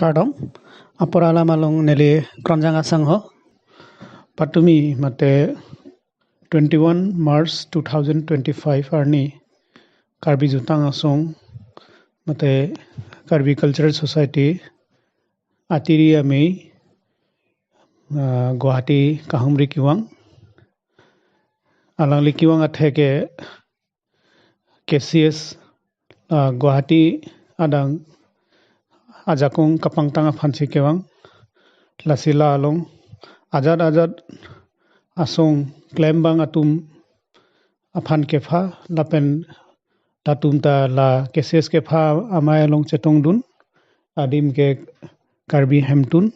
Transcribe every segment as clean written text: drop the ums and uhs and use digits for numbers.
Kardom apor alam along neli kronjang asang ho patumi mate 21 March 2025 arni Karbi Jutang asong mate Karbi Cultural Society atiri amei Guwahati Kahumri Kiwang alang li Kiwang atheke KCS Guwahati adang ajakung kapangtang aphansi kewang lasila along ajad ajad asong klembang atum aphan kefa lapen tatum ta la KCS kefa amai along chetong dun adim ke Karbi hemtun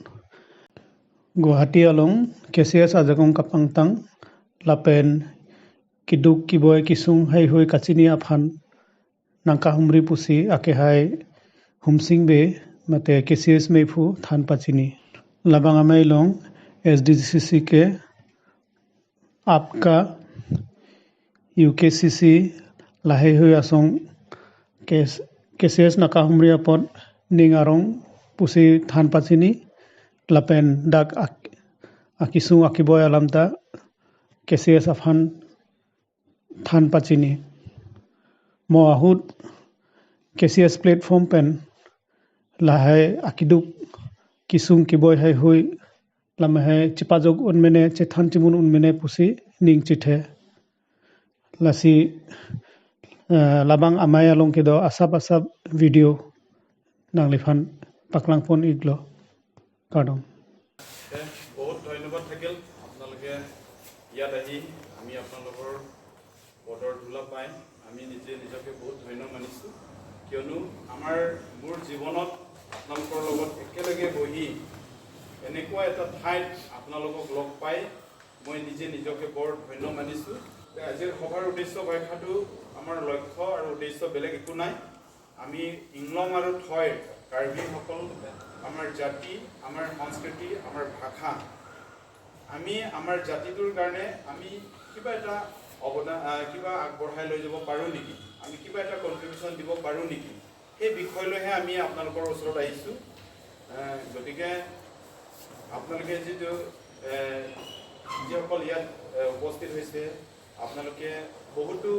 Guwahati along KCS ajakung kapangtang lapen kiduk kiboy kisung hai hui kachini aphan nangka humri pusi ake hai humsing be mate KCS meifu than pachini labang amai long SDGCC ke आपका UKCC lahe hui asong KCS naka humri apot ningarong pusi than pachini lapen dak akisung akiboy alamta KCS afhan than pachini mo ahut KCS platform pen lahe akiduk kisung kiboy hai hui lamahe chipajok unmene chethan chimun unmene pusi ning chithe lasi labang amai along kedo asap asap video nanglifan paklang phone iglo kardom বহুত ধন্যবাদ থাকিল আপোনালোকে ইয়াত আহি আমি আপোনালোকৰ পদৰ ধূলা পাই আমি নিজে নিজকে বহুত ধন্য মানিছোঁ কিয়নো আমাৰ মোৰ জীৱনত আপোনালোকৰ লগত একেলগে বহি এনেকুৱা এটা ঠাইত আপোনালোকক লগ পাই মই নিজে নিজকে বৰ ধন্য মানিছোঁ। আজিৰ সভাৰ উদ্দেশ্য ব্যাখ্যাটো আমাৰ লক্ষ্য আৰু উদ্দেশ্য বেলেগ একো নাই। আমি ইংলং আৰু থয় কাৰ্বিসকল আমাৰ জাতি, আমাৰ সংস্কৃতি, আমাৰ ভাষা, আমি আমাৰ জাতিটোৰ কাৰণে আমি কিবা এটা অৱদান কিবা আগবঢ়াই লৈ যাব পাৰোঁ নেকি, আমি কিবা এটা কণ্ট্ৰিবিউশ্যন দিব পাৰোঁ নেকি, সেই বিষয়লৈহে আমি আপোনালোকৰ ওচৰত আহিছোঁ। গতিকে আপোনালোকে যিটো যিসকল ইয়াত উপস্থিত হৈছে আপোনালোকে বহুতো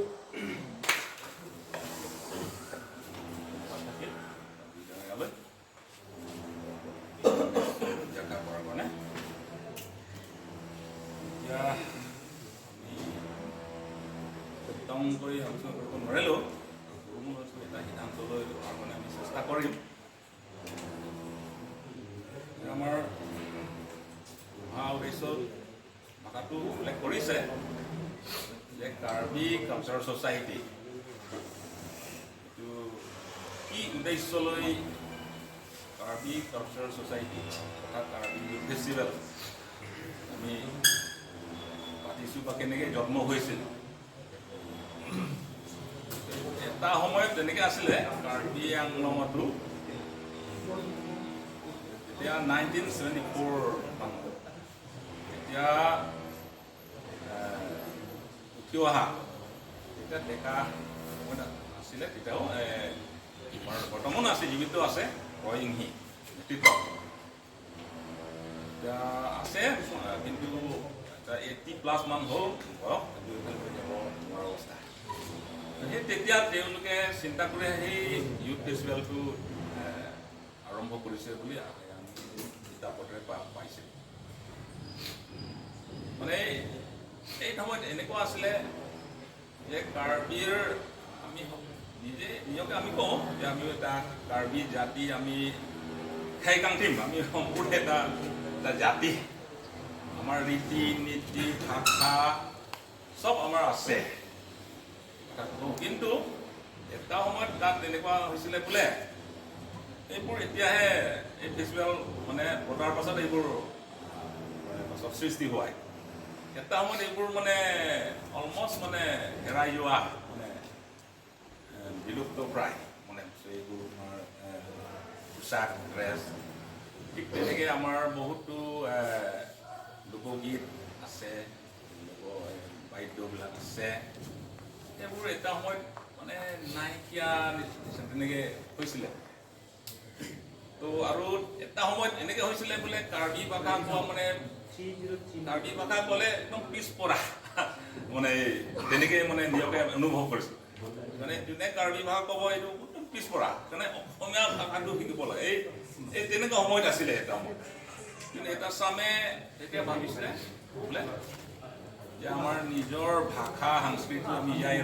কৰি আলোচনা কৰিব নোৱাৰিলেও এটা সিদ্ধান্ত লৈ লোৱাৰ কাৰণে আমি চেষ্টা কৰিম। আমাৰ মহা উদ্দেশ্য ভাষাটো উল্লেখ কৰিছে যে কাৰ্বি কালচাৰ ছ'চাইটি এইটো কি উদ্দেশ্য লৈ কাৰ্বি কালচাৰ ছ'চাইটি তথা কাৰ্বি ফেষ্টিভেল আমি পাতিছোঁ বা কেনেকৈ জন্ম হৈছিল। এটা সময়ত তেনেকৈ আছিলে কাৰ্বি আংলঙতো তেতিয়া 1974 তেতিয়া উঠি অহা তেতিয়া ডেকা আছিলে, তেতিয়াও বৰ্তমান আছে, জীৱিত আছে ৰয়িংহি নেতৃত্ব এতিয়া আছে, কিন্তু 80+ মান হ'ল বয়স, যাব নোৱাৰা অৱস্থা। সেই তেতিয়া তেওঁলোকে চিন্তা কৰি সেই ইউথ ফেষ্টিভেলটো আৰম্ভ কৰিছে বুলি আমি কিতাপতে পাইছিলোঁ। মানে এই সময়ত এনেকুৱা আছিলে যে কাৰ্বিৰ আমি নিজে নিজকে আমি কওঁ যে আমিও এটা কাৰ্বি জাতি, আমি খাইকাংথিম, আমি সম্পূৰ্ণ এটা এটা জাতি, আমাৰ ৰীতি নীতি ভাষা চব আমাৰ আছে। কিন্তু এটা সময়ত তাত তেনেকুৱা হৈছিলে বোলে এইবোৰ এতিয়াহে এই ফেষ্টিভেল মানে পতাৰ পাছত এইবোৰ পাছত সৃষ্টি হোৱাই এটা সময়ত এইবোৰ মানে অলমষ্ট মানে হেৰাই যোৱা মানে বিলুপ্ত প্ৰায় মানে এইবোৰ আমাৰ পোচাক ড্ৰেছ ঠিক তেনেকৈ আমাৰ বহুতো লোকগীত আছে, লোক বাদ্যবিলাক আছে, এইবোৰ এটা সময়ত মানে নাইকিয়া তেনেকৈ হৈছিলে। তো তো আৰু এটা সময়ত এনেকৈ হৈছিলে বোলে কাৰ্বি ভাষা কোৱা মানে কাৰ্বি ভাষা ক'লে একদম পিছপৰা, মানে তেনেকৈ মানে নিজকে অনুভৱ কৰিছিল। মানে যোনে কাৰ্বি ভাষা ক'ব এইটো একদম পিছপৰা, সেইকাৰণে অসমীয়া ভাষাটো শিকিব লাগে। এই এই তেনেকুৱা সময়ত আছিলে এটা সময়ত। কিন্তু এটা চামে তেতিয়া ভাবিছিলে বোলে যে আমাৰ নিজৰ ভাষা সংস্কৃতি আমি জীয়াই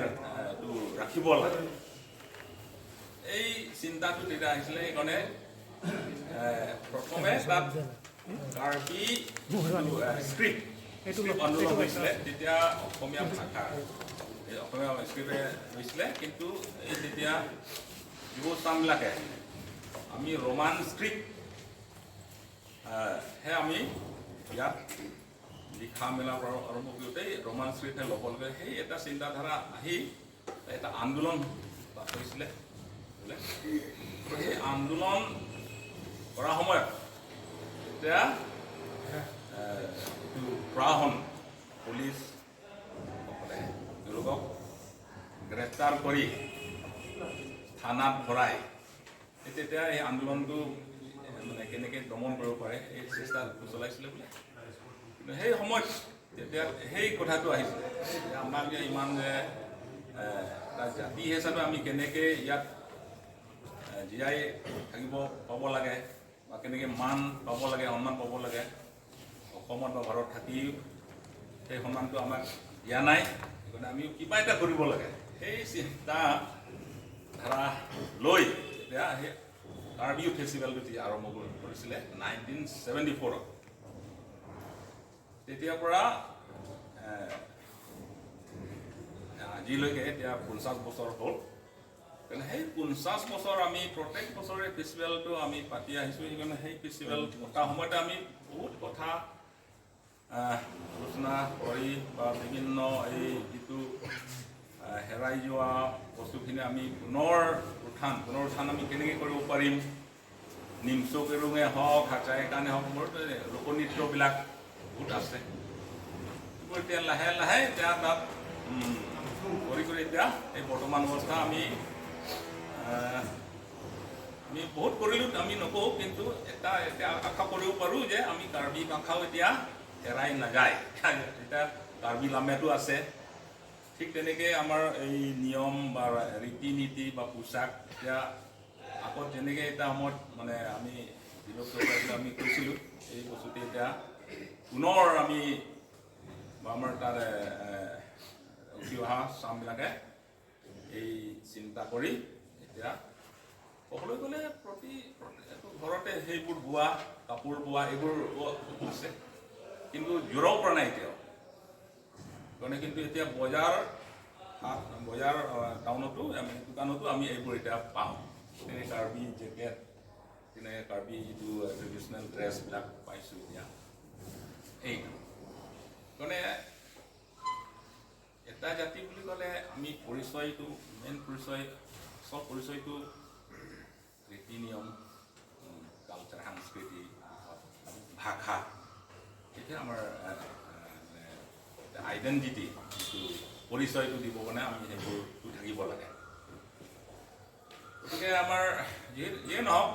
ৰাখিব লাগে। এই চিন্তাটো তেতিয়া আহিছিলে। সেইকাৰণে প্ৰথমে তাত কাৰ্বি স্ক্ৰিপ্ট আন্দোলন হৈছিলে, তেতিয়া অসমীয়া ভাষা এই অসমীয়া স্ক্ৰিপ্টে হৈছিলে। কিন্তু এই তেতিয়া যুৱ চামবিলাকে আমি ৰোমান স্ক্ৰিপ্ট হে আমি ইয়াত লিখা মেলা আৰম্ভ কৰোঁতে ৰোমান স্ক্ৰিপ্টহে ল'ব লাগে, সেই এটা চিন্তাধাৰা আহি এটা আন্দোলন হৈছিলে বোলে। সেই আন্দোলন কৰা সময়ত তেতিয়া এইটো প্ৰশাসন পুলিচসকলে তেওঁলোকক গ্ৰেপ্তাৰ কৰি থানাত ভৰাই তেতিয়া এই আন্দোলনটো মানে কেনেকৈ দমন কৰিব পাৰে এই চেষ্টা চলাইছিলে বোলে। কিন্তু সেই সময়ত তেতিয়া সেই কথাটো আহিছিলে যে আমাক যে ইমান যে এটা জাতি হিচাপে আমি কেনেকৈ ইয়াত জীয়াই থাকিব পাব লাগে বা কেনেকৈ মান পাব লাগে, সন্মান পাব লাগে, অসমত বা ভাৰত থাকি সেই সন্মানটো আমাক দিয়া নাই, সেইকাৰণে আমি কিবা এটা কৰিব লাগে। সেই চিন্তা ধাৰা লৈ তেতিয়া সেই কাৰ্বি ফেষ্টিভেলটো তেতিয়া আৰম্ভ কৰিছিলে 1974ত। তেতিয়াৰ পৰা আজিলৈকে এতিয়া 50 বছৰ হ'ল। সেইকাৰণে সেই 50 বছৰ আমি প্ৰত্যেক বছৰে ফেষ্টিভেলটো আমি পাতি আহিছোঁ। সেইকাৰণে সেই ফেষ্টিভেল পতা সময়তে আমি বহুত কথা আলোচনা কৰি বা বিভিন্ন এই যিটো হেৰাই যোৱা বস্তুখিনি আমি পুনৰ উত্থান আমি কেনেকৈ কৰিব পাৰিম, নিমচো কেৰুঙে হওক, হাচাই কাৰণে হওক, মোৰ লোকনৃত্যবিলাক বহুত আছে। এইবোৰ এতিয়া লাহে লাহে এতিয়া তাত কৰি কৰি এতিয়া এই বৰ্তমান অৱস্থা আমি আমি বহুত কৰিলোঁ আমি নকওঁ, কিন্তু এটা এতিয়া আশা কৰিব পাৰোঁ যে আমি কাৰ্বি ভাষাও এতিয়া হেৰাই নাযায়। এতিয়া কাৰ্বি লামেটো আছে, ঠিক তেনেকৈ আমাৰ এই নিয়ম বা ৰীতি নীতি বা পোচাক এতিয়া আগত যেনেকৈ এটা সময়ত মানে আমি বিলুপ্ত পাইছিলোঁ, আমি কৈছিলোঁ, এই বস্তুটো এতিয়া পুনৰ আমি বা আমাৰ তাত উঠি অহা চামবিলাকে এই চিন্তা কৰি এতিয়া ক'বলৈ গ'লে প্ৰতি ঘৰতে সেইবোৰ বোৱা কাপোৰ বোৱা এইবোৰ আছে, কিন্তু জোৰাব পৰা নাই এতিয়াও। কাৰণে কিন্তু এতিয়া বজাৰ বজাৰ টাউনতো আমি দোকানতো আমি এইবোৰ এতিয়া পাওঁ, যেনে কাৰ্বি জেকেট, যেনে কাৰ্বি যিটো ট্ৰেডিশ্যনেল ড্ৰেছবিলাক পাইছোঁ এতিয়া। এইটো মানে এটা জাতি বুলি ক'লে আমি পৰিচয়টো মেইন পৰিচয়, চব পৰিচয়টো ৰীতি নিয়ম, কালচাৰ, সাংস্কৃতি, ভাষা, এতিয়া আমাৰ মানে আইডেণ্টিটি যিটো পৰিচয়টো দিব কাৰণে আমি সেইবোৰটো থাকিব লাগে। গতিকে আমাৰ যিয়ে নহওক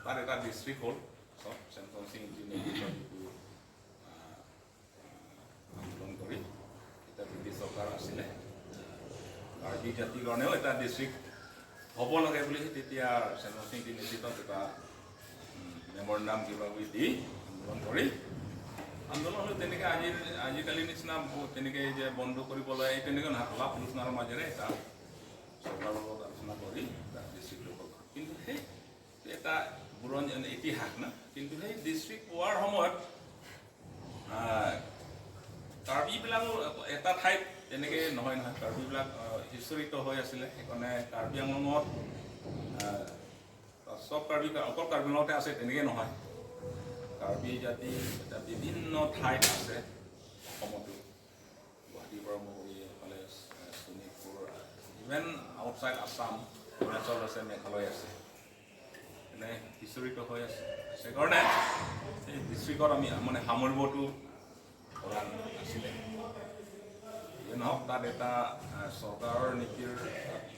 তাত এটা ডিষ্ট্ৰিক্ট হ'ল চব চেমচন সিং যিটো আন্দোলন কৰি এতিয়া ব্ৰিটিছ চৰকাৰ আছিলে, কাৰ্বি জাতিৰ কাৰণেও এটা ডিষ্ট্ৰিক্ট হ'ব লাগে বুলি তেতিয়া চেমচন সিং নেতৃত্বত এটা মেমৰেণ্ডাম কিবা কিবি দি আন্দোলন কৰি আন্দোলন হ'ল। তেনেকৈ আজিকালি নিচিনা তেনেকৈ যে বন্ধ কৰিব লাগে তেনেকৈ নহয়, আলাপ আলোচনাৰ মাজেৰে এটা চৰকাৰৰ লগত আলোচনা কৰি এটা ডিষ্ট্ৰিক্ট হ'ল। কিন্তু সেই এটা বুৰঞ্জ ইতিহাস না, কিন্তু সেই ডিষ্ট্ৰিক্ট পোৱাৰ সময়ত কাৰ্বিবিলাকো এটা ঠাইত তেনেকৈ নহয় নহয়, কাৰ্বিবিলাক সিঁচৰিত হৈ আছিলে। সেইকাৰণে কাৰ্বি আংলঙত চব কাৰ্বি অকল কাৰ্বি আংলঙতে আছে তেনেকৈ নহয়, কাৰ্বি জাতি এটা বিভিন্ন ঠাইত আছে অসমতো, গুৱাহাটীৰ পৰা আৰম্ভ কৰি এইফালে শোণিতপুৰ, ইভেন আউটছাইড আছাম, অৰুণাচল আছে, মেঘালয় আছে, এনে সিঁচৰিত হৈ আছে। সেইকাৰণে এই ডিষ্ট্ৰিক্টত আমি মানে সামৰিবতো পৰা নাছিলে। যিয়ে নহওক তাত এটা চৰকাৰৰ নীতিৰ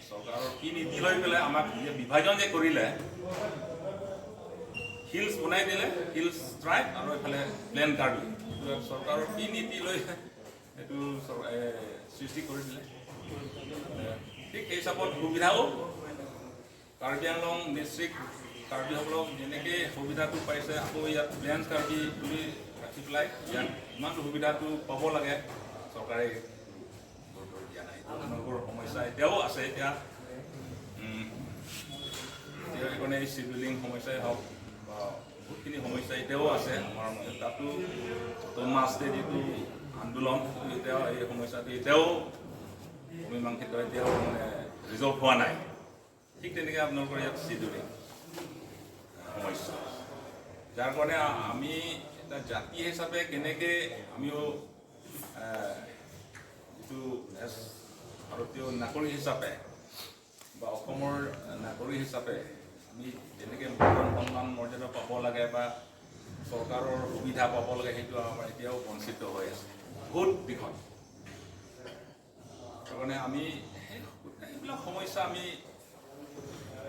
চৰকাৰৰ কি নীতি লৈ পেলাই আমাক যে বিভাজন যে কৰিলে, হিলছ বনাই দিলে, হিলছ ট্ৰাইব আৰু এইফালে প্লেন কাৰ্বি। এইটো চৰকাৰৰ কি নীতি লৈ এইটো সৃষ্টি কৰি দিলে। ঠিক সেই হিচাপত সুবিধাও কাৰ্বি আংলং ডিষ্ট্ৰিক্ট কাৰ্বিসকলক যেনেকৈ সুবিধাটো পাইছে, আকৌ ইয়াত প্লেন কাৰ্বি বুলি ৰাখি পেলাই ইয়াত ইমানটো সুবিধাটো পাব লাগে, চৰকাৰে গুৰুত্ব দিয়া নাই। তেওঁলোকৰ সমস্যা এতিয়াও আছে। এতিয়া এতিয়া সেইকাৰণে এই চিভিলিং সমস্যাই হওক বা বহুতখিনি সমস্যা এতিয়াও আছে আমাৰ মাজত। তাতো অট'নমাছ যিটো আন্দোলন, সেইটো এতিয়াও এই সমস্যাটো এতিয়াও অমীমাংসিত, এতিয়াও মানে ৰিজল্ভ হোৱা নাই। ঠিক তেনেকৈ আপোনালোকৰ ইয়াত চিডুলিং সমস্যা, যাৰ কাৰণে আমি এটা জাতি হিচাপে কেনেকৈ আমিও যিটো এজ ভাৰতীয় নাগৰিক হিচাপে বা অসমৰ নাগৰিক হিচাপে আমি যেনেকৈ মান সন্মান মৰ্যাদা পাব লাগে বা চৰকাৰৰ সুবিধা পাব লাগে, সেইটো আমাৰ এতিয়াও বঞ্চিত হৈ আছে বহুত দিশত। সেইকাৰণে আমি সেই গোটেইবিলাক সমস্যা আমি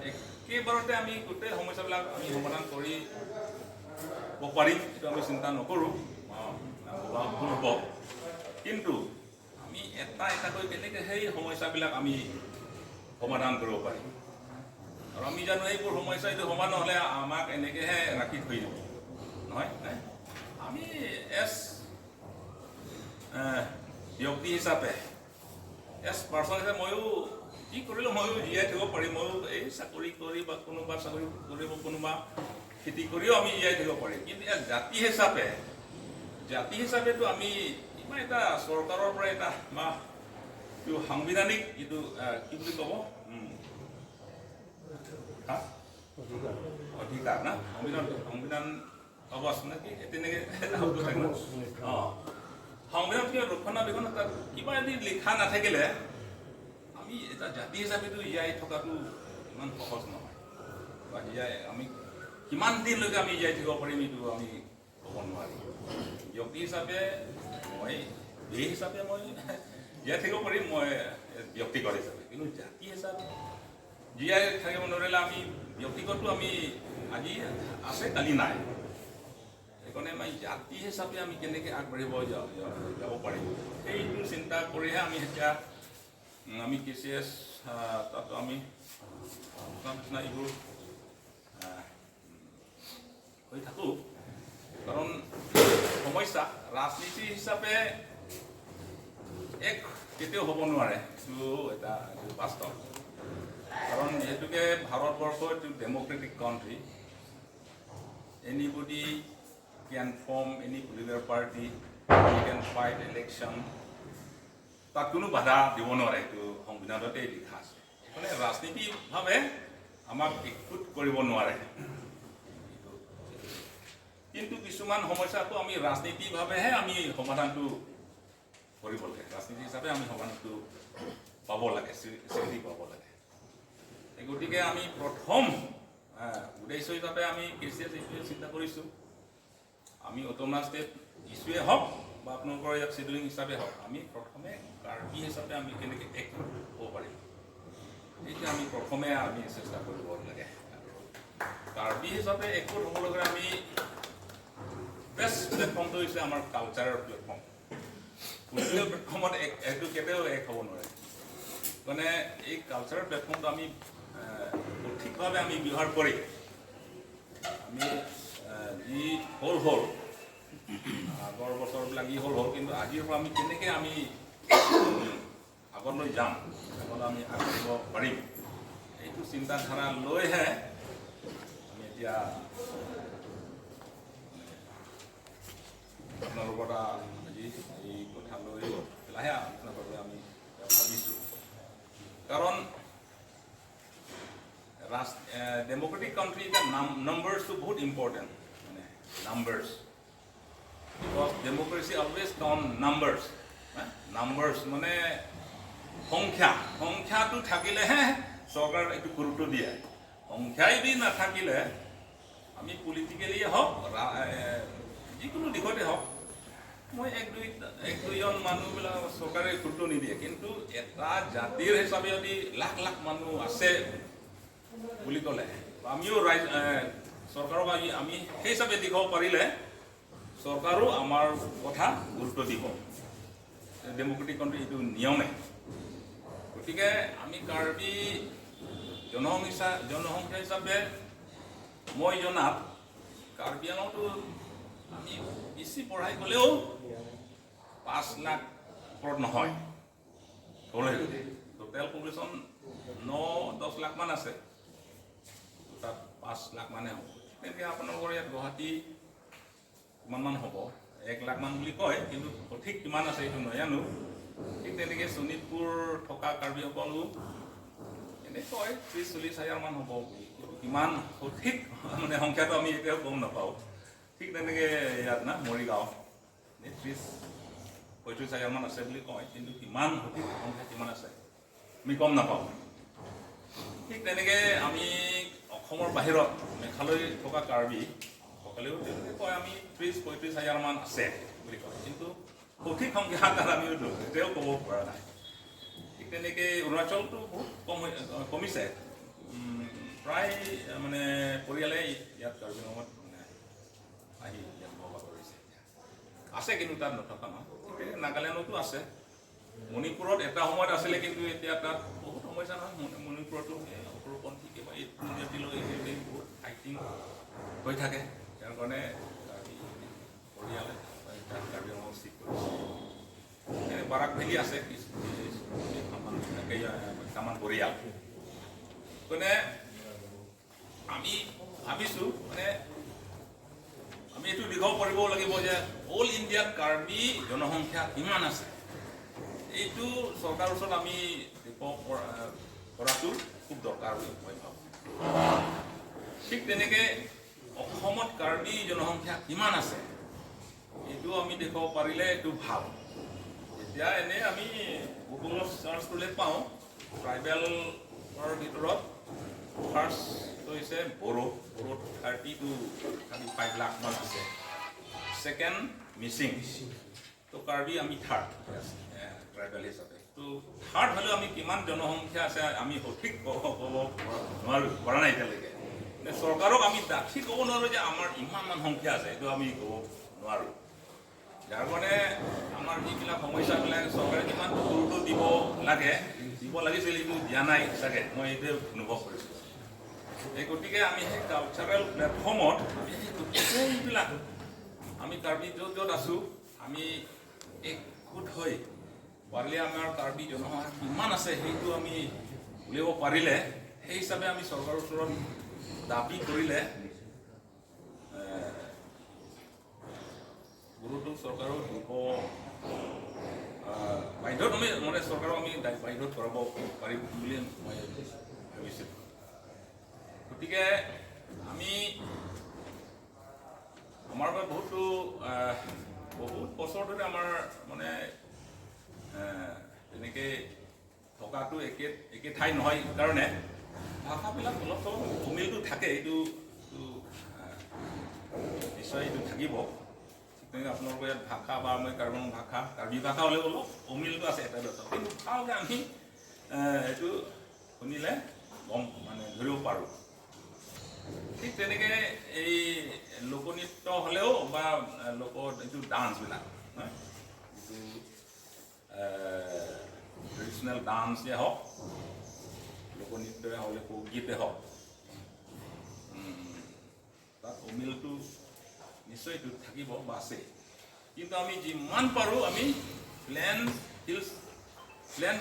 একেবাৰতে আমি গোটেই সমস্যাবিলাক আমি সমাধান কৰিব পাৰিম সেইটো আমি চিন্তা নকৰোঁ, ভবা ভুল হ'ব। কিন্তু আমি এটা এটাকৈ কেনেকৈ সেই সমস্যাবিলাক আমি সমাধান কৰিব পাৰিম, আৰু আমি জানো এইবোৰ সমস্যা এইটো সমাধান নহ'লে আমাক এনেকৈহে ৰাখি থৈ দিব, নহয় নে? আমি এজ ব্যক্তি হিচাপে, এজ পাৰ্চন হিচাপে ময়ো কি কৰিলেও ময়ো জীয়াই থাকিব পাৰিম। ময়ো এই চাকৰি কৰি বা কোনোবা চাকৰি কৰিব, কোনোবা খেতি কৰিও আমি জীয়াই থাকিব পাৰিম। কিন্তু ইয়াত জাতি হিচাপেতো আমি ইমান এটা চৰকাৰৰ পৰা এটা বা এইটো সাংবিধানিক এইটো কি বুলি ক'ব, হা? অধিকাৰ না, সংবিধান কাগজ নে কি তেনেকৈ এটা শব্দ থাকে ন? অঁ, সংবিধানত কিবা ৰক্ষণাবেক্ষণ তাত কিবা এদি লিখা নাথাকিলে আমি এটা জাতি হিচাপেতো জীয়াই থকাটো ইমান সহজ নহয়, বা জীয়াই আমি কিমান দিনলৈকে আমি জীয়াই থাকিব পাৰিম এইটো আমি ক'ব নোৱাৰিম। ব্যক্তি হিচাপে মই এই হিচাপে মই জীয়াই থাকিব পাৰিম, মই ব্যক্তিগত হিচাপে, কিন্তু জাতি হিচাপে জীয়াই থাকিব নোৱাৰিলে আমি ব্যক্তিগতটো আমি আজি আছে কালি নাই। সেইকাৰণে আমি জাতি হিচাপে আমি কেনেকৈ আগবাঢ়িব যাব পাৰিম সেইটো চিন্তা কৰিহে আমি এতিয়া আমি কেচিএছ তাতো আমি আলোচনা এইবোৰ হৈ থাকোঁ। কাৰণ সমস্যা ৰাজনীতি হিচাপে এক কেতিয়াও হ'ব নোৱাৰে, এইটো এটা এইটো বাস্তৱ। কাৰণ যিহেতুকে ভাৰতবৰ্ষ এইটো democratic country, anybody can form any political party, can fight election, তাত কোনো বাধা দিব নোৱাৰে, এইটো সংবিধানতে লিখা আছে। সেইকাৰণে ৰাজনীতিভাৱে আমাক একগোট কৰিব নোৱাৰে। কিন্তু কিছুমান সমস্যা আকৌ আমি ৰাজনীতিভাৱেহে আমি সমাধানটো কৰিব লাগে, ৰাজনীতি হিচাপে আমি সমাধানটো পাব লাগে, স্বীকৃতি পাব লাগে। এই গতিকে আমি প্ৰথম উদ্দেশ্য হিচাপে আমি কেচিএছ এইটোৱে চিন্তা কৰিছোঁ, আমি অট'নমাছ ষ্টেট ইছ্যুৱে হওক বা আপোনালোকৰ ইয়াত চিডুলিং হিচাপে হওক, আমি প্ৰথমে কাৰ্বি হিচাপে আমি কেনেকৈ একগোট হ'ব পাৰিম সেইটো আমি প্ৰথমে আমি চেষ্টা কৰিব লাগে। আৰু কাৰ্বি হিচাপে একগোট হ'বলৈ হ'লে আমি বেষ্ট প্লেটফৰ্মটো হৈছে আমাৰ কালচাৰৰ প্লেটফৰ্ম। পলিটিকেল প্লেটফৰ্মত এক এইটো কেতিয়াও এক হ'ব নোৱাৰে। মানে এই কালচাৰৰ প্লেটফৰ্মটো আমি সঠিকভাৱে আমি ব্যৱহাৰ কৰি আমি যি হ'ল হ'ল, আগৰ বছৰবিলাক যি হ'ল হ'ল, কিন্তু আজিৰ পৰা আমি কেনেকৈ আমি আগলৈ যাম, আগলৈ আমি আগবাঢ়িব পাৰিম, এইটো চিন্তাধাৰা লৈহে আমি এতিয়া আপোনালোকৰ তাত আজি এই কথা লৈ পেলাইহে আলোচনা কৰিবলৈ আমি ভাবিছোঁ। কাৰণ ডেম'ক্ৰেটিক কাণ্ট্ৰি এতিয়া নাম্বাৰ্ছটো বহুত ইম্পৰ্টেণ্ট, মানে numbers, because democracy always count numbers. Numbers মানে সংখ্যা, সংখ্যাটো থাকিলেহে চৰকাৰ এইটো গুৰুত্ব দিয়ে। সংখ্যাই যদি নাথাকিলে আমি পলিটিকেলিয়ে হওক, যিকোনো দিশতে হওক, মই এক দুইজন মানুহবিলাক চৰকাৰে গুৰুত্ব নিদিয়ে। কিন্তু এটা জাতিৰ হিচাপে যদি লাখ লাখ মানুহ আছে বুলি ক'লে আমিও ৰাইজ চৰকাৰক আমি সেই হিচাপে দেখুৱাব পাৰিলে চৰকাৰো আমাৰ কথা গুৰুত্ব দিব। ডেম'ক্ৰেটিক কাণ্ট্ৰি এইটো নিয়মে। গতিকে আমি কাৰ্বি জনসংখ্যা হিচাপে মই জনাত কাৰ্বি আংলংতো আমি বেছি বঢ়াই গ'লেও 5 লাখ ওপৰত নহয়। ক'বলৈ গ'লে টোটেল পপুলেশ্যন 9-10 লাখমান আছে, তাত 5 লাখ মানে হ'ব। তেতিয়া আপোনালোকৰ ইয়াত গুৱাহাটী কিমানমান হ'ব, 1 লাখমান বুলি কয়, কিন্তু সঠিক কিমান আছে এইটো নাজানো। ঠিক তেনেকৈ শোণিতপুৰ থকা কাৰ্বিসকলো এনে কয় 30-40 হাজাৰমান হ'ব বুলি, কিন্তু কিমান সঠিক মানে সংখ্যাটো আমি এতিয়াও গম নাপাওঁ। ঠিক তেনেকৈ ইয়াত না মৰিগাঁও এই 30-35 হাজাৰমান আছে বুলি কয়, কিন্তু কিমান সঠিক সংখ্যা কিমান আছে আমি গম নাপাওঁ। ঠিক তেনেকৈ আমি অসমৰ বাহিৰত মেঘালয় থকা কাৰ্বি সকলেও তেওঁলোকে কয় আমি 30-35 হাজাৰমান আছে বুলি কয়, কিন্তু সঠিক সংখ্যা তাত আমি এতিয়াও ক'ব পৰা নাই। ঠিক তেনেকৈ অৰুণাচলটো বহুত কম কমিছে, প্ৰায় মানে পৰিয়ালে ইয়াত কাৰ্বি আংলঙত মানে আহি ইয়াত বসবাস কৰিছে আছে, কিন্তু তাত নথকা নহয়। ঠিক তেনেকৈ নাগালেণ্ডতো আছে, মণিপুৰত এটা সময়ত আছিলে, কিন্তু এতিয়া তাত বহুত সমস্যা নহয়। মণিপুৰতো উগ্ৰপন্থী কিবা এই জাতিলৈ বহুত ফাইটিং হৈ থাকে, ইয়াৰ কাৰণে কাৰ্বি পৰিয়ালে তাত কাৰ্বি আংলঙত চিফ্ট কৰিছে। বাৰাক ভেলী আছে কেইটামান পৰিয়াল। মানে আমি ভাবিছোঁ মানে আমি এইটো দেখুৱাব পাৰিব লাগিব যে অল ইণ্ডিয়াত কাৰ্বি জনসংখ্যা কিমান আছে, এইটো চৰকাৰৰ ওচৰত আমি দেখুৱাব পৰাটো খুব দৰকাৰ বুলি মই ভাবোঁ। ঠিক তেনেকৈ অসমত কাৰ্বি জনসংখ্যা কিমান আছে এইটো আমি দেখুৱাব পাৰিলে এইটো ভাল। এতিয়া এনেই আমি গুগলত চাৰ্চ কৰিলে পাওঁ ট্ৰাইবেলৰ ভিতৰত ফাৰ্ষ্ট হৈছে বড়ো, বড়োত 30 to 35 লাখমান আছে। ছেকেণ্ড মিচিং, তো কাৰ্বি আমি থাৰ্ড ট্ৰাইবেল হিচাপে। তো থাৰ্ড হ'লেও আমি কিমান জনসংখ্যা আছে আমি সঠিক ক'ব নোৱাৰোঁ, পৰা নাই এতিয়ালৈকে। মানে চৰকাৰক আমি ডাঠি ক'ব নোৱাৰোঁ যে আমাৰ ইমানমান সংখ্যা আছে, এইটো আমি ক'ব নোৱাৰোঁ। যাৰ কাৰণে আমাৰ যিবিলাক সমস্যাবিলাক চৰকাৰে কিমান গুৰুত্ব দিব লাগে, দিব লাগিছিল, এইটো দিয়া নাই চাগে, মই এইটোৱে অনুভৱ কৰিছোঁ। এই গতিকে আমি সেই কালচাৰেল প্লেটফৰ্মত আমি সেই গোটেইবিলাক আমি কাৰ্বি য'ত য'ত আছোঁ আমি একগোট হৈ পাৰিলে আমাৰ কাৰ্বি জনসংখ্যা কিমান আছে সেইটো আমি উলিয়াব পাৰিলে সেই হিচাপে আমি চৰকাৰৰ ওচৰত দাবী কৰিলে গুৰুত্ব চৰকাৰেও দিব বাধ্যত আমি মানে চৰকাৰক আমি বাধ্যত কৰাব পাৰিম বুলি মই ভাবিছোঁ। গতিকে আমি আমাৰ বাবে বহুতো বহুত বছৰ ধৰি আমাৰ মানে তেনেকৈ থকাটো একে একে ঠাই নহয় কাৰণে ভাষাবিলাক অলপ চলপ অমিলটো থাকে, এইটো নিশ্চয় এইটো থাকিব। ঠিক তেনেকৈ আপোনালোকৰ ইয়াত ভাষা বা আমি কাৰ্বি ভাষা, কাৰ্বি ভাষা হ'লেও অলপ অমিলটো আছে এটা দুটা, কিন্তু ভালকৈ আমি এইটো শুনিলে গম মানে ধৰিব পাৰোঁ। ঠিক তেনেকৈ এই লোকনৃত্য হ'লেও বা লোক এইটো ডান্সবিলাক, যিটো ট্ৰেডিশ্যনেল ডান্সেই হওক, লোকনৃত্যই হওক, লোকগীতেই হওক, তাত অমিলটো নিশ্চয় এইটো থাকিব বা আছে। কিন্তু আমি যিমান পাৰোঁ আমি plain hills, plain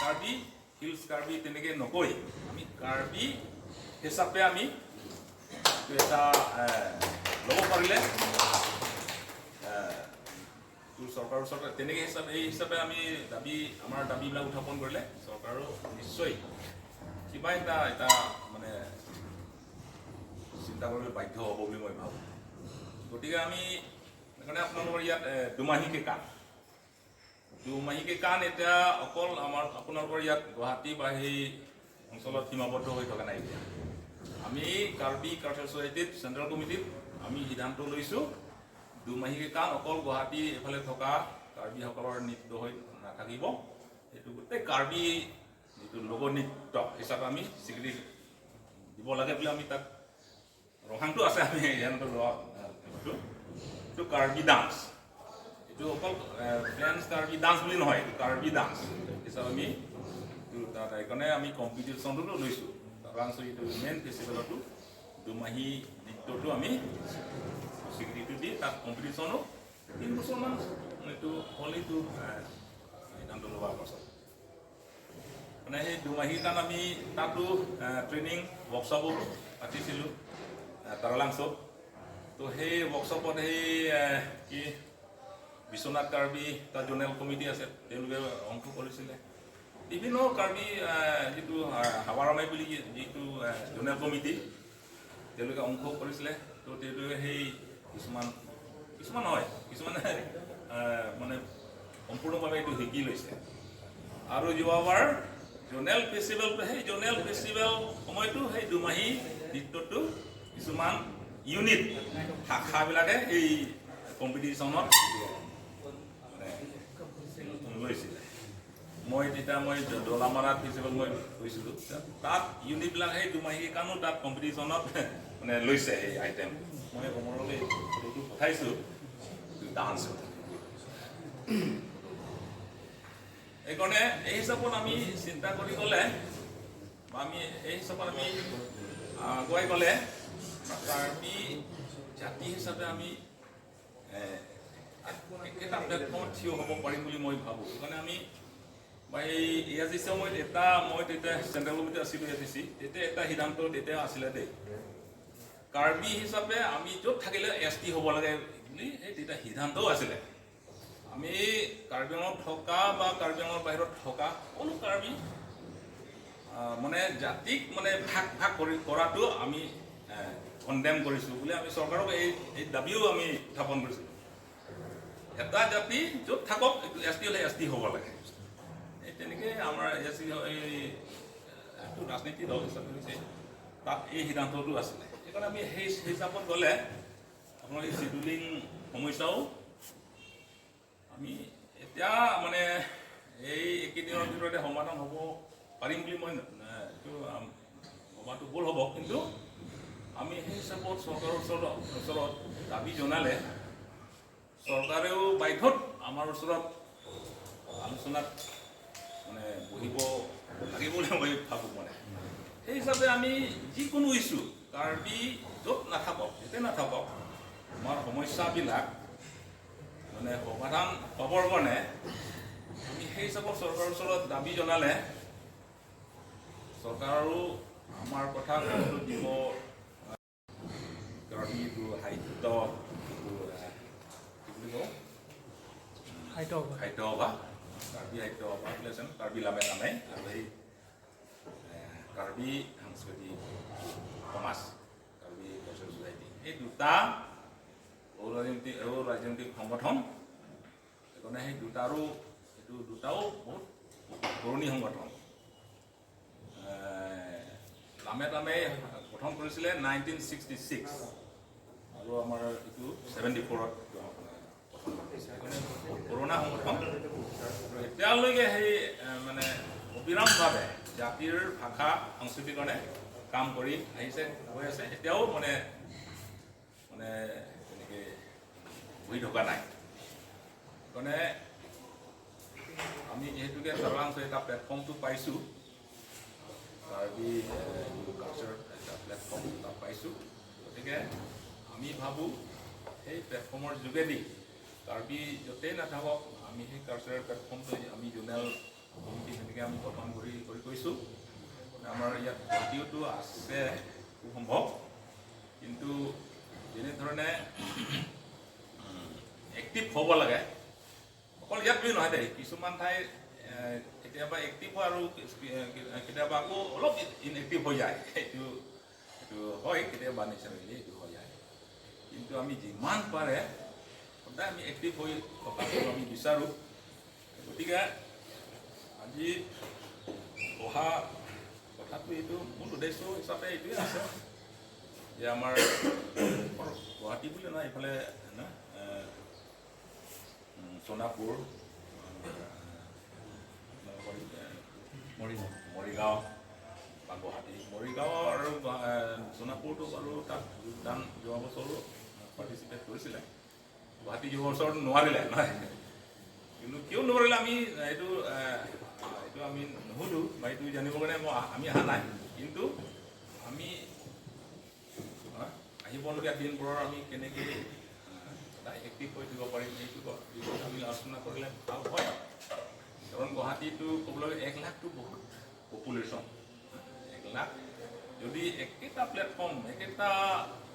Karbi, hills Karbi তেনেকৈ নকৈ আমি কাৰ্বি হিচাপে আমি এটা ল'ব পাৰিলে চৰকাৰৰ ওচৰত তেনেকৈ হিচাপে এই হিচাপে আমি দাবী, আমাৰ দাবীবিলাক উত্থাপন কৰিলে চৰকাৰেও নিশ্চয় কিবা এটা এটা মানে চিন্তা কৰিবলৈ বাধ্য হ'ব বুলি মই ভাবোঁ। গতিকে আমি সেইকাৰণে আপোনালোকৰ ইয়াত দুমাহীকে কাণ, দুমাহীকে কাণ এতিয়া অকল আমাৰ আপোনালোকৰ ইয়াত গুৱাহাটী বা সেই অঞ্চলত সীমাবদ্ধ হৈ থকা নাই। এতিয়া আমি কাৰ্বি কালচাৰেল ছ'চাইটিত চেণ্ট্ৰেল কমিটিত আমি সিদ্ধান্ত লৈছোঁ দুমাহীকে কাণ অকল গুৱাহাটী এইফালে থকা কাৰ্বিসকলৰ নৃত্য হৈ নাথাকিব, সেইটো গোটেই কাৰ্বি যিটো লোকনৃত্য হিচাপে আমি স্বীকৃতি দিব লাগে বুলি আমি তাত প্ৰসংগটো আছে, আমি সিদ্ধান্ত লোৱা এইটো কাৰ্বি ডান্স, এইটো অকল ফ্ৰেঞ্চ কাৰ্বি ডান্স বুলি নহয়, এইটো কাৰ্বি ডান্স হিচাপে আমি তাত সেইকাৰণে আমি কম্পিটিশ্যনটো লৈছোঁ। তাৰাংছ এইটো মেইন ফেষ্টিভেলতো দুমাহী নৃত্যটো আমি স্বীকৃতিটো দি তাত কম্পিটিশ্যনো 3 বছৰমান এইটো হ'ল, এইটো সিদ্ধান্ত লোৱাৰ পাছত মানে সেই দুমাহীৰ কাৰণে আমি তাতো ট্ৰেইনিং ৱৰ্কশ্বপো পাতিছিলোঁ তাৰালাংছত। তো সেই ৱৰ্কশ্বপত সেই কি বিশ্বনাথ কাৰ্বি তাত জোনেল কমিটি আছে, তেওঁলোকে অংশ কৰিছিলে। বিভিন্ন কাৰ্বি যিটো হাৱাৰমাই বুলি যিটো জোনেল কমিটি, তেওঁলোকে অংশ কৰিছিলে। তো তেওঁলোকে সেই কিছুমান কিছুমান হয়, কিছুমানে মানে সম্পূৰ্ণভাৱে এইটো শিকি লৈছে। আৰু যোৱাবাৰ জোনেল ফেষ্টিভেল, সেই জোনেল ফেষ্টিভেল সময়তো সেই দুমাহী নৃত্যটো কিছুমান ইউনিট শাখাবিলাকে এই কম্পিটিশ্যনত লৈছিলে। মই তেতিয়া মই দলামাৰা ফেষ্টিভেল মই গৈছিলোঁ, তাত ইউনিটবিলাক সেই দুমাহী কাৰণেও তাত কম্পিটিশ্যনত মানে লৈছে সেই আইটেম। মই অমৰলৈ ফটোটো পঠাইছোঁ ডান্স। সেইকাৰণে এই হিচাপত আমি চিন্তা কৰি গ'লে বা আমি এই হিচাপত আমি আগুৱাই গ'লে কাৰ্বি জাতি হিচাপে আমি একেটা প্লেটফৰ্মত থিয় হ'ব পাৰিম বুলি মই ভাবোঁ। সেইকাৰণে আমি বা এই এ এছ ডি চি সময়ত এটা মই তেতিয়া চেণ্ট্ৰেল কমিটি আছিলোঁ এ এছ ডি চি, তেতিয়া এটা সিদ্ধান্ত তেতিয়া আছিলে দেই, কাৰ্বি হিচাপে আমি য'ত থাকিলে এছ টি হ'ব লাগে বুলি সেই তেতিয়া সিদ্ধান্তও আছিলে। আমি কাৰ্বি আংলঙত থকা বা কাৰ্বি আংলঙৰ বাহিৰত থকা সকলো কাৰ্বি মানে জাতিক মানে ভাগ ভাগ কৰি কৰাটো আমি কণ্ডেম কৰিছোঁ বুলি আমি চৰকাৰক এই এই দাবীও আমি উত্থাপন কৰিছিলোঁ। এটা জাতি য'ত থাকক এছ টি হ'লে এছ টি হ'ব লাগে। এই তেনেকৈ আমাৰ এছ টি এই এইটো ৰাজনীতি দল হিচাপে হৈছে, তাত এই সিদ্ধান্তটো আছিলে। সেইকাৰণে আমি সেই হিচাপত গ'লে আপোনাৰ এই চিডুলিং সমস্যাও আমি এতিয়া মানে এই একেইদিনৰ ভিতৰতে সমাধান হ'ব পাৰিম বুলি মই এইটো ভবাটো ভুল হ'ব, কিন্তু আমি সেই হিচাপত চৰকাৰৰ ওচৰত দাবী জনালে চৰকাৰেও বাধ্যত আমাৰ ওচৰত আলোচনাত মানে বহিব লাগিব বুলি মই ভাবোঁ। মানে সেই হিচাপে আমি যিকোনো ইছ্যু কাৰ্বি য'ত নাথাকক য'তে নাথাকক আমাৰ সমস্যাবিলাক মানে সমাধান পাবৰ কাৰণে আমি সেই হিচাপত চৰকাৰৰ ওচৰত দাবী জনালে চৰকাৰো আমাৰ কথা গুৰুত্ব দিব। কাৰ্বি এইটো সাহিত্য কি বুলি কওঁ, সাহিত্য সভা, কাৰ্বি সাহিত্য সভা বুলি আছে, কাৰ্বি লামে নামে, আৰু সেই কাৰ্বি সাংস্কৃতিক সমাজ, কাৰ্বি কালচাৰেল ছ'চাইটি, এই দুটা অৰাজনৈতিক সংগঠন। সেইকাৰণে সেই দুটাৰো এইটো দুটাও বহুত পুৰণি সংগঠন। লামে তামে গঠন কৰিছিলে 1966 আৰু আমাৰ এইটো 74ত সেইকাৰণে পুৰণা সংগঠন। এতিয়ালৈকে সেই মানে অবিৰামভাৱে জাতিৰ ভাষা সংস্কৃতিৰ কাৰণে কাম কৰি আহিছে, গৈ আছে, এতিয়াও মানে মানে তেনেকৈ বহি থকা নাই। সেইকাৰণে আমি যিহেতুকে তাৰালাংছ এটা প্লেটফৰ্মটো পাইছোঁ, কাৰ্বি কালচাৰ এটা প্লেটফৰ্ম এটা পাইছোঁ, গতিকে আমি ভাবোঁ সেই প্লেটফৰ্মৰ যোগেদি কাৰ্বি য'তেই নাথাকক আমি সেই কালচাৰেল প্লেটফৰ্মটো আমি জোনেল কমিটি সেনেকৈ আমি গঠন কৰি কৰি গৈছোঁ। আমাৰ ইয়াত গুৱাহাটীতো আছে খুব সম্ভৱ, কিন্তু যেনেধৰণে এক্টিভ হ'ব লাগে অকল ইয়াত বুলি নহয় দেই, কিছুমান ঠাই কেতিয়াবা এক্টিভ হয় আৰু কেতিয়াবা আকৌ অলপ ইনএক্টিভ হৈ যায়, এইটো এইটো হয় কেতিয়াবা নেচাৰেলি এইটো হৈ যায়। কিন্তু আমি যিমান পাৰে সদায় আমি এক্টিভ হৈ থকাটো আমি বিচাৰোঁ। গতিকে আজি অহা কথাটো এইটো মূল উদ্দেশ্য হিচাপে এইটোৱে আছে যে আমাৰ গুৱাহাটী বুলি নহয়, এইফালে সোণাপুৰ, মৰিগাঁও, বা গুৱাহাটী, মৰিগাঁও আৰু সোণাপুৰটো বাৰু তাত যোগদান যোৱা বছৰো পাৰ্টিচিপেট কৰিছিলে। গুৱাহাটী যোৱা বছৰ নোৱাৰিলে নহয়, কিন্তু কিয় নোৱাৰিলে আমি এইটো আমি নুসুধোঁ বা এইটো জানিবৰ কাৰণে আমি অহা নাই। কিন্তু আমি আহিবলগীয়া দিনবোৰৰ আমি কেনেকৈ সদায় এক্টিভ হৈ থাকিব পাৰিম, সেইটো বিষয়ত আমি আলোচনা কৰিলে ভাল হয়। কাৰণ গুৱাহাটীটো ক'বলৈ গ'লে 1 লাখটো বহুত পপুলেশ্যন। 1 লাখ যদি একেটা প্লেটফৰ্ম, একেটা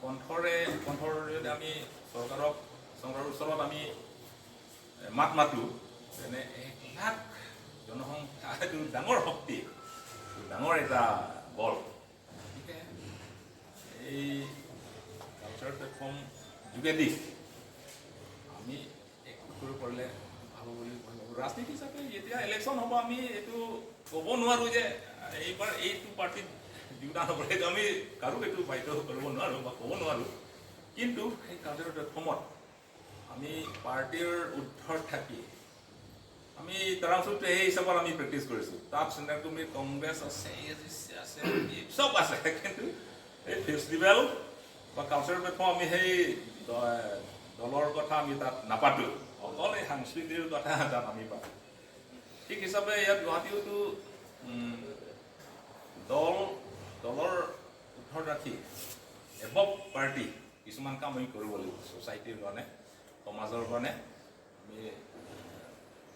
কণ্ঠৰ যদি আমি চৰকাৰৰ ওচৰত আমি মাত মাতোঁ, তেনে 1 লাখ জনসংখ্যা এইটো ডাঙৰ শক্তি, এইটো ডাঙৰ এটা বল। গতিকে এই কালচাৰ প্লেটফৰ্ম যোগেদি আমি একগোট কৰিব পাৰিলে ভাল হ'ব বুলি মই ভাবোঁ। ৰাজনীতি হিচাপে যেতিয়া ইলেকশ্যন হ'ব, আমি এইটো ক'ব নোৱাৰোঁ যে এইবাৰ এইটো পাৰ্টিত যোগদান হ'ব। সেইটো আমি কাৰো এইটো বাধ্য কৰিব নোৱাৰোঁ বা ক'ব নোৱাৰোঁ। কিন্তু সেই কালচাৰ প্লেটফৰ্মত আমি পাৰ্টীৰ ঊৰ্ধত থাকি আমি তাৰাংচুত সেই হিচাপত আমি প্ৰেক্টিচ কৰিছোঁ। তাত চেণ্ট্ৰেল কমিটিত কংগ্ৰেছ আছে, এ জি চি আছে, চব আছে। কিন্তু এই ফেষ্টিভেল বা কালচাৰেল প্লেটফৰ্ম আমি সেই দলৰ কথা আমি তাত নাপাতোঁ, অকল এই সাংস্কৃতিৰ কথা তাত আমি পাতোঁ। ঠিক হিচাপে ইয়াত গুৱাহাটীওতো দলৰ ঊৰ্ধত ৰাখি, এবভ পাৰ্টি কিছুমান কাম আমি কৰিব লাগিব। ছ'চাইটিৰ কাৰণে, সমাজৰ কাৰণে আমি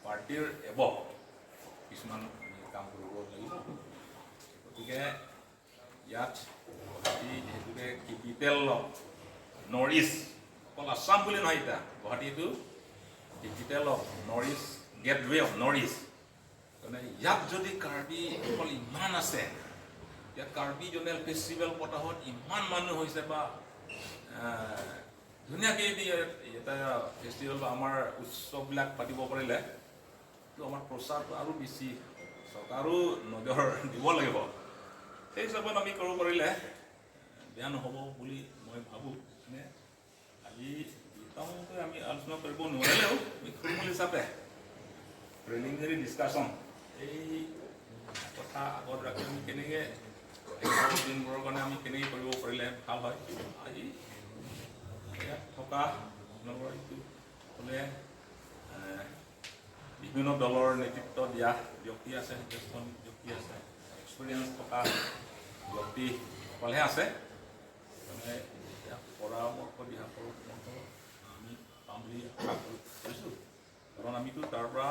পাৰ্টীৰ এবভ কিছুমান আমি কাম কৰিব লাগিব। গতিকে ইয়াত গুৱাহাটী যিহেতুকে কেপিটেল অফ নৰ্থ ইষ্ট, অকল আছাম বুলি নহয়, এতিয়া গুৱাহাটীটো capital of North East, gateway of North East। মানে ইয়াত যদি কাৰ্বিসকল ইমান আছে, ইয়াত কাৰ্বি জ'নেল ফেষ্টিভেল পতা হত ইমান মানুহ হৈছে বা ধুনীয়াকৈ যদি ইয়াত এটা ফেষ্টিভেল বা আমাৰ উৎসৱবিলাক পাতিব পাৰিলে তো আমাৰ প্ৰচাৰটো আৰু বেছি, চৰকাৰো নজৰ দিব লাগিব। সেই হিচাপত আমি কৰিব পাৰিলে বেয়া নহ'ব বুলি মই ভাবোঁ। মানে আজি বিতংকৈ আমি আলোচনা কৰিব নোৱাৰিলেও আমি থুলমূল হিচাপে প্ৰিলিমিনাৰী ডিছকাশ্যন এই কথা আগত ৰাখি আমি কেনেকৈ দিনবোৰৰ কাৰণে আমি কেনেকৈ কৰিব পাৰিলে ভাল হয়। আজি ইয়াত থকা আপোনালোকৰ এইটো সকলোৱে বিভিন্ন দলৰ নেতৃত্ব দিয়া ব্যক্তি আছে, জ্যেষ্ঠ ব্যক্তি আছে, এক্সপিৰিয়েঞ্চ থকা ব্যক্তিসকলহে আছে। মানে এতিয়া পৰামৰ্শ দিয়া পৰামৰ্শ আমি পাম বুলি আশা কৰিছোঁ। কাৰণ আমিতো তাৰ পৰা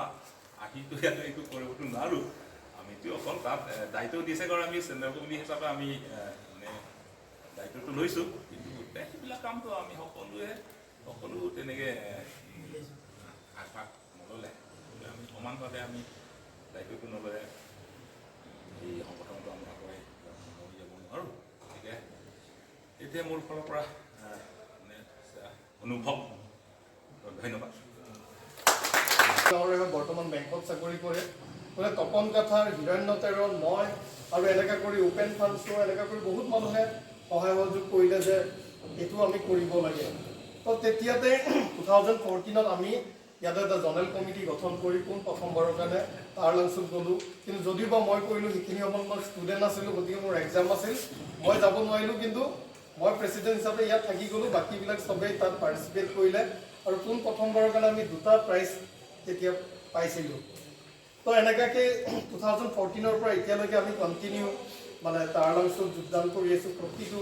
আহিতো ইয়াতে একো কৰিবতো নোৱাৰোঁ। আমিতো অকল তাত দায়িত্ব দিছে কাৰণ আমি চেণ্ট্ৰেল কমিটি হিচাপে আমি মানে দায়িত্বটো লৈছোঁ। কিন্তু গোটেই সেইবিলাক কামটো আমি সকলোৱে সকলো তেনেকৈ আগভাগ নল'লে, আমি সমানভাৱে আমি দায়িত্বটো নল'লে এই সংগঠনটো আমি আগুৱাই লৈ যাব নোৱাৰোঁ। গতিকে এতিয়া মোৰ ফালৰ পৰা মানে অনুভৱ। ধন্যবাদ। গাঁৱৰে হৈ বৰ্তমান বেংকত চাকৰি কৰে। মানে তপন কাথাৰ, হিৰণ্য তেৰণ, মই আৰু এনেকুৱা কৰি উপেন ফাংচো, এনেকুৱা কৰি বহুত মানুহে সহায় সহযোগ কৰিলে যে এইটো আমি কৰিব লাগে। তো তেতিয়াতে 2014ত আমি ইয়াতে এটা জনেল কমিটি গঠন কৰি পোন প্ৰথমবাৰৰ কাৰণে তাৰালাংচুত গ'লোঁ। কিন্তু যদিও বা মই কৰিলোঁ, সেইখিনি সময়ত মই ষ্টুডেণ্ট আছিলোঁ, গতিকে মোৰ এক্সাম আছিল, মই যাব নোৱাৰিলোঁ। কিন্তু মই প্ৰেচিডেণ্ট হিচাপে ইয়াত থাকি গ'লোঁ, বাকীবিলাক চবেই তাত পাৰ্টিচিপেট কৰিলে আৰু পোন প্ৰথমবাৰৰ কাৰণে আমি দুটা প্ৰাইজ তেতিয়া পাইছিলোঁ। তো এনেকুৱাকৈ 2014ৰ পৰা এতিয়ালৈকে আমি কণ্টিনিউ মানে তাৰালাংচুত যোগদান কৰি আছোঁ। প্ৰতিটো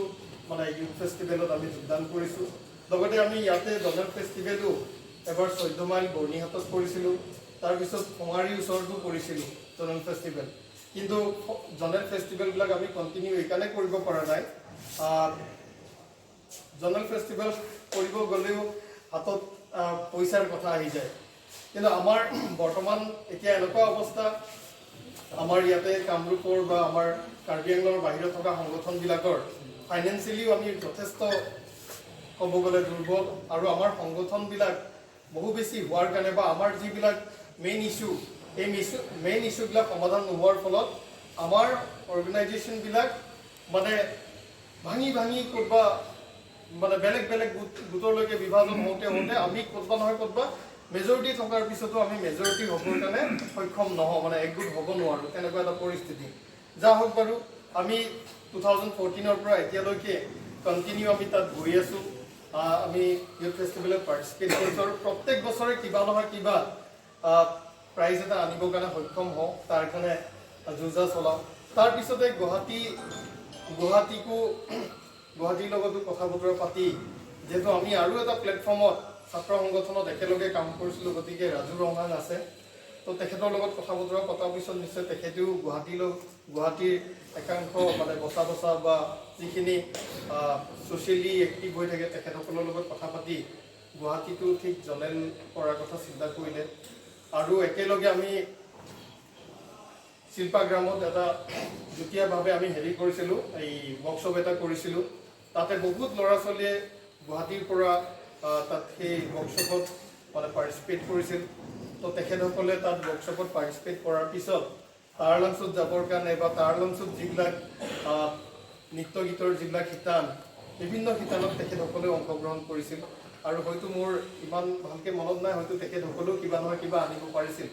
মানে ইউথ ফেষ্টিভেলত আমি যোগদান কৰিছোঁ। লগতে আমি ইয়াতে জনেল ফেষ্টিভেলো এবাৰ 14 মাইল বৰ্ণিহাটত কৰিছিলোঁ, তাৰপিছত সোঙাৰীৰ ওচৰতো কৰিছিলোঁ জনেল ফেষ্টিভেল। কিন্তু জনেল ফেষ্টিভেলবিলাক আমি কণ্টিনিউ এইকাৰণে কৰিব পৰা নাই, জনেল ফেষ্টিভেল কৰিব গ'লেও হাতত পইচাৰ কথা আহি যায়। কিন্তু আমাৰ বৰ্তমান এতিয়া এনেকুৱা অৱস্থা, আমাৰ ইয়াতে কামৰূপৰ বা আমাৰ কাৰ্বি আংলঙৰ বাহিৰত থকা সংগঠনবিলাকৰ ফাইনেন্সিয়েলিও আমি যথেষ্ট ক'ব গ'লে দুৰ্বল। আৰু আমাৰ সংগঠনবিলাক বহু বেছি হোৱাৰ কাৰণে বা আমাৰ যিবিলাক মেইন ইছ্যু, এই মেইন ইছ্যুবিলাক সমাধান নোহোৱাৰ ফলত আমাৰ অৰ্গেনাইজেশ্যনবিলাক মানে ভাঙি ভাঙি ক'ৰবা মানে বেলেগ বেলেগ গোটলৈকে বিভাজন হওঁতে হওঁতে আমি ক'তবা নহয় ক'তবা মেজৰিটি থকাৰ পিছতো আমি মেজৰিটি হ'বৰ কাৰণে সক্ষম নহওঁ, মানে একগোট হ'ব নোৱাৰোঁ, তেনেকুৱা এটা পৰিস্থিতি। যা হওক বাৰু। আমি 2014ৰ পৰা এতিয়ালৈকে কণ্টিনিউ আমি তাত গৈ আছোঁ। আমি ইউথ ফেষ্টিভেলত পাৰ্টিচিপেট কৰিছোঁ আৰু প্ৰত্যেক বছৰে কিবা নহয় কিবা প্ৰাইজ এটা আনিবৰ কাৰণে সক্ষম হওঁ, তাৰ কাৰণে যুঁজা চলাওঁ। তাৰপিছতে গুৱাহাটীৰ লগতো কথা বতৰা পাতি, যিহেতু আমি আৰু এটা প্লেটফৰ্মত ছাত্ৰ সংগঠনত একেলগে কাম কৰিছিলোঁ, গতিকে ৰাজু ৰংহাং আছে, তো তেখেতৰ লগত কথা বতৰা পতাৰ পিছত নিশ্চয় তেখেতেও গুৱাহাটীৰ একাংশ মানে বচা বচা বা যিখিনি ছ'চিয়েলি এক্টিভ হৈ থাকে, তেখেতসকলৰ লগত কথা পাতি গুৱাহাটীতো ঠিক জনেল কৰাৰ কথা চিন্তা কৰিলে। আৰু একেলগে আমি শিল্পাগ্ৰামত এটা যুটীয়াভাৱে আমি হেৰি কৰিছিলোঁ, এই ৱৰ্কশ্বপ এটা কৰিছিলোঁ। তাতে বহুত ল'ৰা ছোৱালীয়ে গুৱাহাটীৰ পৰা তাত সেই ৱৰ্কশ্বপত মানে পাৰ্টিচিপেট কৰিছিল। তো তেখেতসকলে তাত ৱৰ্কশ্বপত পাৰ্টিচিপেট কৰাৰ পিছত তাৰালাংচুত যাবৰ কাৰণে বা তাৰালাংচুত যিবিলাক নৃত্য গীতৰ যিবিলাক শিতান, বিভিন্ন শিতানত তেখেতসকলেও অংশগ্ৰহণ কৰিছিল। আৰু হয়তো মোৰ ইমান ভালকৈ মনত নাই, হয়তো তেখেতসকলেও কিবা নহয় কিবা আনিব পাৰিছিল,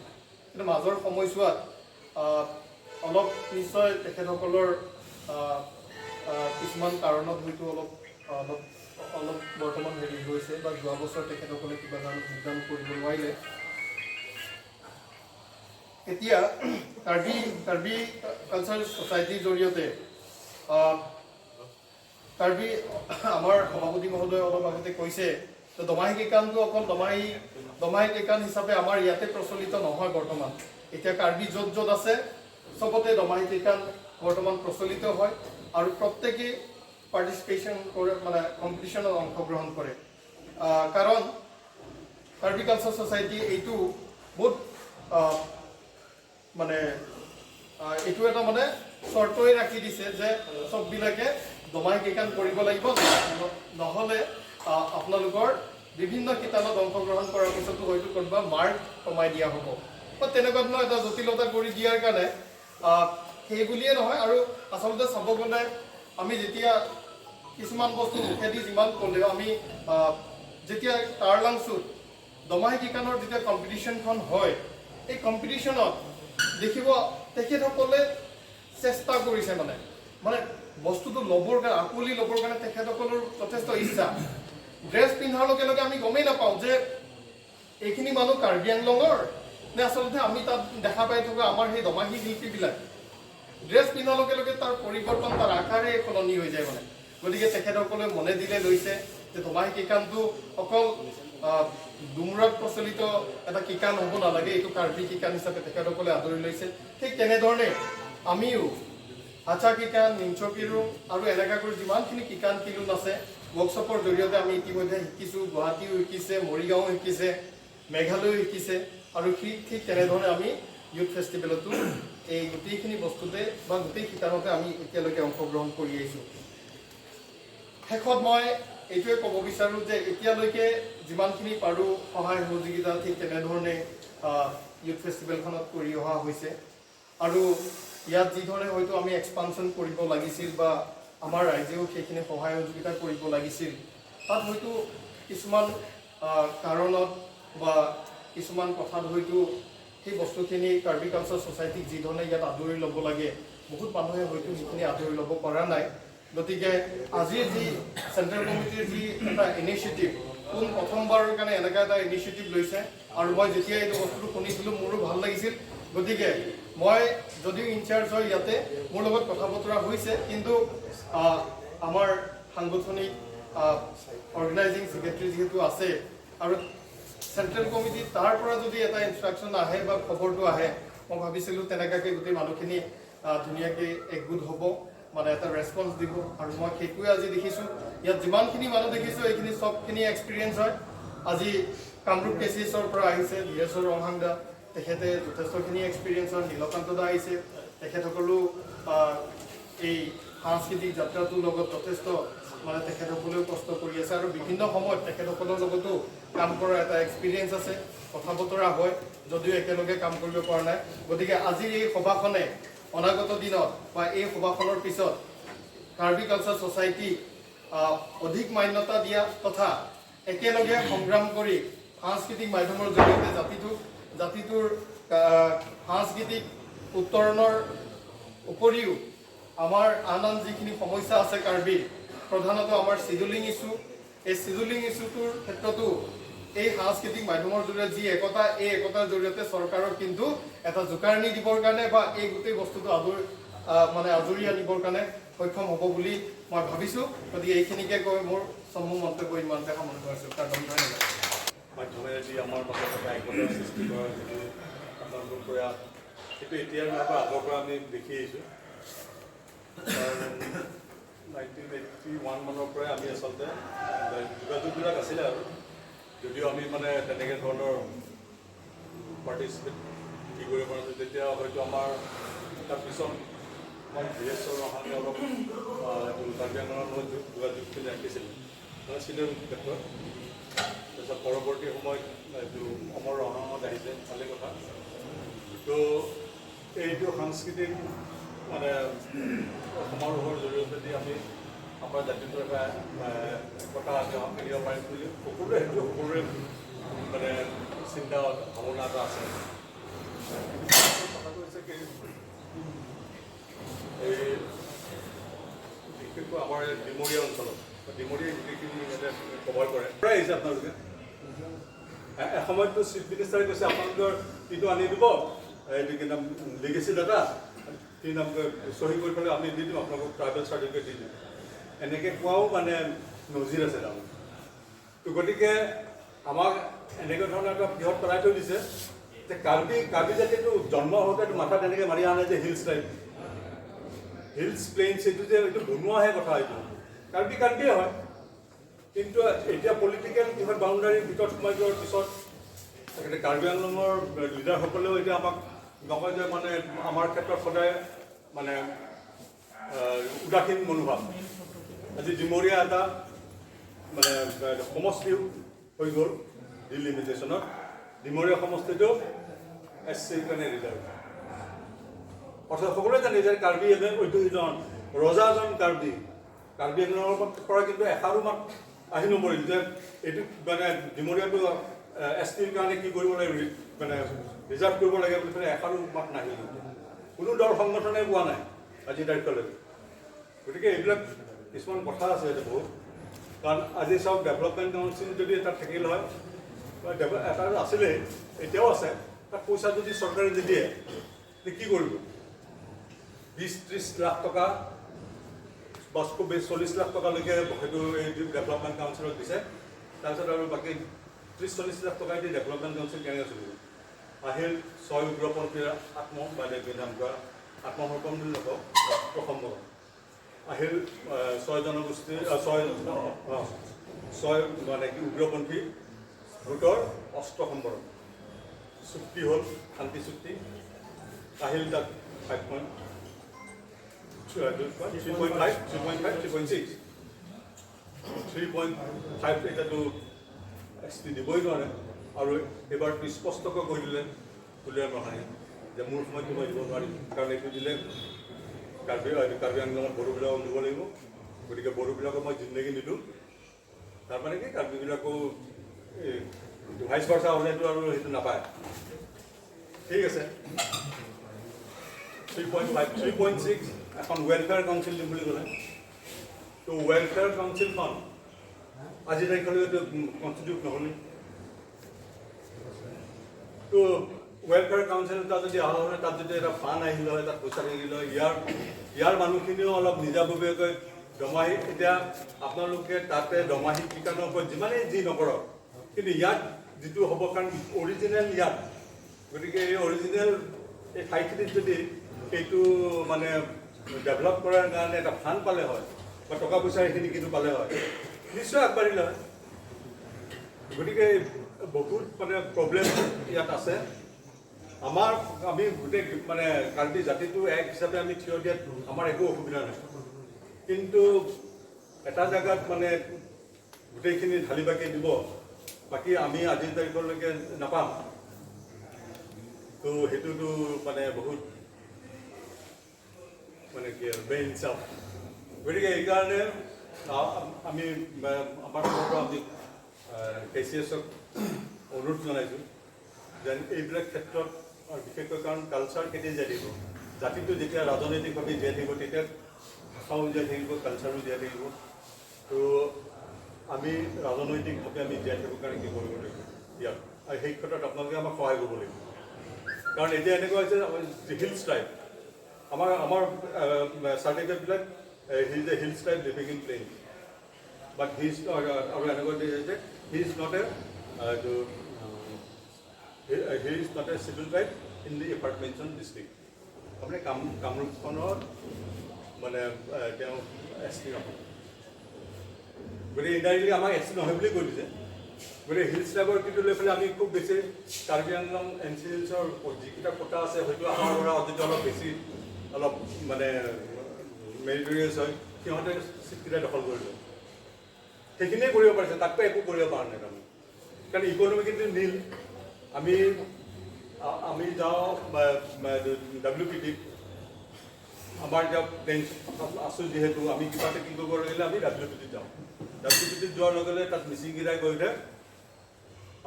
কিন্তু মাজৰ সময়ছোৱাত অলপ নিশ্চয় তেখেতসকলৰ কিছুমান কাৰণত হয়তো অলপ অলপ অলপ বৰ্তমান হেৰি হৈছে বা যোৱা বছৰ তেখেতসকলে কিবা কাৰণত যোগদান কৰিব নোৱাৰিলে। এতিয়া কাৰ্বি কাৰ্বি কালচাৰ ছ'চাইটিৰ জৰিয়তে কাৰ্বি আমাৰ সভাপতি মহোদয়ে অলপ আগতে কৈছে যে দমাহী কেইকানটো অকল দমাহী দমাহী কেইকান হিচাপে আমাৰ ইয়াতে প্ৰচলিত নহয়। বৰ্তমান এতিয়া কাৰ্বি য'ত য'ত আছে, চবতে দমাহী কেইকান বৰ্তমান প্ৰচলিত হয় আৰু প্ৰত্যেকেই পাৰ্টিচিপেশ্যন কৰে, মানে কম্পিটিশ্যনত অংশগ্ৰহণ কৰে। কাৰণ কাৰ্বি কালচাৰ ছ'চাইটি এইটো বহুত মানে এইটো এটা মানে চৰ্তই ৰাখি দিছে যে চববিলাকে দমাহী কেইকান কৰিব লাগিব, নহ'লে আপোনালোকৰ বিভিন্ন শিতানত অংশগ্ৰহণ কৰাৰ পিছতো হয়তো কোনোবা মাৰ্ক কমাই দিয়া হ'ব বা তেনেকুৱা ধৰণৰ এটা জটিলতা কৰি দিয়াৰ কাৰণে। সেই বুলিয়ে নহয়, আৰু আচলতে চাব গ'লে আমি যেতিয়া কিছুমান বস্তু মুখেদি যিমান ক'লেও আমি যেতিয়া তাৰালাংচুত দমাহী কিকানৰ যেতিয়া কম্পিটিশ্যনখন হয়, এই কম্পিটিশ্যনত দেখিব তেখেতসকলে চেষ্টা কৰিছে, মানে মানে বস্তুটো ল'বৰ কাৰণে, আঁকোৱালি ল'বৰ কাৰণে তেখেতসকলৰ যথেষ্ট ইচ্ছা। ড্ৰেছ পিন্ধাৰ লগে লগে আমি গমেই নাপাওঁ যে এইখিনি মানুহ কাৰ্বি আংলঙৰ নে আচলতে আমি তাত দেখা পাই থকা আমাৰ সেই দমাহী শিল্পীবিলাক। ড্ৰেছ পিন্ধাৰ লগে লগে তাৰ পৰিৱৰ্তন, তাৰ আকাৰে সলনি হৈ যায় মানে। গতিকে তেখেতসকলে মনে দিলে লৈছে যে দমাহী কিকানটো অকল ডুমুৰাত প্ৰচলিত এটা কিকান হ'ব নালাগে, এইটো কাৰ্বি কিকান হিচাপে তেখেতসকলে আদৰি লৈছে। ঠিক তেনেধৰণে আমিও হাচা কিকান, নিঞ্চ কিৰুং আৰু এনেকুৱা কৰি যিমানখিনি কিকান কিলুন আছে, ৱৰ্কশ্বপৰ জৰিয়তে আমি ইতিমধ্যে শিকিছোঁ। গুৱাহাটীও শিকিছে, মৰিগাঁও শিকিছে, মেঘালয়ো শিকিছে আৰু ঠিক ঠিক তেনেধৰণে আমি ইউথ ফেষ্টিভেলতো এই গোটেইখিনি বস্তুতে বা গোটেই শিতানতে আমি এতিয়ালৈকে অংশগ্ৰহণ কৰি আহিছোঁ। শেষত মই এইটোৱে ক'ব বিচাৰোঁ যে এতিয়ালৈকে যিমানখিনি পাৰোঁ সহায় সহযোগিতা ঠিক তেনেধৰণে ইউথ ফেষ্টিভেলখনত কৰি অহা হৈছে। আৰু ইয়াত যিধৰণে হয়তো আমি এক্সপানশ্যন কৰিব লাগিছিল বা আমাৰ ৰাইজেও সেইখিনি সহায় সহযোগিতা কৰিব লাগিছিল, তাত হয়তো কিছুমান কাৰণত বা কিছুমান কথাত হয়তো সেই বস্তুখিনি কাৰ্বি কালচাৰ ছ'চাইটিক যিধৰণে ইয়াত আদৰি ল'ব লাগে, বহুত মানুহে হয়তো সেইখিনি আদৰি ল'ব পৰা নাই। গতিকে আজিৰ যি চেণ্ট্ৰেল কমিটিৰ যি এটা ইনিচিয়েটিভ, পোন প্ৰথমবাৰৰ কাৰণে এনেকুৱা এটা ইনিচিয়েটিভ লৈছে আৰু মই যেতিয়া এইটো বস্তুটো শুনিছিলোঁ, মোৰো ভাল লাগিছিল। গতিকে মই যদিও ইনচাৰ্জ হয় ইয়াতে, মোৰ লগত কথা বতৰা হৈছে, কিন্তু আমাৰ সাংগঠনিক অৰ্গেনাইজিং ছেক্ৰেটাৰী যিহেতু আছে আৰু চেণ্ট্ৰেল কমিটি, তাৰ পৰা যদি এটা ইনষ্ট্ৰাকশ্যন আহে বা খবৰটো আহে, মই ভাবিছিলোঁ তেনেকুৱাকৈ গোটেই মানুহখিনি ধুনীয়াকৈ একগোট হ'ব, মানে এটা ৰেচপঞ্চ দিব। আৰু মই সেইটোৱে আজি দেখিছোঁ। ইয়াত যিমানখিনি মানুহ দেখিছোঁ, এইখিনি চবখিনি এক্সপিৰিয়েঞ্চ হয়। আজি কামৰূপ কেচিছৰ পৰা আহিছে ধীৰেশ্বৰ ৰংহাং দা, তেখেতে যথেষ্টখিনি এক্সপিৰিয়েঞ্চ হয়। নীলকান্ত দা আহিছে, তেখেতসকলো এই সাংস্কৃতিক যাত্ৰাটোৰ লগত যথেষ্ট মানে তেখেতসকলেও কষ্ট কৰি আছে আৰু বিভিন্ন সময়ত তেখেতসকলৰ লগতো কাম কৰাৰ এটা এক্সপিৰিয়েঞ্চ আছে, কথা বতৰা হয় যদিও একেলগে কাম কৰিব পৰা নাই। গতিকে আজিৰ এই সভাখনে অনাগত দিনত বা এই সভাখনৰ পিছত কাৰ্বি কালচাৰ ছ'চাইটিক অধিক মান্যতা দিয়া তথা একেলগে সংগ্ৰাম কৰি সাংস্কৃতিক মাধ্যমৰ জৰিয়তে জাতিটোৰ সাংস্কৃতিক উত্তৰণৰ উপৰিও আমাৰ আন আন যিখিনি সমস্যা আছে কাৰ্বি, প্ৰধানতঃ আমাৰ চিডুলিং ইছ্যু, এই চিডুলিং ইছ্যুটোৰ ক্ষেত্ৰতো এই সাংস্কৃতিক মাধ্যমৰ জৰিয়তে যি একতা, এই একতাৰ জৰিয়তে চৰকাৰক কিন্তু এটা জোকাৰণি দিবৰ কাৰণে বা এই গোটেই বস্তুটো মানে আজৰি আনিবৰ কাৰণে সক্ষম হ'ব বুলি মই ভাবিছোঁ। গতিকে এইখিনিকে কৈ মোৰ চমু মন্তব্য ইমানতে সামৰণি কৰিছোঁ। তাৰ ধন্যবাদ। মাধ্যমেৰে আমাৰ মাজত এটা একতাৰ সৃষ্টি কৰাৰ যিটো আপোনালোকৰ প্ৰয়াস, সেইটো এতিয়াৰ নহয় বা আগৰ পৰা আমি দেখি আহিছোঁ। কাৰণ 1981 মানৰ পৰাই আমি আচলতে যোগাযোগবিলাক আছিলে আৰু যদিও আমি মানে তেনেকৈ ধৰণৰ পাৰ্টিচিপেট কি কৰিব পৰা নাছিলোঁ তেতিয়া, হয়তো আমাৰ তাৰপিছত আমাৰ ধীৰেশ্বৰ ৰহাঙে অলপ কাৰ্বি আংলঙৰ লগত যোগাযোগখিনি ৰাখিছিলে, মানে চিনিয়ৰ ক্ষেত্ৰত। তাৰপিছত পৰৱৰ্তী সময়ত এইটো অমৰ ৰহাঙত আহিছে, ভালে কথা। তো এইটো সাংস্কৃতিক মানে সমাৰোহৰ জৰিয়তে দি আমি আমাৰ জাতিটোৰ এটা একতা আনিব পাৰিম বুলি সকলোৰে, সেইটো সকলোৰে মানে চিন্তা ভাৱনা এটা আছে। কথাটো হৈছে কি, এই বিশেষকৈ আমাৰ এই ডিমৰীয়া অঞ্চলত, ডিমৰীয়া গোটেইখিনি ইয়াতে কভাৰ কৰে, প্ৰায় আহিছে আপোনালোকে। এসময়ততো চিফ মিনিষ্টাৰে কৈছে, আপোনালোকৰ এইটো আনি দিব, এইটো কি নাম, লিগেচি ডাটা, কি নাম, চহী কৰি পেলাই আমি দি দিম আপোনালোকক, ট্ৰাইবেল চাৰ্টিফিকেট দি দিম, এনেকৈ কোৱাও মানে নজিৰ আছে তাৰমানে। তো গতিকে আমাক এনেকুৱা ধৰণৰ এটা কিহত পেলাই থৈ দিছে যে কাৰ্বি জাতিটো জন্ম হওঁতে মাথাত এনেকৈ মাৰি অহা নাই যে হিলছ টাইপ, হিলছ, প্লেইনছ, এইটো যে এইটো বনোৱাহে কথা। এইটো কাৰ্বি কাৰ্বিয়ে হয়। কিন্তু এতিয়া পলিটিকেল কিহত বাউণ্ডাৰীৰ ভিতৰত সোমাই যোৱাৰ পিছত তেখেতে কাৰ্বি আংলঙৰ লিডাৰসকলেও এতিয়া আমাক নকয় যে মানে আমাৰ ক্ষেত্ৰত সদায় মানে উদাসীন মনোভাৱ। আজি ডিমৰীয়া এটা মানে সমষ্টি হৈ গ'ল ডিলিমিটেশ্যনত। ডিমৰীয়া সমষ্টিটো এছ চিৰ কাৰণে ৰিজাৰ্ভ। অৰ্থাৎ সকলোৱে জানে যে কাৰ্বি এজন ঐতিহ্যজন ৰজাজন কাৰ্বি। কাৰ্বি আংলঙৰ পৰা কিন্তু এষাৰো মাত আহি নপৰিল যে এইটো মানে ডিমৰীয়াটো এছ টিৰ কাৰণে কি কৰিব লাগে, মানে ৰিজাৰ্ভ কৰিব লাগে বুলি পেলাই এষাৰো মাত নাহিল। কোনো দল সংগঠনে কোৱা নাই আজি তাৰিখলৈকে। গতিকে এইবিলাক কিছুমান কথা আছে ইয়াতে বহুত। কাৰণ আজি চাওক, ডেভেলপমেণ্ট কাউন্সিল যদি এটা থাকিল হয় বা এটা আছিলেই, এতিয়াও আছে, তাত পইচা যদি চৰকাৰে নিদিয়ে তে কি কৰিব? 20-30 লাখ টকা বা খুব বেছি 40 লাখ টকালৈকে সেইটো এই ডেভেলপমেণ্ট কাউন্সিলত দিছে। তাৰপিছত আৰু বাকী 30-40 লাখ টকাই দি ডেভেলপমেণ্ট কাউন্সিল কেনেকৈ চলিব? আহিল ছয় উগ্ৰপন্থীৰ আত্ম বা নাম কোৱা আত্মসমৰ্পণ বুলি নকওঁ, প্ৰসংগ আহিল। ছয় জনগোষ্ঠীৰ ছয় মানে কি উগ্ৰপন্থী গোটৰ অস্ত্ৰ সম্বৰণ চুক্তি হ'ল, শান্তি চুক্তি আহিল। তাত 5 point 3.5, 3.5, 3.6, 3.5 এতিয়াতো এছ টি দিবই নোৱাৰে। আৰু এইবাৰ স্পষ্টকৈ কৈ দিলে তুলিৰাম ৰংহাঙে যে মোৰ সময়ততো মই দিব নোৱাৰিম, কাৰণ এইটো দিলে কাৰ্বি আংলঙত বড়োবিলাকক দিব লাগিব, গতিকে বড়োবিলাকক মই জিন্দগী নিদিওঁ। তাৰমানে কি, কাৰ্বিবিলাকো এই ভাইচ ভাৰ্চা হ'লেতো আৰু সেইটো নাপায়। ঠিক আছে, 3.5, 3.6 এখন ৱেলফেয়াৰ কাউন্সিল দিম বুলি ক'লে। তো ৱেলফেয়াৰ কাউন্সিলখন আজি তাৰিখলৈকে কনষ্টিটিউট নহ'লেই। তো ৱেলফেয়াৰ কাউন্সিল এটা যদি অহা হ'লে, তাত যদি এটা ফাণ্ড আহিল হয়, তাত পইচা থাকিল হয়, ইয়াৰ মানুহখিনিও অলপ নিজাববীয়াকৈ দমাহী, এতিয়া আপোনালোকে তাতে দমাহী ঠিকানৰ ওপৰত যিমানেই যি নকৰক, কিন্তু ইয়াত যিটো হ'ব, কাৰণ অৰিজিনেল ইয়াত, গতিকে এই অৰিজিনেল এই ঠাইখিনিত যদি সেইটো মানে ডেভেলপ কৰাৰ কাৰণে এটা ফাণ্ড পালে হয় বা টকা পইচা এইখিনি কিন্তু পালে হয়, নিশ্চয় আগবাঢ়িলে হয়। গতিকে বহুত মানে প্ৰব্লেম ইয়াত আছে আমাৰ। আমি গোটেই মানে কাৰ্বি জাতিটো এক হিচাপে আমি থিয় দিয়াত আমাৰ একো অসুবিধা নাই, কিন্তু এটা জেগাত মানে গোটেইখিনি ঢালি বাকি দিব, বাকী আমি আজিৰ তাৰিখলৈকে নাপাম। তো সেইটোতো মানে বহুত মানে কি আৰু বেইনচাফ। গতিকে এইকাৰণে আমি আমাৰ ফালৰ পৰা আমি কেচিএছক অনুৰোধ জনাইছোঁ যেন এইবিলাক ক্ষেত্ৰত, আৰু বিশেষকৈ কাৰণ কালচাৰ কেতিয়া জীয়াই থাকিব? জাতিটো যেতিয়া ৰাজনৈতিকভাৱে জীয়াই থাকিব, তেতিয়া ভাষাও জীয়াই থাকিব, কালচাৰো জীয়াই থাকিব। তো আমি ৰাজনৈতিকভাৱে আমি জীয়াই থাকিবৰ কাৰণে কি কৰিব লাগিব ইয়াত, আৰু সেই ক্ষেত্ৰত আপোনালোকে আমাক সহায় কৰিব লাগিব। কাৰণ এতিয়া এনেকুৱা হৈছে, হিলছ ট্ৰাইব, আমাৰ আমাৰ চাৰ্টিফিকেটবিলাক he is a hills tribe living in plain, but he is, আৰু এনেকুৱা যে he is not a schedule tribe in the aforementioned district. আপুনি কামৰূপখনত মানে তেওঁ এছ টি নহয়, গতিকে ইনডাইৰেক্টলি আমাক এছ টি নহয় বুলি কৈ দিছে। গতিকে হিলছ ট্ৰাইবৰ কিন্তু লৈ পেলাই আমি খুব বেছি কাৰ্বি আংলং এন চি হিলছৰ যিকেইটা কোটা আছে, হয়তো আমাৰ পৰা যদি অলপ বেছি অলপ মানে মেৰিটৰিয়াছ হয়, সিহঁতে চিটকেইটা দখল কৰি লয়। সেইখিনিয়ে কৰিব পাৰিছে, তাতকৈ একো কৰিব পৰা নাই তাৰমানে। কাৰণ ইকনমিকেলি নীল। আমি আমি যাওঁ ডাব্লিউ পি টিত, আমাৰ এতিয়া প্লেইনছ আছোঁ যিহেতু, আমি কিবা এটা কি কৰিব লাগিলে আমি ডাব্লিউ পি টিত যাওঁ। ডাব্লিউ পি টিত যোৱাৰ লগে লগে তাত মিচিংকেইটাই কৈ উঠে,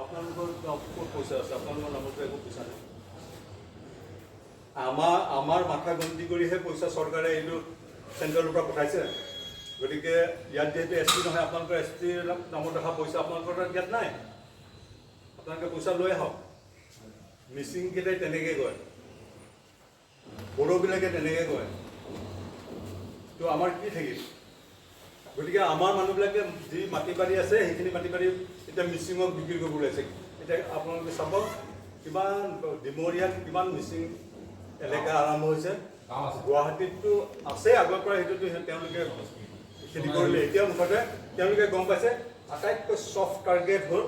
আপোনালোকৰ ক'ত পইচা আছে? আপোনালোকৰ নামতো একো পইচা নাই। আমাৰ আমাৰ মাথা গন্তি কৰিহে পইচা চৰকাৰে এইটো চেণ্ট্ৰেলৰ পৰা পঠাইছে। গতিকে ইয়াত যিহেতু এছ টি নহয়, আপোনালোকৰ এছ টিৰ নামত ৰখা পইচা আপোনালোকৰ তাত ইয়াত নাই, আপোনালোকে পইচা লৈ আহক। মিচিংকেইটাই তেনেকৈ কয়, বড়োবিলাকে তেনেকৈ কয়। তো আমাৰ কি থাকিল? গতিকে আমাৰ মানুহবিলাকে যি মাটি বাৰী আছে, সেইখিনি মাটি বাৰী এতিয়া মিচিঙক বিক্ৰী কৰিব ওলাইছে। এতিয়া আপোনালোকে চাব, কিমান ডিমৰীয়াত কিমান মিচিং এলেকা আৰম্ভ হৈছে। গুৱাহাটীততো আছে আগৰ পৰা, সেইটোতো তেওঁলোকে খেতি কৰিলে। এতিয়া মুঠতে তেওঁলোকে গম পাইছে, আটাইতকৈ ছফ্ট টাৰ্গেট হ'ল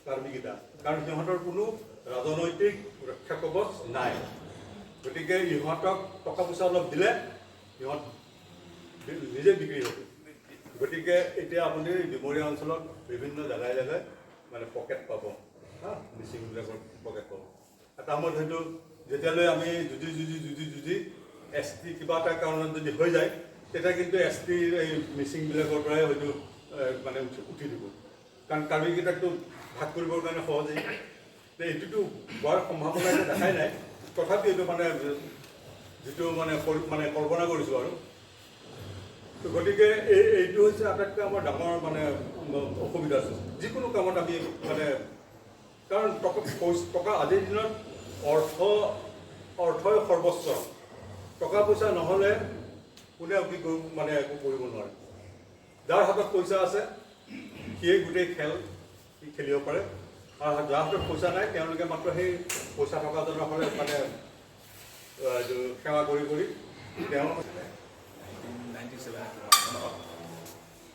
কাৰ্বিকেইটা, কাৰণ সিহঁতৰ কোনো ৰাজনৈতিক ৰক্ষা কৱচ নাই। গতিকে ইহঁতক টকা পইচা অলপ দিলে সিহঁত নিজে বিক্ৰী হ'ব। গতিকে এতিয়া আপুনি ডিমৰীয়া অঞ্চলত বিভিন্ন জেগাই জেগাই মানে পকেট পাব, হা, মিচিংবিলাকৰ পকেট পাব। এটা সময়ত হয়তো যেতিয়ালৈ আমি যুঁজি যুঁজি যুঁজি যুঁজি এছ টি কিবা এটা কাৰণত যদি হৈ যায়, তেতিয়া কিন্তু এছ টিৰ এই মিচিংবিলাকৰ পৰাই হয়তো মানে উঠি উঠি দিব, কাৰণ কাৰ্বিকেইটাকতো ভাগ কৰিবৰ কাৰণে সহজেই। এইটোতো হোৱাৰ সম্ভাৱনা এতিয়া দেখাই নাই, তথাপি এইটো মানে যিটো মানে মানে কল্পনা কৰিছোঁ আৰু। তো গতিকে এইটো হৈছে আটাইতকৈ আমাৰ ডাঙৰ মানে অসুবিধা আছে যিকোনো কামত আমি মানে, কাৰণ টকা টকা আজিৰ দিনত অৰ্থই সৰ্বস্ব। টকা পইচা নহ'লে কোনেও কি কৰিব মানে একো কৰিব নোৱাৰে। যাৰ হাতত পইচা আছে, সিয়ে গোটেই খেল সি খেলিব পাৰে, আৰু যাৰ হাতত পইচা নাই, তেওঁলোকে মাত্ৰ সেই পইচা থকাজনৰ হ'লে মানে এইটো সেৱা কৰি কৰি তেওঁ 1997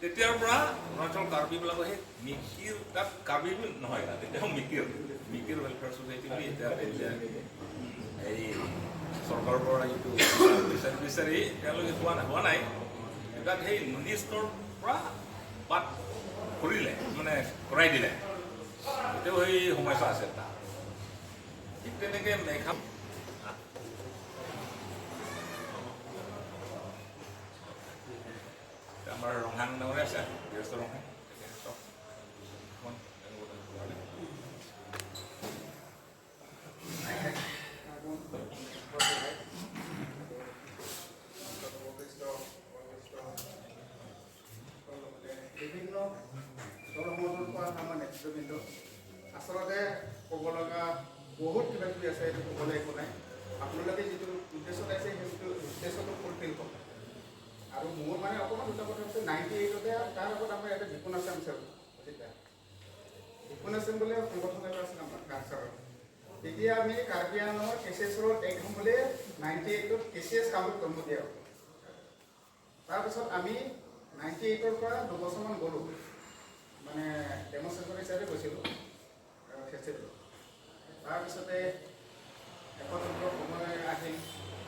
তেতিয়াৰ পৰা অৰুণাচল কাৰ্বিবিলাকৰ সেই মিকিৰ, তাত কাৰ্বি নহয়, তেতিয়া মিকিৰ মিকিৰ ৱেলফেয়াৰ ছ'চাইটি বুলি। এতিয়া এতিয়া এই চৰকাৰৰ পৰা এইটো বিচাৰি বিচাৰি তেওঁলোকে পোৱা নাই, হোৱা নাই। তাত সেই লিষ্টৰ পৰা বাদ কৰিলে, মানে কৰাই দিলে। এতিয়াও সেই সমস্যা আছে তাত। ঠিক তেনেকৈ মেঘা আমাৰ ৰংহাং ডাঙৰীয়া আছে, বীৰেশ্বৰ ৰংহাং, তেখেতক অকণমান তেওঁলোকৰ কাৰণে। বিভিন্ন দল সংগঠনৰ পৰা আমাৰ নেতৃত্ববৃন্দ, আচলতে ক'ব লগা বহুত কিবা কিবি আছে, এইটো ক'বলৈ একো নাই। আপোনালোকে যিটো উদ্দেশ্যত আহিছে, সেইটো উদ্দেশ্যটো ফুলফিল হওক। আৰু মোৰ মানে অকণমান দুটা কথা হৈছে। 98তে, তাৰ আগত আমাৰ ইয়াতে ভিপুন আছাম আছিল। তেতিয়া ভিপুন আছাম বুলি সংগঠন এটা আছিল আমাৰ কাছাৰত। তেতিয়া আমি কাৰ্বি আংলঙৰ কে চি এছৰ এক হ'ম বুলি 98ত কে চি এছ কামৰূপ জন্ম দিয়া হ'ল। তাৰপিছত আমি 98ৰ পৰা 2 বছৰমান গ'লোঁ, মানে ডেমনষ্ট্ৰেশ্যন হিচাপে গৈছিলোঁ ফেষ্টিভেলত। তাৰপিছতে একতন্ত্ৰৰ সময় আহিল,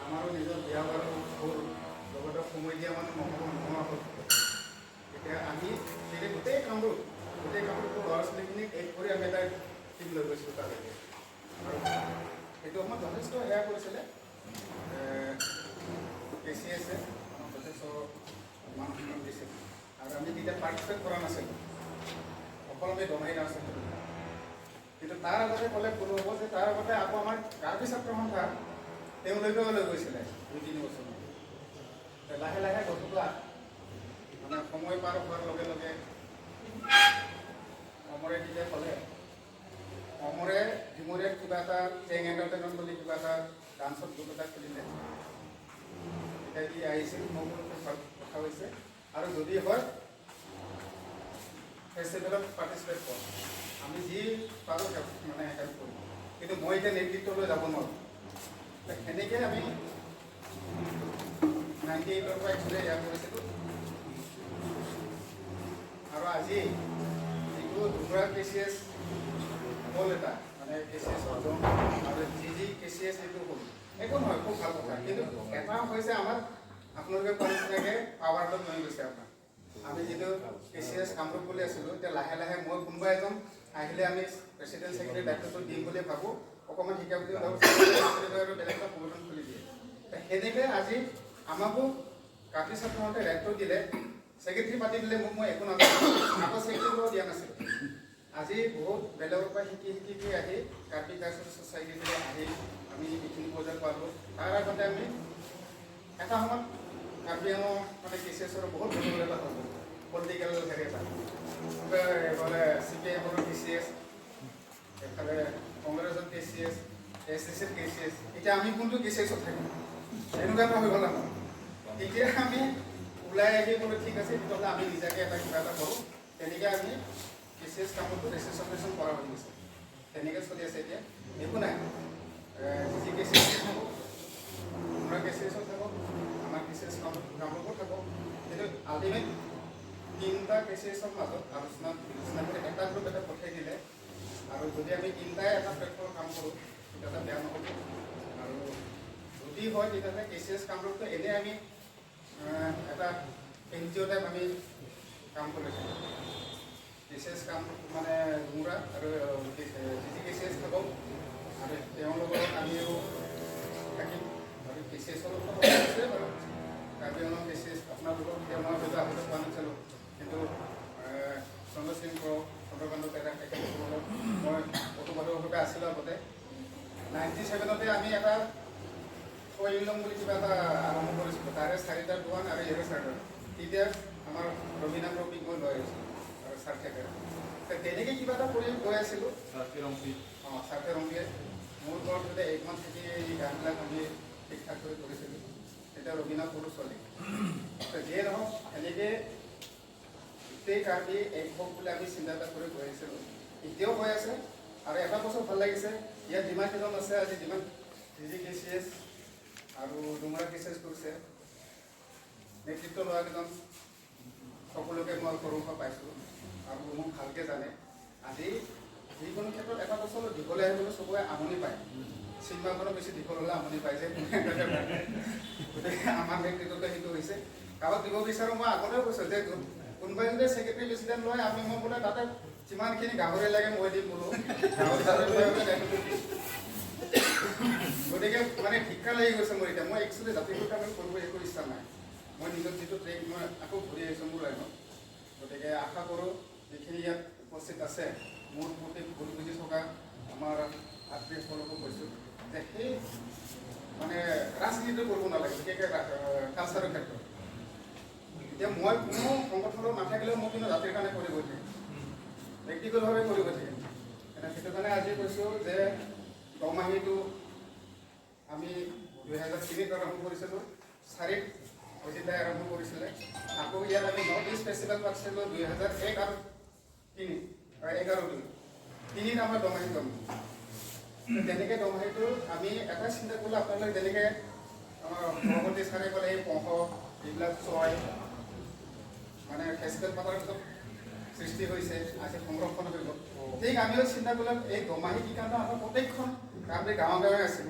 আমাৰো নিজৰ বিয়া বাৰু হ'ল, লগতে সময় দিয়া মানুহ নহ'ব নোহোৱা হ'ল। তেতিয়া আমি তেতিয়া গোটেই কামৰূপৰ ল'ৰা ছোৱালীখিনিক এক কৰি আমি এটা টীম লৈ গৈছিলোঁ তালৈকে। আৰু সেইটো সময়ত যথেষ্ট সেয়া কৰিছিলে কে চি এছে, আমাক যথেষ্ট মান সন্মান দিছিল। আৰু আমি তেতিয়া পাৰ্টিচিপেট কৰা নাছিলোঁ, অকল আমি দমাই নাছিলোঁ। কিন্তু তাৰ আগতে ক'লে ভুল হ'ব যে তাৰ আগতে আকৌ আমাৰ কাৰ্বি ছাত্ৰ সন্থা, তেওঁলোকেও লৈ গৈছিলে 2-3 বছৰমান। লাহে লাহে বস্তুটো মানে সময় পাৰ হোৱাৰ লগে লগে অমৰে তেতিয়া ক'লে, অমৰে ডিমৰীয়াত কিবা এটা চেং এণ্টাৰটেইনমেণ্ট বুলি কিবা এটা ডান্সত গ্ৰুপ এটা খুলিলে। তেতিয়া সি আহিছিল, মোৰ ভাল কথা হৈছে আৰু যদি হয় ফেষ্টিভেলত পাৰ্টিচিপেট কৰোঁ, আমি যি পাৰোঁ মানে হেল্প কৰিম, কিন্তু মই এতিয়া নেতৃত্বলৈ যাব নোৱাৰোঁ। সেনেকৈ আমি 98ৰ পৰা একচুৱেলি এয়া কৰিছিলোঁ। আৰু আজি যিটো ডুমৰা কে চি এছ হ'ল এটা মানে কে চি এছৰ জন আৰু যি যি কে চি এছ সেইটো হ'ল একো নহয়, খুব ভাল কথা। কিন্তু এটা হৈছে আমাৰ আপোনালোকে কোৱা নিচিনাকৈ পাৱাৰটো কমি গৈছে আপোনাৰ। আমি যিটো কে চি এছ কামৰূপ বুলি আছিলোঁ, এতিয়া লাহে লাহে মই কোনোবা এজন আহিলে আমি প্ৰেচিডেণ্ট ছেক্ৰেটাৰী দায়িত্বটো দিম বুলি ভাবোঁ, অকণমান শিকা বুলি আৰু বেলেগ এটা সংগঠন খুলি দিয়ে। সেনেকৈ আজি আমাকো কাৰ্বি ছাত্ৰহঁতে দায়িত্ব দিলে, ছেক্ৰেটাৰী পাতি দিলে মোক, মই একো নাজানো, আকৌ ছেক্ৰেটাৰীও দিয়া নাছিলোঁ। আজি বহুত বেলেগৰ পৰা শিকি শিকি শিকি আহি কাৰ্বি কালচাৰেল ছ'চাইটিলৈ আহি আমি এইখিনি পৰ্যায়ত পালোঁ। তাৰ আগতে আমি এটা সময়ত কাৰ্বি আংলং মানে কে চি এছৰ বহুত গণ্ডগোল এটা হৈ গ'ল, পলিটিকেল হেৰি এটা, এইফালে চি পি আই এমৰ কে চি এছ, এইফালে কংগ্ৰেছৰ কে চি এছ, এছ ডি চিৰ কে চি এছ, এতিয়া আমি কোনটো কে চি এছত থাকিম এনেকুৱা এটা হৈ গ'ল আমাৰ। তেতিয়া আমি ওলাই আহি বোলো ঠিক আছে, তেতিয়াহ'লে আমি নিজাকৈ এটা কিবা এটা কৰোঁ। তেনেকৈ আমি কে চি এছ কামতো ৰেজিষ্ট্ৰেশ্যন কৰা হৈ গৈছে, তেনেকৈ চলি আছে এতিয়া, একো নাই। যি কে চি এছ থাকক, আপোনাৰ কে চি এছত থাকক, আমাৰ কে চি এছ কামৰূপত থাকক, কিন্তু আল্টিমেট তিনিটা কে চি এছৰ মাজত আলোচনা বিলোচনা কৰি এটা গ্ৰুপ এটা পঠাই দিলে আৰু যদি আমি তিনিটাই এটা প্লেটফৰ্ম কাম কৰোঁ তেতিয়াহ'লে বেয়া নহ'ব। আৰু যদি হয় তেতিয়াহ'লে কে চি এছ কামৰূপটো এনেই আমি এটা এন জি অ' টাইপ আমি কাম কৰিছিলোঁ। কে চি এছ কামৰূপ মানে ডুমুৰা আৰু জি জি কে চি এছ থাকক আৰু তেওঁলোকৰ আমিও থাকিম। আৰু কে চি এছৰ লগত আছে বাৰু কাৰ্বি আংলং কে চি এছ আপোনালোকক এতিয়া মই হয়তো আগতে কোৱা নাছিলোঁ, কিন্তু চন্দ্ৰ সিং কৰক, চন্দ্ৰকান্ত পেৰা তেখেতসকলৰ লগত মই ওতপ্ৰোতভাৱে আছিলোঁ আগতে। 97তে আমি এটা থৈলং বুলি কিবা এটা আৰম্ভ কৰিছিলোঁ, তাৰে চাৰিটা দোকান আৰু ইয়াৰে চাৰিটা। তেতিয়া আমাৰ ৰবীনাথ ৰবিক মই লৈ আহিছিলোঁ আৰু ছাৰ থেকেৰা, তেনেকৈ কিবা এটা কৰি গৈ আছিলোঁ। অঁ, চাৰ্থে ৰংপিয়ে মোৰ ঘৰত তেতিয়া এক মাহ থাকি এই গানবিলাক আমি ঠিক ঠাক কৰি কৰিছিলোঁ। তেতিয়া ৰবীনাথ সৰু ছোৱালী। যিয়ে নহওক সেনেকৈ গোটেই কাৰ্বি এক হওক বুলি আমি চিন্তা এটা কৰি গৈ আছিলোঁ, এতিয়াও হৈ আছে। আৰু এটা বছৰ ভাল লাগিছে, ইয়াত যিমান কেইজন আছে আজি যিমান জি জি কে চি এছ আৰু ডুমৰা কে চি এছ কৰিছে, নেতৃত্ব লোৱাকেইজন সকলোকে মই সৰুৰ পৰা পাইছোঁ আৰু মোক ভালকৈ জানে। আজি যিকোনো ক্ষেত্ৰত এটা বছৰ দীঘলে আহিবলৈ চবৰে আমনি পায়, চিনেমাখনো বেছি দীঘল হ'লে আমনি পায় যে, গতিকে আমাৰ নেতৃত্বতে সেইটো হৈছে। কাৰোবাক দিব বিচাৰোঁ, মই আগতেও কৈছোঁ যে কোনোবাই যদি ছেক্ৰেটাৰী প্ৰেচিডেণ্ট লয়, আমি মই বোলে তাতে যিমানখিনি গাহৰি লাগে মই দিম বোলো, গতিকে মানে শিক্ষা লাগি গৈছে মোৰ এতিয়া। মই একচুৱেলি জাতিটোৰ কাৰণে কৰিব একো ইচ্ছা নাই, মই নিজৰ যিটো ট্ৰেক মই আকৌ ঘূৰি আহিছোঁ মোৰ লাইনত। গতিকে আশা কৰোঁ যিখিনি ইয়াত উপস্থিত আছে মোৰ প্ৰতি ভুল বুজি থকা আমাৰ ভাতৃসকলকো কৈছোঁ যে সেই মানে ৰাজনীতি কৰিব নালাগে, বিশেষকৈ কালচাৰৰ ক্ষেত্ৰত। এতিয়া মই কোনো সংগঠনত নাথাকিলেও মই কিন্তু জাতিৰ কাৰণে কৰি গৈ থাকিম, ব্যক্তিগতভাৱে কৰি গৈ থাকিম। সেইটো কাৰণে আজি কৈছোঁ যে দমাহীটো আমি 2003ত আৰম্ভ কৰিছিলোঁ, 4ত অজিত দাই আৰম্ভ কৰিছিলে। আকৌ ইয়াত আমি নৰ্থ ইষ্ট ফেষ্টিভেল পাতিছিলোঁ 2001 আৰু 3, 1 আৰু 2, 3ত আমাৰ দমাহী জন্ম। তেনেকৈ দমাহীটো আমি এটা চিন্তা কৰিলে আপোনালোকে যেনেকৈ আমাৰ সভাপতি ছাৰে ক'লে এই পংখ এইবিলাক ছয় মানে ফেষ্টিভেল পতাৰ পিছত সৃষ্টি হৈছে, আজি সংৰক্ষণ হৈ গ'ল। ঠিক আমিও চিন্তা কৰিলে এই দমাহী কি কাৰণে আমাৰ প্ৰত্যেকখন কাৰ্বি গাঁৱে গাঁৱে আছে।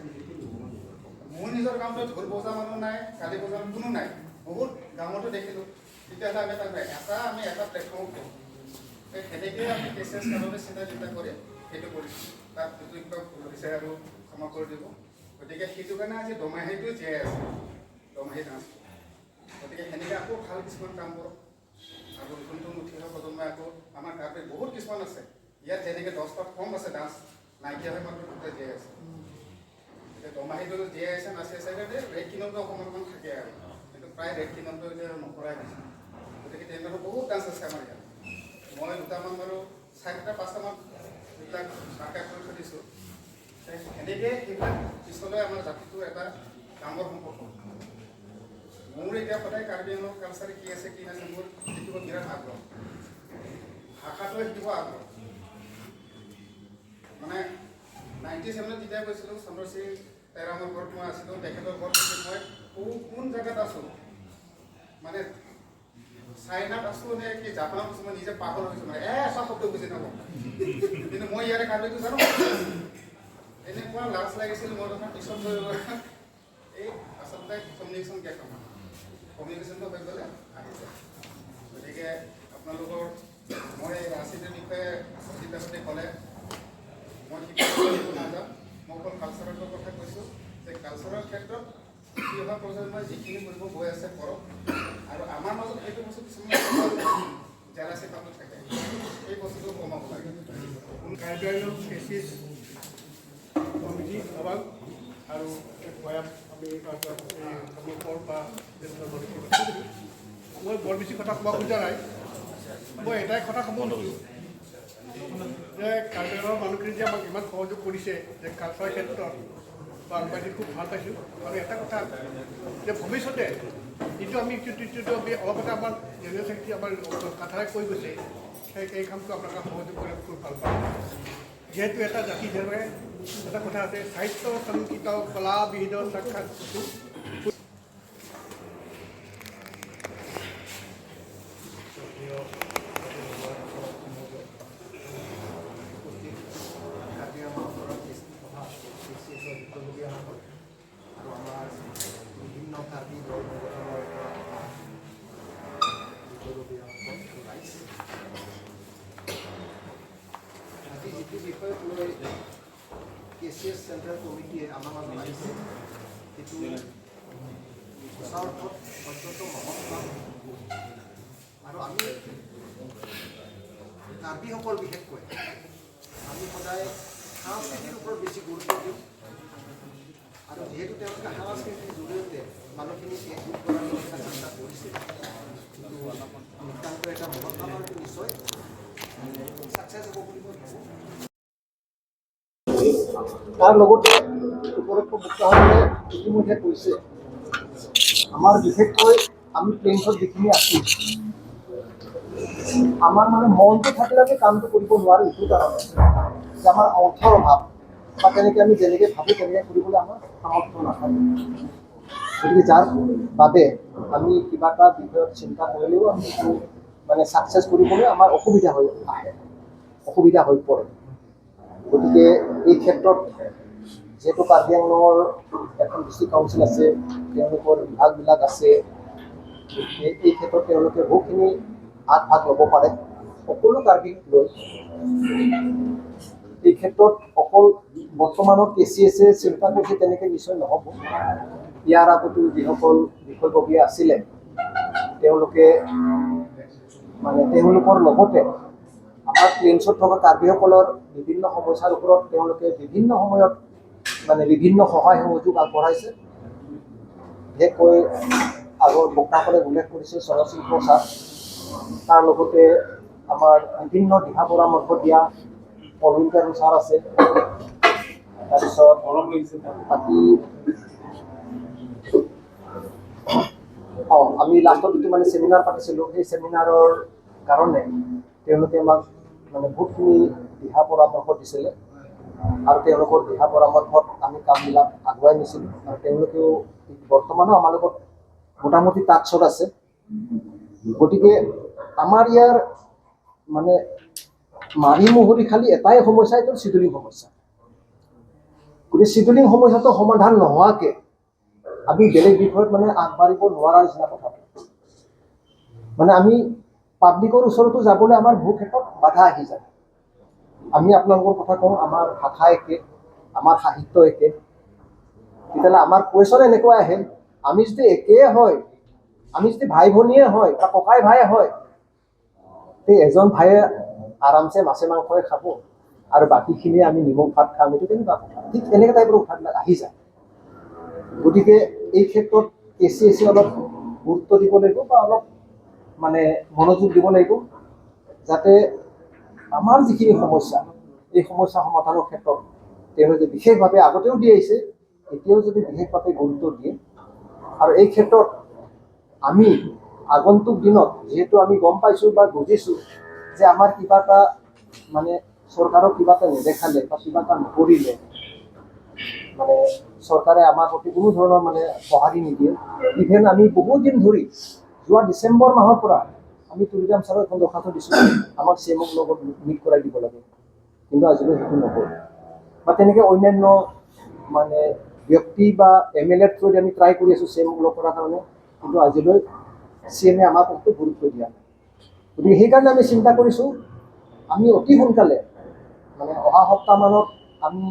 মোৰ নিজৰ গাঁৱতো ঢোল বজা মানুহ নাই, কালি বজা কোনো নাই, বহুত গাঁৱতো দেখিলোঁ। তেতিয়াহ'লে আমি তাত এটা আমি এটা প্লেটফৰ্ম কৰোঁ, সেনেকৈয়ে আমি কে চি এছ কামতে চিন্তা চিন্তা কৰি সেইটো কৰিছোঁ। তাত যিটো কিবা ভুল হৈছে আৰু ক্ষমা কৰি দিব। গতিকে সেইটো কাৰণে আজি দমাহীটো জীয়াই আছে, দমাহী ডান্সটো। গতিকে সেনেকৈ আকৌ ভাল কিছুমান কাম কৰক আৰু নতুন নতুন উঠি অহা প্ৰজন্মই আকৌ আমাৰ কাৰ্বি বহুত কিছুমান আছে ইয়াত, যেনেকৈ 10টা ফৰ্ম আছে ডান্স নাইকিয়া হৈ মাত্ৰ দুটা জীয়াই আছে। এতিয়া দমাহীটো জীয়াই আছে, নাচি আছে কাৰণে ৰেকিনতো অকণমান অকণমান থাকে আৰু, কিন্তু প্ৰায় ৰেড কিংডমটো এতিয়া নকৰাই হৈছে। গতিকে তেনেকুৱা বহুত ডান্স আছে আমাৰ ইয়াত। মই দুটামান বাৰু চাৰিটা পাঁচটামান এইবিলাক আৰ্কাইভ কৰি থৈ দিছোঁ। সেনেকৈ সেইবিলাক পিছলৈ আমাৰ জাতিটোৰ এটা ডাঙৰ সম্পৰ্ক। মোৰ এতিয়া সদায় কাৰ্বি আংলং কালচাৰ কি আছে, কি নাছে, মোৰ শিকিব বিৰাট আগ্ৰহ, ভাষাটো শিকিব আগ্ৰহ। মানে 97ত যেতিয়া গৈছিলোঁ, চন্দ্ৰসিং তেৰামৰ ঘৰত মই আছিলোঁ। তেখেতৰ ঘৰত মই কোন জেগাত আছোঁ, মানে চাইনাত আছোঁ নে কি জাপানত আছোঁ, মই নিজে পাগল হৈছোঁ। মানে এটা শব্দ বুজি নাপাওঁ, কিন্তু মই ইয়াৰে কাৰ্বিটো জানো। এনেকুৱা লাজ লাগিছিল মোৰ কথা। পিছত গৈ এই আচলতে কমিউনিকেশ্যন গেপ, আমাৰ কমিউনিকেশ্যনটো হৈ গ'লে আহি যায়। গতিকে আপোনালোকৰ মই এই ৰাজনীতিৰ বিষয়ে অজিত দাসতে ক'লে, মই শিক্ষা নাযাওঁ। মই অকল কালচাৰেলৰ কথা কৈছোঁ যে কালচাৰৰ ক্ষেত্ৰত উঠি অহা প্ৰজন্মই যিখিনি কৰিব গৈ আছে কৰক। আৰু আমাৰ মাজত সেইটো বস্তু কিছুমান জেলাচি ভাৱটো থাকে, সেই বস্তুটো কমাব লাগে। কাৰ্বি আংলং কেচিএছ কমিটি আৱাং আৰু ভৈয়াম আমি কামৰূপৰ বা মানুহখিনি, মই বৰ বেছি কথা ক'ব খোজা নাই। মই এটাই কথা ক'ব খুজিছোঁ যে কাৰ্বি আংলঙৰ মানুহখিনি যে আমাক ইমান সহযোগ কৰিছে যে কালচাৰ ক্ষেত্ৰত বা আগবাঢ়ি, খুব ভাল পাইছোঁ। আৰু এটা কথা যে ভৱিষ্যতে যিটো আমি যিটো আমি অলপতে আমাৰ জেনেৰেল ছেক্ৰেটাৰী আমাৰ কাথাৰে কৈ গৈছে, সেই এই কামটো আপোনালোকে সহযোগ কৰি আমি খুব ভাল পাওঁ। যিহেতু এটা জাতি হিচাপে এটা কথা আছে, সাহিত্য, সংগীত, কলা বিহিত সাক্ষাৎ। উপস্থিত কাৰ্বি আংলং সভা কেচিএছৰ বিষয়ববীয়াসকল আৰু আমাৰ বিভিন্ন কাৰ্বি দল সংগঠনৰ পৰা অহা বিষয়ববীয়াসকল আৰু ৰাইজ, আজি যিটো বিষয়ক লৈ কেচিএছ চেণ্ট্ৰেল কমিটিয়ে আমাৰ মাজত আহিছে, সেইটো সঁচা অৰ্থত অত্যন্ত মহৎ কাম। আৰু আমি কাৰ্বিসকল বিশেষকৈ আমি সদায় সাংস্কৃতিৰ ওপৰত বেছি গুৰুত্ব দিওঁ। আৰু যিহেতু তেওঁলোকে সাংস্কৃতিৰ জৰিয়তে মানুহখিনিক একগোট কৰাৰ এটা চেষ্টা কৰিছে, সেইটো নিতান্ত এটা মহৎ কাম আৰু এইটো নিশ্চয় ছাকচেছ হ'ব বুলি মই ভাবোঁ। তাৰ লগতে উপৰোক্ত বক্তাসকলে ইতিমধ্যে কৈছে, আমাৰ বিশেষকৈ আমি প্লেইনছত যিখিনি আছোঁ, আমাৰ মানে মনটো থাকিলে আমি কামটো কৰিব নোৱাৰোঁ। এইটো কাৰণে যে আমাৰ অৰ্থৰ অভাৱ বা তেনেকৈ আমি যেনেকৈ ভাবোঁ তেনেকৈ কৰিবলৈ আমাৰ সামৰ্থ্য নাথাকে। গতিকে যাৰ বাবে আমি কিবা এটা বিষয়ত চিন্তা কৰিলেও আমি সেইটো মানে ছাকচেছ কৰিবলৈ আমাৰ অসুবিধা হৈ আহে, অসুবিধা হৈ পৰে। গতিকে এই ক্ষেত্ৰত যিহেতু কাৰ্বি আংলঙৰ এখন ডিষ্ট্ৰিক্ট কাউন্সিল আছে, তেওঁলোকৰ বিভাগবিলাক আছে, গতিকে এই ক্ষেত্ৰত তেওঁলোকে বহুখিনি আগভাগ ল'ব পাৰে সকলো কাৰ্বিক লৈ। এই ক্ষেত্ৰত অকল বৰ্তমানৰ কেচিএছে চিন্তা কৰিছে তেনেকৈ নিশ্চয় নহ'ব। ইয়াৰ আগতো যিসকল বিষয়ববীয়া আছিলে, তেওঁলোকে মানে তেওঁলোকৰ লগতে আমাৰ প্লেইনছত থকা কাৰ্বিসকলৰ বিভিন্ন সমস্যাৰ ওপৰত তেওঁলোকে বিভিন্ন সময়ত মানে বিভিন্ন সহায় সহযোগ আগবঢ়াইছে। বিশেষকৈ আগৰ বক্তাসকলে উল্লেখ কৰিছে চলচ্চিত্ৰ ছাৰ, তাৰ লগতে আমাৰ বিভিন্ন দিহা পৰামৰ্শ দিয়া পলৱিন কাৰু ছাৰ আছে। তাৰপিছত বাকী আমি লাষ্টত যিটো মানে চেমিনাৰ পাতিছিলোঁ, সেই চেমিনাৰৰ কাৰণে তেওঁলোকে আমাক মানে বহুতখিনি দিহা পৰামৰ্শ দিছিলে আৰু তেওঁলোকৰ দিহা পৰামৰ্শত আমি কামবিলাক আগুৱাই নিছিলোঁ। আৰু তেওঁলোকেও বৰ্তমানো আমাৰ লগত মোটামুটি টাচত আছে। গতিকে আমাৰ ইয়াৰ মানে মাৰি মহৰি খালি এটাই সমস্যা, এইটো চিডুলিং সমস্যা। গতিকে চিডুলিং সমস্যাটো সমাধান নোহোৱাকৈ আমি বেলেগ বিষয়ত মানে আগবাঢ়িব নোৱাৰাৰ নিচিনা কথা। মানে আমি পাব্লিকৰ ওচৰতো যাবলৈ আমাৰ বহু ক্ষেত্ৰত বাধা আহি যায়। আমি আপোনালোকৰ কথা কওঁ, আমাৰ ভাষা একে, আমাৰ সাহিত্য একে, তেতিয়াহ'লে আমাৰ কুৱেশ্যন এনেকুৱা আহে, আমি যদি একেই হয়, আমি যদি ভাই ভনীয়ে হয় বা ককাই ভাই হয়, সেই এজন ভায়ে আৰামছে মাছে মাংসই খাব আৰু বাকীখিনিয়ে আমি নিমখ ভাত খাম, এইটো কেনেকুৱা কথা? ঠিক এনেকুৱা টাইপৰ কথাবিলাক আহি যায়। গতিকে এই ক্ষেত্ৰত কেচিএছে অলপ গুৰুত্ব দিব লাগিব বা অলপ মানে মনোযোগ দিব লাগিব, যাতে আমাৰ যিখিনি সমস্যা, এই সমস্যা সমাধানৰ ক্ষেত্ৰত তেওঁলোকে বিশেষভাৱে আগতেও দি আহিছে, এতিয়াও যদি বিশেষভাৱে গুৰুত্ব দিয়ে। আৰু এই ক্ষেত্ৰত আমি আগন্তুক দিনত যিহেতু আমি গম পাইছোঁ বা বুজিছোঁ যে আমাৰ কিবা এটা মানে চৰকাৰক কিবা এটা নেদেখালে বা কিবা এটা নকৰিলে মানে চৰকাৰে আমাৰ প্ৰতি কোনো ধৰণৰ মানে সঁহাৰি নিদিয়ে। ইভেন আমি বহুত দিন ধৰি যোৱা ডিচেম্বৰ মাহৰ পৰা আমি তুলিৰাম ছাৰক এখন দৰখাস্ত দিছোঁ, আমাক চি এমক লগত মিট কৰাই দিব লাগে, কিন্তু আজিলৈ সেইটো নহ'ল। বা তেনেকৈ অন্যান্য মানে ব্যক্তি বা এম এল এৰ থ্ৰুদি আমি ট্ৰাই কৰি আছোঁ চি এমক লগ কৰাৰ কাৰণে, কিন্তু আজিলৈ চি এমে আমাৰ কথাটো গুৰুত্ব দিয়া নাই। গতিকে সেইকাৰণে আমি চিন্তা কৰিছোঁ, আমি অতি সোনকালে মানে অহা সপ্তাহমানত আমি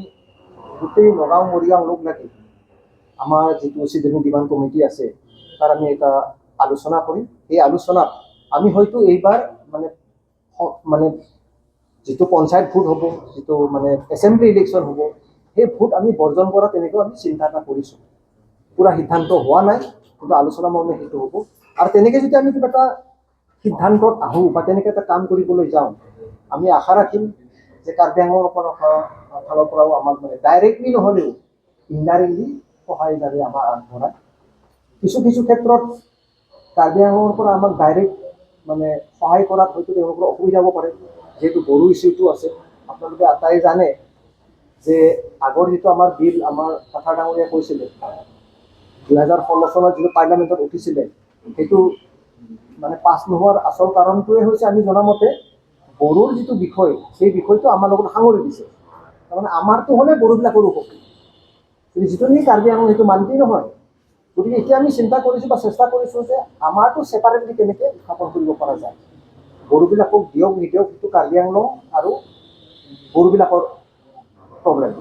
গোটেই নগাঁও মৰিগাঁও লগ লাগি আমাৰ যিটো চিজনিং ডিমাণ্ড কমিটি আছে তাৰ আমি এটা আলোচনা কৰিম। এই আলোচনাত আমি হয়তো এইবাৰ মানে মানে যিটো পঞ্চায়ত ভোট হ'ব, যিটো মানে এছেম্বলি ইলেকশ্যন হ'ব, সেই ভোট আমি বৰ্জন কৰা তেনেকুৱা আমি চিন্তা এটা কৰিছোঁ। পূৰা সিদ্ধান্ত হোৱা নাই, কিন্তু আলোচনা মৰ্মে সেইটো হ'ব। আৰু তেনেকৈ যদি আমি কিবা এটা সিদ্ধান্তত আহোঁ বা তেনেকৈ এটা কাম কৰিবলৈ যাওঁ, আমি আশা ৰাখিম যে কাৰ্বি আংলঙৰ পৰা ফালৰ পৰাও আমাক মানে ডাইৰেক্টলি নহ'লেও ইনডাইৰেক্টলি সহায় যাতে আমাৰ আগবঢ়ায়। কিছু কিছু ক্ষেত্ৰত কাৰ্বি আংলঙৰ পৰা আমাক ডাইৰেক্ট মানে সহায় কৰাত হয়তো তেওঁলোকৰ অসুবিধা হ'ব পাৰে, যিহেতু বড়ো ইছ্যুটো আছে। আপোনালোকে আটাই জানে যে আগৰ যিটো আমাৰ বিল, আমাৰ কাথাৰ ডাঙৰীয়াই কৈছিলে 2016 চনত যিটো পাৰ্লিয়ামেণ্টত উঠিছিলে, সেইটো মানে পাছ নোহোৱাৰ আচল কাৰণটোৱে হৈছে আমি জনামতে বড়োৰ যিটো বিষয়, সেই বিষয়টো আমাৰ লগত সাঙুৰি দিছে। তাৰমানে আমাৰটো হ'লে বড়োবিলাকৰো হ'ব, কিন্তু যিটো নেকি কাৰ্বি আংলং সেইটো মান্তি নহয়। গতিকে এতিয়া আমি চিন্তা কৰিছোঁ বা চেষ্টা কৰিছোঁ যে আমাৰটো ছেপাৰেটলি কেনেকৈ উত্থাপন কৰিব পৰা যায়, বড়োবিলাকক দিয়ক নিদিয়ক সেইটো কাৰ্বি আংলং আৰু বড়োবিলাকৰ প্ৰব্লেম।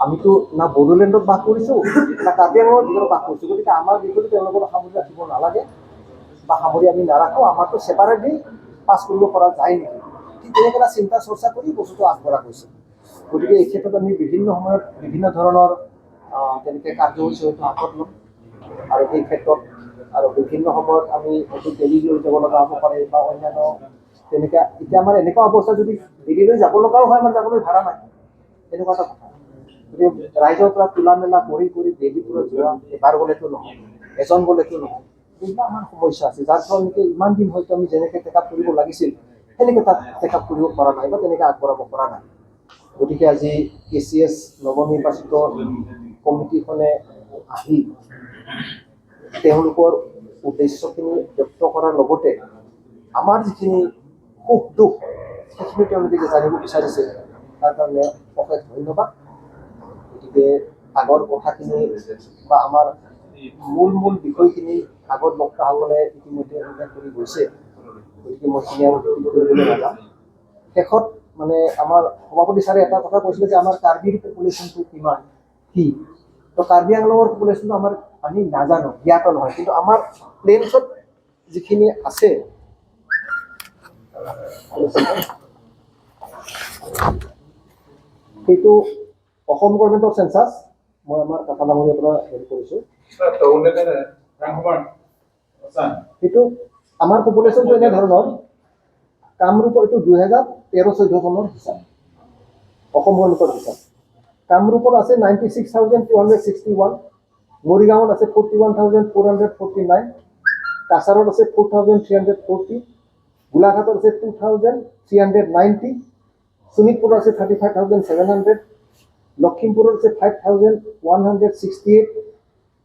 আমিতো না বড়োলেণ্ডত বাস কৰিছোঁ না কাৰ্বি আংলঙৰ ভিতৰত বাস কৰিছোঁ, গতিকে আমাৰ বিষয়টো তেওঁলোকৰ সামৰি ৰাখিব নালাগে বা সামৰি আমি নাৰাখোঁ, আমাৰটো ছেপাৰেটলি পাছ কৰিব পৰা যায় নেকি, ঠিক তেনেকৈ এটা চিন্তা চৰ্চা কৰি বস্তুটো আগবঢ়া গৈছে। গতিকে এই ক্ষেত্ৰত আমি বিভিন্ন সময়ত বিভিন্ন ধৰণৰ তেনেকৈ কাৰ্যসূচী হয়তো হাতত ল'ম, আৰু সেই ক্ষেত্ৰত আৰু বিভিন্ন সময়ত আমি হয়তো দিল্লীলৈ যাব লগা হ'ব পাৰে বা অন্যান্য তেনেকৈ। এতিয়া আমাৰ এনেকুৱা অৱস্থা, যদি দিল্লীলৈ যাব লগাও হয় আমাৰ যাবলৈ ভাড়া নাই, তেনেকুৱা এটা কথা। গতিকে ৰাইজৰ পৰা তোলা মেলা কৰি কৰি দিল্লীৰ পৰা যোৱা এবাৰ গ'লেতো নহয়, এজন গ'লেতো নহয়, এইবিলাক আমাৰ সমস্যা আছে, যাৰ ফলত নেকি ইমান দিন হয়তো আমি যেনেকৈ টেক আপ কৰিব লাগিছিল সেনেকৈ তাত টেক আপ কৰিব পৰা নাই বা তেনেকৈ আগবঢ়াব পৰা নাই। গতিকে আজি কে চি এছ নৱনিৰ্বাচিত কমিটিখনে আহি তেওঁলোকৰ উদ্দেশ্যখিনি ব্যক্ত কৰাৰ লগতে আমাৰ যিখিনি সুখ দুখ সেইখিনি তেওঁলোকে যে জানিব বিচাৰিছে, তাৰ কাৰণে অশেষ ধন্যবাদ। গতিকে আগৰ কথাখিনি বা আমাৰ মূল মূল বিষয়খিনি আগত বক্তাসকলে ইতিমধ্যে উল্লেখ কৰি গৈছে, গতিকে মই সেইখিনি আৰু কৰিবলৈ নাযাওঁ। শেষত মানে আমাৰ সভাপতি ছাৰে এটা কথা কৈছিলে যে আমাৰ কাৰ্বিৰ পপুলেশ্যনটো কিমান কি, তো কাৰ্বি আংলঙৰ পপুলেশ্যনটো আমাৰ আমি নাজানো, জ্ঞাত নহয়, কিন্তু আমাৰ প্লেইনছত যিখিনি আছে সেইটো অসম গভৰ্ণমেণ্টৰ চেঞ্চাছ, মই আমাৰ কাকা ডাঙৰীয়াৰ পৰা হেৰি কৰিছোঁ, সেইটো আমাৰ পপুলেশ্যনটো এনেধৰণৰ। কামৰূপৰ এইটো 2013-14 চনৰ হিচাপ, অসম গভৰ্ণমেণ্টৰ হিচাপ। কামৰূপত আছে 96,261, মৰিগাঁৱত আছে 41,449, কাছাৰত আছে 4,340, গোলাঘাটত আছে 2,390, শোণিতপুৰত আছে 35,700, লখিমপুৰত আছে 5,168,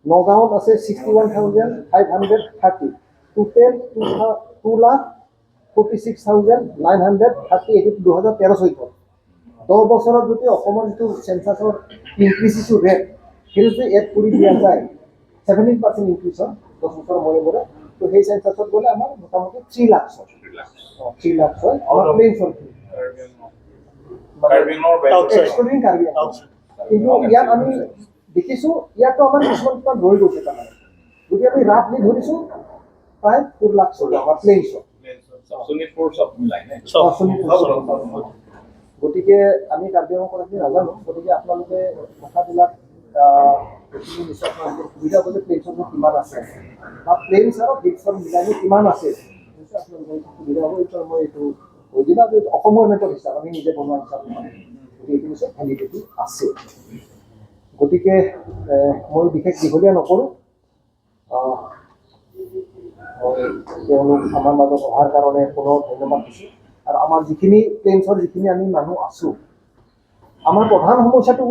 নগাঁৱত আছে 61,530, টোটেল 2,46,930। এইটো 2013-14 10 বছৰত যদি অসমৰ যিটো চেঞ্চাছৰ ইনক্ৰিজ যিটো ৰেট, সেইটো যদি এড কৰি দিয়া যায় 17% ইনক্ৰিজ হয় 10 বছৰৰ মূৰে মূৰে, তো সেই চেঞ্চাছত গ'লে আমাৰ মোটামুটি 3 লাখ হয়। 3 লাখ হয় আমাৰ প্লেইনছৰ, এক্সক্লুডিং কাৰ্বি আংলং। কিন্তু ইয়াত আমি দেখিছোঁ ইয়াতো আমাৰ কিছুমান কিছুমান ৰৈ গৈছে, তাৰমানে গতিকে আমি ৰাফলি ধৰিছোঁ প্ৰায় 4 লাখ হয় আমাৰ প্লেইনছত। গতিকে আমি কাৰ্বি আংলঙৰ কথাখিনি নাজানো, গতিকে আপোনালোকে কথাবিলাক সেইখিনি নিশ্চয় আপোনালোকৰ সুবিধা হ'ব যে প্লেইনছৰ কিমান আছে বা প্লেইনছ আৰু হিলছৰ মিলাই কিমান আছে, নিশ্চয় আপোনালোকৰ সুবিধা হ'ব। এইটো মই এইটো কৈ দিলোঁ আৰু এইটো অসম গভৰ্ণমেণ্টৰ হিচাপ, আমি নিজে বনোৱা হিচাপ নহয়, গতিকে এইটো নিশ্চয় ভেলিডিটি আছে। গতিকে মই বিশেষ দীঘলীয়া নকৰোঁ। মই তেওঁলোক আমাৰ মাজত অহাৰ কাৰণে পুনৰ ধন্যবাদ দিছোঁ। আৰু আমাৰ যিখিনি প্লেইনছৰ যিখিনি আমি মানুহ আছোঁ, আমাৰ প্ৰধান সমস্যাটো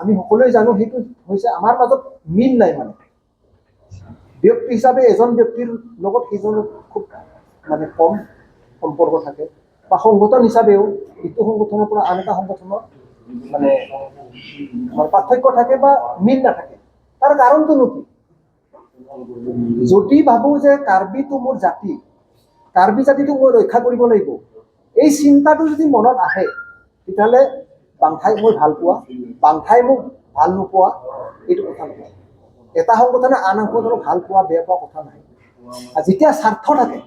আমি সকলোৱে জানো, সেইটো হৈছে আমাৰ মাজত মিল নাই। মানে ব্যক্তি হিচাপে এজন ব্যক্তিৰ লগত সিজনৰ খুব মানে কম সম্পৰ্ক থাকে, বা সংগঠন হিচাপেও ইটো সংগঠনৰ পৰা আন এটা সংগঠনৰ মানে আমাৰ পাৰ্থক্য থাকে বা মিল নাথাকে। তাৰ কাৰণটোনো কি? যদি ভাবোঁ যে কাৰ্বিটো মোৰ জাতি, কাৰ্বি জাতিটোক মই ৰক্ষা কৰিব লাগিব, এই চিন্তাটো যদি মনত আহে, তেতিয়াহ'লে বাংঠাইক মই ভাল পোৱা, বাংঠাই মোক ভাল নোপোৱা এইটো কথা নহয়। এটা সংগঠনে আন সংগঠনক ভাল পোৱা বেয়া পোৱা কথা নাই। আৰু যেতিয়া স্বাৰ্থ থাকে,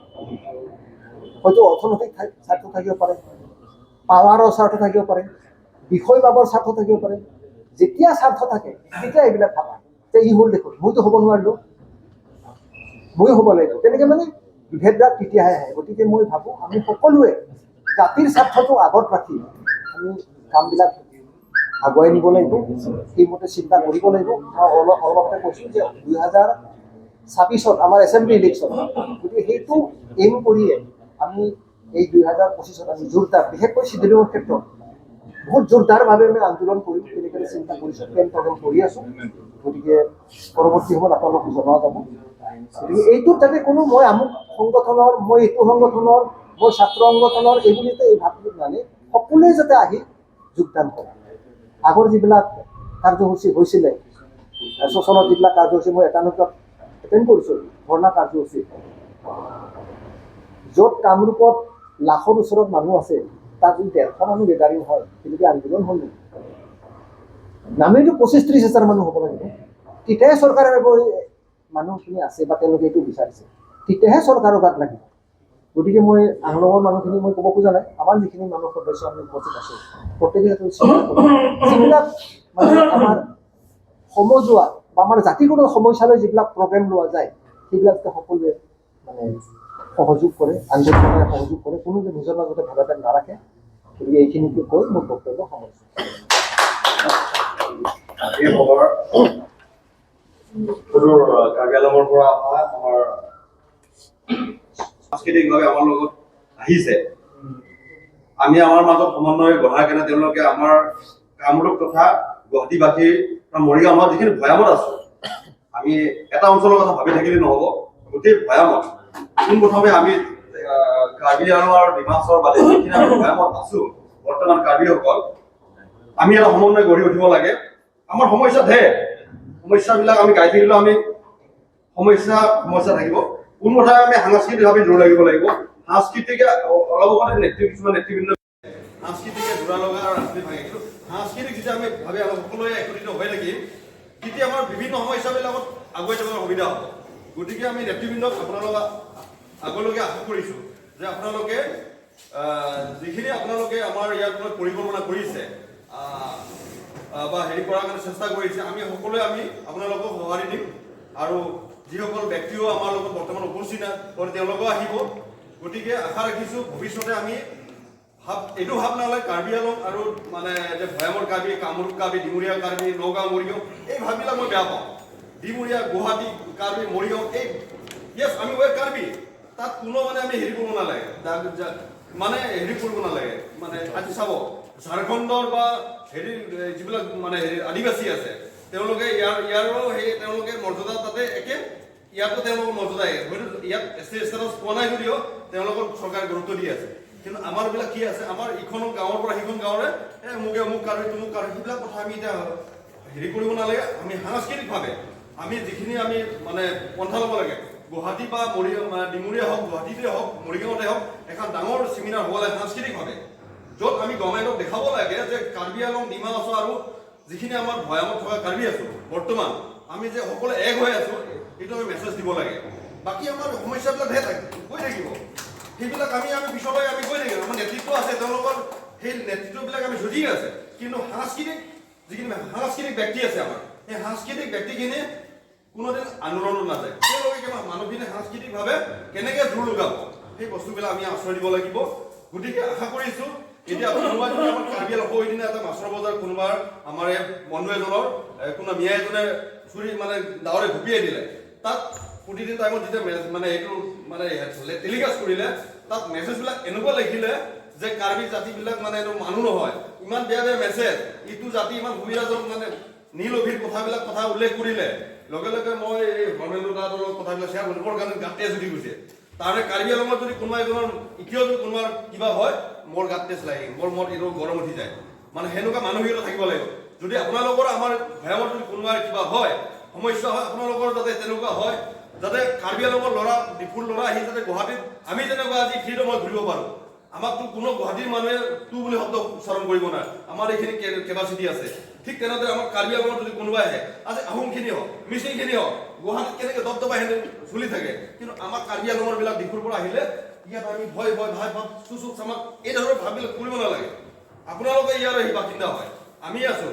হয়তো অৰ্থনৈতিক স্বাৰ্থ থাকিব পাৰে, পাৱাৰৰ স্বাৰ্থ থাকিব পাৰে, বিষয়বাবৰ স্বাৰ্থ থাকিব পাৰে, যেতিয়া স্বাৰ্থ থাকে তেতিয়া এইবিলাক ভাবা যে ই হ'ল দেখোন, মইতো হ'ব নোৱাৰিলোঁ, ময়ো হ'ব লাগিব, তেনেকৈ মানে বিভেদবিলাক তেতিয়াহে আহে। গতিকে মই ভাবোঁ আমি সকলোৱে জাতিৰ স্বাৰ্থটো আগত ৰাখি আমি কামবিলাক আগুৱাই নিব লাগিব, সেইমতে চিন্তা কৰিব লাগিব। মই অলপ অলপ আগতে কৈছোঁ যে 2026ত আমাৰ এছেম্বলি ইলেকশ্যন, গতিকে সেইটো এইম কৰিয়ে আমি এই 2025ত আমি জোৰদাৰ, বিশেষকৈ চিডিলিঙৰ ক্ষেত্ৰত বহুত জোৰদাৰভাৱে আমি আন্দোলন কৰিম, তেনেকৈ চিন্তা কৰিছোঁ, প্লেন প্ৰগ্ৰেম কৰি আছোঁ। গতিকে পৰৱৰ্তী সময়ত আপোনালোকক জনোৱা যাব। গতিকে এইটোত যাতে কোনো মই আমুক সংগঠনৰ, মই এইটো সংগঠনৰ, মই ছাত্ৰ সংগঠনৰ, এইবুলি এই ভাৱটো নানে, সকলোৱে যাতে আহি যোগদান কৰে। আগৰ যিবিলাক কাৰ্যসূচী হৈছিলে, শোষণত যিবিলাক কাৰ্যসূচী মই এটা নতুন এটেণ্ড কৰিছোঁ, ধৰ্ণা কাৰ্যসূচী, য'ত কামৰূপত লাখৰ ওচৰত মানুহ আছে, তাত যদি 150 মানুহ গেডাৰিং হয়, গতিকে আন্দোলন হ'ল নেকি? নামেইতো 25-30 হাজাৰ মানুহ হ'ব লাগিব, তেতিয়াহে চৰকাৰে মানুহখিনি আছে বা তেওঁলোকে এইটো বিচাৰিছে, তেতিয়াহে চৰকাৰৰ গাত লাগিব। গতিকে মই আংলঙৰ মানুহখিনি মই ক'ব খোজা নাই, আমাৰ যিখিনি মানুহ সদস্য আমি উপস্থিত আছোঁ, প্ৰত্যেকে যাতে চিন্তা কৰোঁ যিবিলাক মানে আমাৰ সমজুৱা বা আমাৰ জাতিগত সমস্যালৈ যিবিলাক প্ৰগ্ৰেম লোৱা যায়, সেইবিলাক যাতে সকলোৱে মানে সহযোগ কৰে, আন্দোলনে সহযোগ কৰে, কোনো নিজৰ মাজতে ভেদাভেদ নাৰাখে। গতিকে এইখিনিকে কৈ মোৰ বক্তব্য সামৰিছোঁ। এই সভাৰ সুদূৰ কাৰ্বি আংলঙৰ পৰা অহা আমাৰ সাংস্কৃতিকভাৱে আমাৰ লগত আহিছে, আমি আমাৰ মাজত সমন্বয় গঢ়াৰ কাৰণে তেওঁলোকে আমাৰ কামৰূপ তথা গুৱাহাটীবাসীৰ মৰিগাঁও আমাৰ যিখিনি ভৈয়ামত আছো, আমি এটা অঞ্চলৰ কথা ভাবি থাকিলে নহ'ব। গোটেই ভৈয়ামত পোনপ্ৰথমে আমি কাৰ্বি আংলং আৰু ডিমাচৰ বাদে যিখিনি আমি ভৈয়ামত আছো বৰ্তমান কাৰ্বিসকল, আমি এটা সমন্বয় গঢ়ি উঠিব লাগে। আমাৰ সমস্যা ঢেৰ, সমস্যাবিলাক আমি গাই থাকিলেও আমি সমস্যা সমস্যা থাকিব। পোনপ্ৰথমে আমি সাংস্কৃতিকভাৱে জোৰ লাগিব লাগিব। সাংস্কৃতিকে অলপ আগতে নেতৃ কিছুমান নেতৃবৃন্দ সাংস্কৃতিকে জোৰা লগা আৰু ৰাজনীতি ভাগে, কিন্তু সাংস্কৃতিক যেতিয়া আমি ভাবি আমি সকলোৱে একত্ৰিত হৈ থাকিম, তেতিয়া আমাৰ বিভিন্ন সমস্যাবিলাকত আগুৱাই যাবলৈ সুবিধা হ'ব। গতিকে আমি নেতৃবৃন্দক আপোনালোক আগলৈকে আশা কৰিছোঁ যে আপোনালোকে যিখিনি আপোনালোকে আমাৰ ইয়াত পৰিকল্পনা কৰিছে বা হেৰি কৰাৰ কাৰণে চেষ্টা কৰিছে, আমি সকলোৱে আমি আপোনালোকক সঁহাৰি দিম। আৰু যিসকল ব্যক্তিও আমাৰ লগত বৰ্তমান উপস্থিত নাই, তেওঁলোকেও আহিব। গতিকে আশা ৰাখিছোঁ ভৱিষ্যতে আমি ভাব এইটো ভাব নালাগে কাৰ্বি আংলং আৰু মানে যে ভৈয়ামৰ কাৰ্বি, কামৰূপ কাৰ্বি, ডিমৰীয়া কাৰ্বি, নগাঁও, মৰিগাঁও, এই ভাববিলাক মই বেয়া পাওঁ। ডিমৰীয়া, গুৱাহাটী কাৰ্বি, মৰিগাঁও, এই য়েছ আমি ৱেৰ কাৰ্বি, তাত কোনো মানে আমি হেৰি কৰিব নালাগে, মানে হেৰি কৰিব নালাগে। মানে আজি চাব ঝাৰখণ্ডৰ বা হেৰি যিবিলাক মানে হেৰি আদিবাসী আছে, তেওঁলোকে ইয়াৰো সেই তেওঁলোকে মৰ্যাদা তাতে একে, ইয়াতো তেওঁলোকৰ মৰ্যাদা একে। হয়তো ইয়াত এছ টি ষ্টেটাছ পোৱা নাই যদিও তেওঁলোকক চৰকাৰে গুৰুত্ব দি আছে। কিন্তু আমাৰবিলাক কি আছে, আমাৰ ইখন গাঁৱৰ পৰা সিখন গাঁৱৰে মোকে অমুক কাৰ্বি তুমুক কাৰ্বি, সেইবিলাক কথা আমি এতিয়া হেৰি কৰিব নালাগে। আমি সাংস্কৃতিকভাৱে আমি যিখিনি আমি মানে পন্থা ল'ব লাগে, গুৱাহাটী বা ডিমৰীয়া হওক, গুৱাহাটীতে হওক, মৰিগাঁৱতে হওক, এখন ডাঙৰ চেমিনাৰ হ'ব লাগে সাংস্কৃতিকভাৱে, য'ত আমি গভৰ্ণমেণ্টক দেখাব লাগে যে কাৰ্বি আংলং, ডিমা হাছাও আৰু যিখিনি আমাৰ ভৈয়ামত থকা কাৰ্বি আছোঁ বৰ্তমান, আমি যে সকলোৱে এক হৈ আছোঁ, এইটো আমি মেছেজ দিব লাগে। বাকী আমাৰ সমস্যাবিলাক ঢেৰ গৈ থাকিব, সেইবিলাক আমি আমি পিছলৈ আমি গৈ থাকিম। আমাৰ নেতৃত্ব আছে, তেওঁলোকৰ সেই নেতৃত্ববিলাক আমি যুঁজি আছে। কিন্তু সাংস্কৃতিক যিখিনি সাংস্কৃতিক ব্যক্তি আছে আমাৰ, সেই সাংস্কৃতিক ব্যক্তিখিনি কোনোদিন আন্দোলনত নাযায়। তেওঁলোকে কিমান মানুহখিনি সাংস্কৃতিকভাৱে কেনেকৈ জোৰ লগাব, সেই বস্তুবিলাক আমি আশ্ৰয় দিব লাগিব। গতিকে আশা কৰিছোঁ, এতিয়া কোনোবা যদি আমাৰ কাৰ্বি আংলং সেইদিনা এটা মাছৰ বজাৰ কোনোবা আমাৰ এই বন্ধু এজনৰ কোনোবা মিয়া এজনে চুৰি মানে ডাৱৰে ঘপিয়াই দিলে, তাত প্ৰতিদিন টাইমত যেতিয়া মানে এইটো মানে টেলিকাষ্ট কৰিলে, তাত মেছেজবিলাক এনেকুৱা লিখিলে যে কাৰ্বি জাতিবিলাক মানে এইটো মানুহ নহয়, ইমান বেয়া বেয়া মেছেজ, ইটো জাতি ইমান সুবিধাজনক মানে নীল অভিৰ কথাবিলাক কথা উল্লেখ কৰিলে। লগে লগে মই এই ধৰ্মেন্দ্ৰ দাহঁতৰ লগত কথাবিলাক শ্বেয়াৰ কৰিবৰ কাৰণে গাত তেজ উঠি গৈছে। তাৰমানে কাৰ্বি আংলঙত যদি কোনোবা এজনৰ এতিয়াও যদি কোনোবা কিবা হয়, মোৰ গাত তেজ লাগে, মোৰ মত এইটো গৰম উঠি যায়। মানে সেনেকুৱা মানসিকতা থাকিব লাগিব। যদি আপোনালোকৰ আমাৰ ভৈয়ামত যদি কোনোবা কিবা হয়, সমস্যা হয়, আপোনালোকৰ যাতে তেনেকুৱা হয়, যাতে কাৰ্বি আংলঙৰ ল'ৰা, ডিফুৰ ল'ৰা আহি যাতে গুৱাহাটীত আমি যেনেকুৱা আজি ফ্ৰীডমত ঘূৰিব পাৰোঁ, আমাকতো কোনো গুৱাহাটীৰ মানুহে টু বুলি শব্দ উচ্চাৰণ কৰিব নোৱাৰে, আমাৰ এইখিনি কেপাচিটি আছে। ঠিক তেনেদৰে আমাৰ কাৰ্বি আংলঙত যদি কোনোবা আহে, আজি আহোমখিনি হওক, মিচিংখিনি হওক, গুৱাহাটীত কেনেকৈ দপদপাই সেনে চলি থাকে, কিন্তু আমাৰ কাৰ্বি আংলঙৰ বিলাক ডিফুৰ পৰা আহিলে ইয়াত আমি ভয় ভয় ভাই ভাব চুচুক চামাক এই ধৰণৰ ভাববিলাক কৰিব নালাগে। আপোনালোকে ইয়াৰ আহি বাসিন্দা হয়, আমি আছোঁ।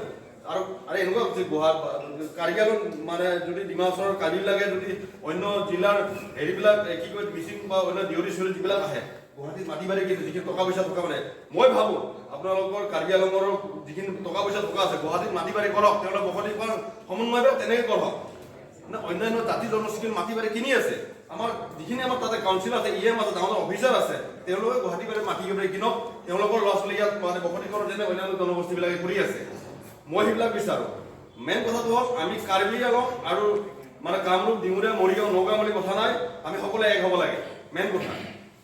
আৰু আৰু এনেকুৱা হৈছে গুৱাহাটী কাৰ্বি আংলং মানে যদি ডিমাহাচাওৰ কাৰ্বিবিলাকে যদি অন্য জিলাৰ হেৰিবিলাক কি কয় মিচিং বা অন্য দেউৰী চেউৰী যিবিলাক আহে গুৱাহাটীত মাটি বাৰী কিনে, যিখিনি টকা পইচা থকা, মানে মই ভাবোঁ আপোনালোকৰ কাৰ্বি আংলঙৰ যিখিনি টকা পইচা থকা আছে, গুৱাহাটীত মাটি বাৰী কৰক, তেওঁলোক বসতি কৰাৰ সমন্বয়বিলাক তেনেকৈ কৰক। মানে অন্যান্য জাতি জনগোষ্ঠীৰ মাটি বাৰী কিনি আছে, আমাৰ যিখিনি আমাৰ তাতে কাউন্সিল আছে, ই এম আছে, ডাঙৰ ডাঙৰ অফিচাৰ আছে, তেওঁলোকে গুৱাহাটী বাৰী মাটি বাৰী কিনক, তেওঁলোকৰ ল'ৰা ছোৱালী ইয়াত মানে বসতি কৰক, যেনে অন্যান্য জনগোষ্ঠীবিলাকে কৰি আছে। মই সেইবিলাক বিচাৰোঁ। মেইন কথাটো হ'ল আমি কাৰ্বি আংলং আৰু মানে কামৰূপ, ডিমৰীয়া, মৰিগাঁও, নগাঁও বুলি কথা নাই, আমি সকলোৱে এক হ'ব লাগে। মেইন কথা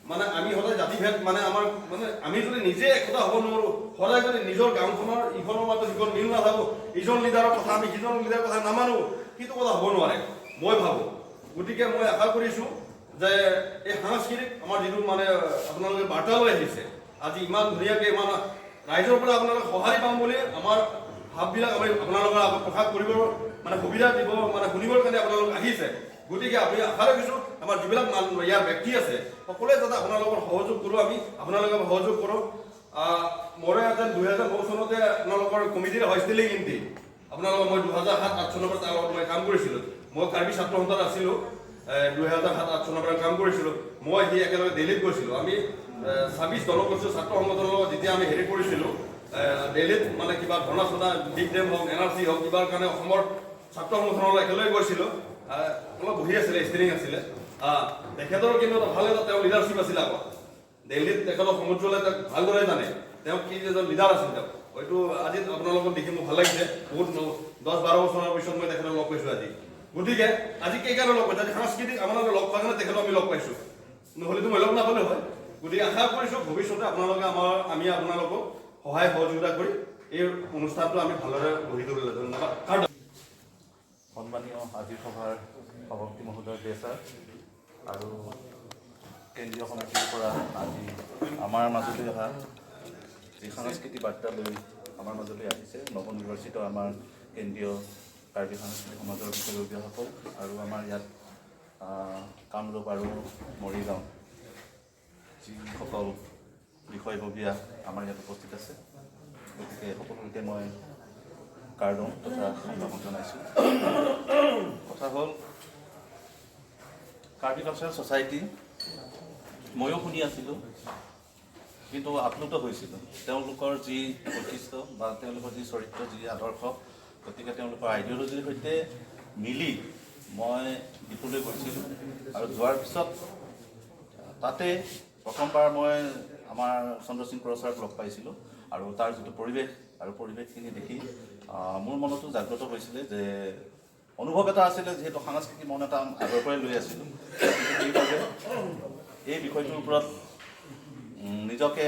মানে আমি সদায় জাতিভেদ মানে আমাৰ মানে আমি যদি নিজে একতা হ'ব নোৱাৰোঁ, সদায় যদি নিজৰ গাঁওখনৰ ইখনৰ মাজত সিখন মিল নাথাকোঁ, ইজন লিডাৰৰ কথা আমি সিজন লিডাৰৰ কথা নামানো, সেইটো কথা হ'ব নোৱাৰে মই ভাবোঁ। গতিকে মই আশা কৰিছোঁ যে এই সাংস্কৃতিক আমাৰ যিটো মানে আপোনালোকে বাৰ্তা লৈ আহিছে আজি ইমান ধুনীয়াকৈ, ইমান ৰাইজৰ পৰা আপোনালোকে সঁহাৰি পাম বুলি আমাৰ ভাৱবিলাক আমি আপোনালোকৰ আগত প্ৰকাশ কৰিব মানে সুবিধা দিব মানে শুনিবৰ কাৰণে আপোনালোক আহিছে। গতিকে আমি আশা ৰাখিছোঁ আমাৰ যিবিলাক মানুহ ইয়াৰ ব্যক্তি আছে সকলোৱে যাতে আপোনালোকৰ সহযোগ কৰোঁ, আমি আপোনালোকে সহযোগ কৰোঁ। মোৰে এজন 2009 চনতে আপোনালোকৰ কমিটিৰ হয় ইণ্টি আপোনালোকৰ মই 2007-8 চনৰ পৰা তাৰ লগত মই কাম কৰিছিলোঁ। মই কাৰ্বি ছাত্ৰ সন্থাত আছিলোঁ, 2007-8 চনৰ পৰা কাম কৰিছিলোঁ। মই সি একেলগে দিল্লীত গৈছিলোঁ। আমি 26 জনগোষ্ঠী ছাত্ৰ সংগঠনৰ লগত যেতিয়া আমি হেৰি কৰিছিলোঁ দিল্লীত, মানে কিবা ধৰ্ণা চৰ্ণা বিগ ডেম হওক, NRC হওক, কিবাৰ কাৰণে অসমৰ ছাত্ৰ সংগঠনৰ লগত একেলগে গৈছিলোঁ। অলপ বহি আছিলে, ষ্টেৰিং আছিলে তেখেতৰ, কিন্তু এটা ভাল এটা তেওঁৰ লিডাৰশ্বিপ আছিলে। আকৌ দিল্লীত তেখেতৰ সমুজ্জ্বলে তেওঁক ভালদৰে জানে, তেওঁ কি এজন লিডাৰ আছিল তেওঁ। হয়তো আজি আপোনালোকক দেখি মোৰ ভাল লাগিছে বহুত, 10-12 বছৰৰ পিছত মই তেখেতক লগ পাইছোঁ আজি। গতিকে আজি কেইকাৰণে লগ পাইছোঁ, আজি সাংস্কৃতিক আপোনালোকে লগ পোৱাৰ কাৰণে তেখেতক আমি লগ পাইছোঁ, নহ'লেতো মই লগ নাপালোঁ হয়। গতিকে আশা কৰিছোঁ ভৱিষ্যতে আপোনালোকে আমাৰ আমি আপোনালোকক সহায় সহযোগিতা কৰি এই অনুষ্ঠানটো আমি ভালদৰে গঢ়ি তুলিবলৈ। ধন্যবাদ। সন্মানীয় আজিৰ সভাৰ সভাপতি মহোদয় দে ছাৰ আৰু কেন্দ্ৰীয় সমিতিৰ পৰা আজি আমাৰ মাজলৈ অহা যি সাংস্কৃতিক বাৰ্তা লৈ আমাৰ মাজলৈ আহিছে নৱনিৰ্বাচিত আমাৰ কেন্দ্ৰীয় কাৰ্বি সাংস্কৃতিক সমাজৰ বিষয়ববীয়াসকল আৰু আমাৰ ইয়াত কামৰূপ আৰু মৰিগাঁও যিসকল বিষয়ববীয়া আমাৰ ইয়াত উপস্থিত আছে, গতিকে সকলোকে মই কাৰ্ডং তথা সম্ভাষণ জনাইছোঁ। কথা হ'ল কাৰ্বি কালচাৰেল ছ'চাইটি ময়ো শুনি আছিলোঁ, কিন্তু আপ্লুত হৈছিলোঁ তেওঁলোকৰ যি বৈশিষ্ট্য বা তেওঁলোকৰ যি চৰিত্ৰ, যি আদৰ্শ, গতিকে তেওঁলোকৰ আইডিঅ'লজিৰ সৈতে মিলি মই ডিপুলৈ গৈছিলোঁ। আৰু যোৱাৰ পিছত তাতে প্ৰথমবাৰ মই আমাৰ চন্দ্ৰসিং কোঁৱৰ ছাৰক লগ পাইছিলোঁ আৰু তাৰ যিটো পৰিৱেশ আৰু পৰিৱেশখিনি দেখি মোৰ মনতো জাগ্ৰত হৈছিলে যে অনুভৱ এটা আছিলে, যিহেতু সাংস্কৃতিক মন এটা আগৰ পৰাই লৈ আছিলোঁ, গতিকে সেইবাবে এই বিষয়টোৰ ওপৰত নিজকে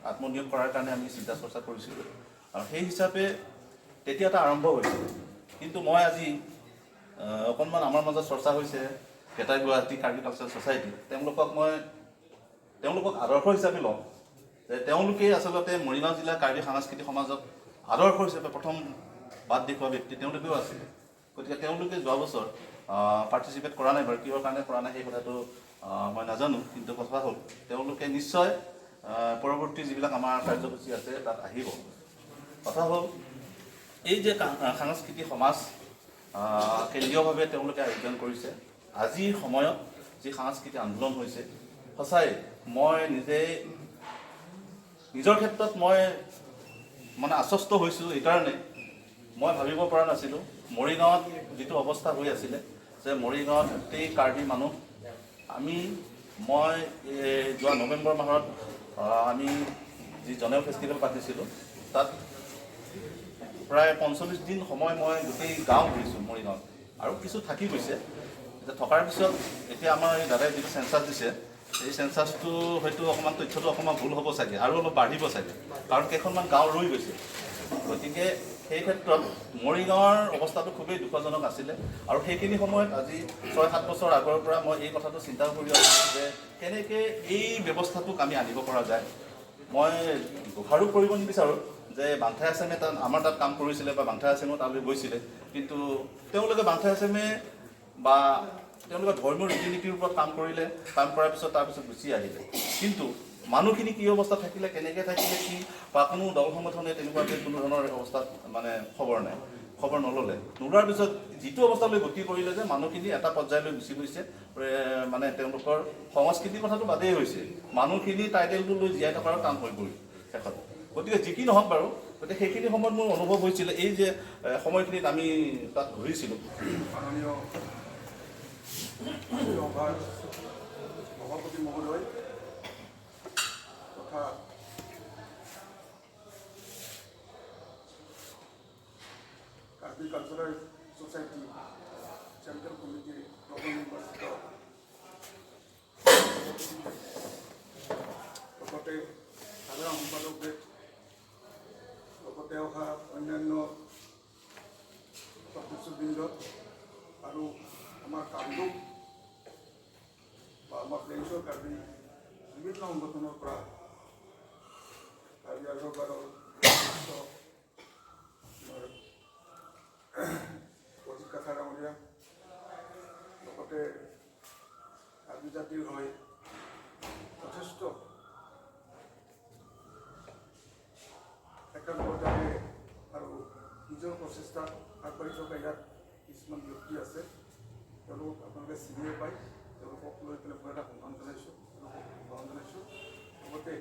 আত্মনিয়োগ কৰাৰ কাৰণে আমি চিন্তা চৰ্চা কৰিছিলোঁ আৰু সেই হিচাপে তেতিয়া এটা আৰম্ভ হৈছিলে। কিন্তু মই আজি অকণমান আমাৰ মাজত চৰ্চা হৈছে greater Guwahati Karbi cultural society, তেওঁলোকক আদৰ্শ হিচাপে লওঁ যে তেওঁলোকেই আচলতে মৰিগাঁও জিলাৰ কাৰ্বি সাংস্কৃতিক সমাজক আদৰ্শ হিচাপে প্ৰথম বাট দেখুওৱা ব্যক্তি তেওঁলোকেও আছিলে। গতিকে তেওঁলোকে যোৱা বছৰ পাৰ্টিচিপেট কৰা নাই বাৰু, কিহৰ কাৰণে কৰা নাই সেই কথাটো মই নাজানো, কিন্তু কথা হ'ল তেওঁলোকে নিশ্চয় পৰৱৰ্তী যিবিলাক আমাৰ কাৰ্যসূচী আছে তাত আহিব। কথা হ'ল এই যে সাংস্কৃতিক সমাজ কেন্দ্ৰীয়ভাৱে তেওঁলোকে আয়োজন কৰিছে। আজিৰ সময়ত যি সাংস্কৃতিক আন্দোলন হৈছে, সঁচাই মই নিজে নিজৰ ক্ষেত্ৰত মই মানে আশ্বস্ত হৈছোঁ। এইকাৰণে মই ভাবিব পৰা নাছিলোঁ মৰিগাঁৱত যিটো অৱস্থা হৈ আছিলে যে মৰিগাঁৱত গোটেই কাৰ্বি মানুহ মই যোৱা নৱেম্বৰ মাহত আমি যি জনেও ফেষ্টিভেল পাতিছিলোঁ, তাত প্ৰায় 45 দিন সময় মই গোটেই গাঁও ঘূৰিছোঁ মৰিগাঁৱত, আৰু কিছু থাকি গৈছে। এতিয়া থকাৰ পিছত এতিয়া আমাৰ এই দাদাই যিটো চেঞ্চাছ দিছে, এই চেঞ্চাছটো হয়তো অকণমান তথ্যটো অকণমান ভুল হ'ব চাগে, আৰু অলপ বাঢ়িব চাগে, কাৰণ কেইখনমান গাঁও ৰৈ গৈছে। গতিকে সেই ক্ষেত্ৰত মৰিগাঁৱৰ অৱস্থাটো খুবেই দুখজনক আছিলে। আৰু সেইখিনি সময়ত আজি 6-7 বছৰ আগৰ পৰা মই এই কথাটো চিন্তা কৰি আছোঁ যে কেনেকৈ এই ব্যৱস্থাটোক আমি আনিব পৰা যায়। মই দোষাৰোপ কৰিব নিবিচাৰোঁ যে বাংঠাই আছেমে তাত আমাৰ তাত কাম কৰিছিলে বা বাংঠাই আছেমো তালৈ গৈছিলে, কিন্তু তেওঁলোকে বাংঠাই আছেমে বা তেওঁলোকে ধৰ্মীয় ৰীতি নীতিৰ ওপৰত কাম কৰিলে, কাম কৰাৰ পিছত তাৰপিছত গুচি আহিলে। কিন্তু মানুহখিনি কি অৱস্থা থাকিলে, কেনেকৈ থাকিলে, কি বা কোনো দল সংগঠনে তেনেকুৱাকৈ কোনো ধৰণৰ অৱস্থাত মানে খবৰ নাই, খবৰ নল'লে। নোলোৱাৰ পিছত যিটো অৱস্থালৈ গতি কৰিলে যে মানুহখিনি এটা পৰ্যায়লৈ গুচি গৈছে, মানে তেওঁলোকৰ সংস্কৃতিৰ কথাটো বাদেই হৈছে, মানুহখিনি টাইটেলটো লৈ জীয়াই থকাৰ টান হৈ পৰিল শেষত। গতিকে যি কি নহওক বাৰু, গতিকে সেইখিনি সময়ত মোৰ অনুভৱ হৈছিলে এই যে সময়খিনিত আমি তাত ঘূৰিছিলোঁ। মাননীয় সভাৰ সভাপতি মহোদয় তথা কাৰ্বি কালচাৰেল ছ'চাইটি চেণ্ট্ৰেল কমিটিৰ নৱনিৰ্বাচিত লগতে সাধাৰণ সম্পাদক, লগতে অহা অন্যান্য সদস্যবৃন্দ আৰু আমাৰ কামৰূপ বা আমাৰ প্লেইনছৰ কাৰ্বি বিভিন্ন সংগঠনৰ পৰা কাৰ্বি আলবাৰৰ আমাৰ অজিত কাথাৰ ডাঙৰীয়া, লগতে কাৰ্বি জাতিৰ হৈ যথেষ্ট একাগ্ৰতাৰে আৰু নিজৰ প্ৰচেষ্টাত আগবাঢ়ি থকা ইয়াত কিছুমান ব্যক্তি আছে, তেওঁলোকক আপোনালোকে চিনিয়ে পায়, তেওঁলোকক লৈ পেলাই মই এটা সন্মান জনাইছোঁ, তেওঁলোকক সন্মান জনাইছোঁ। লগতে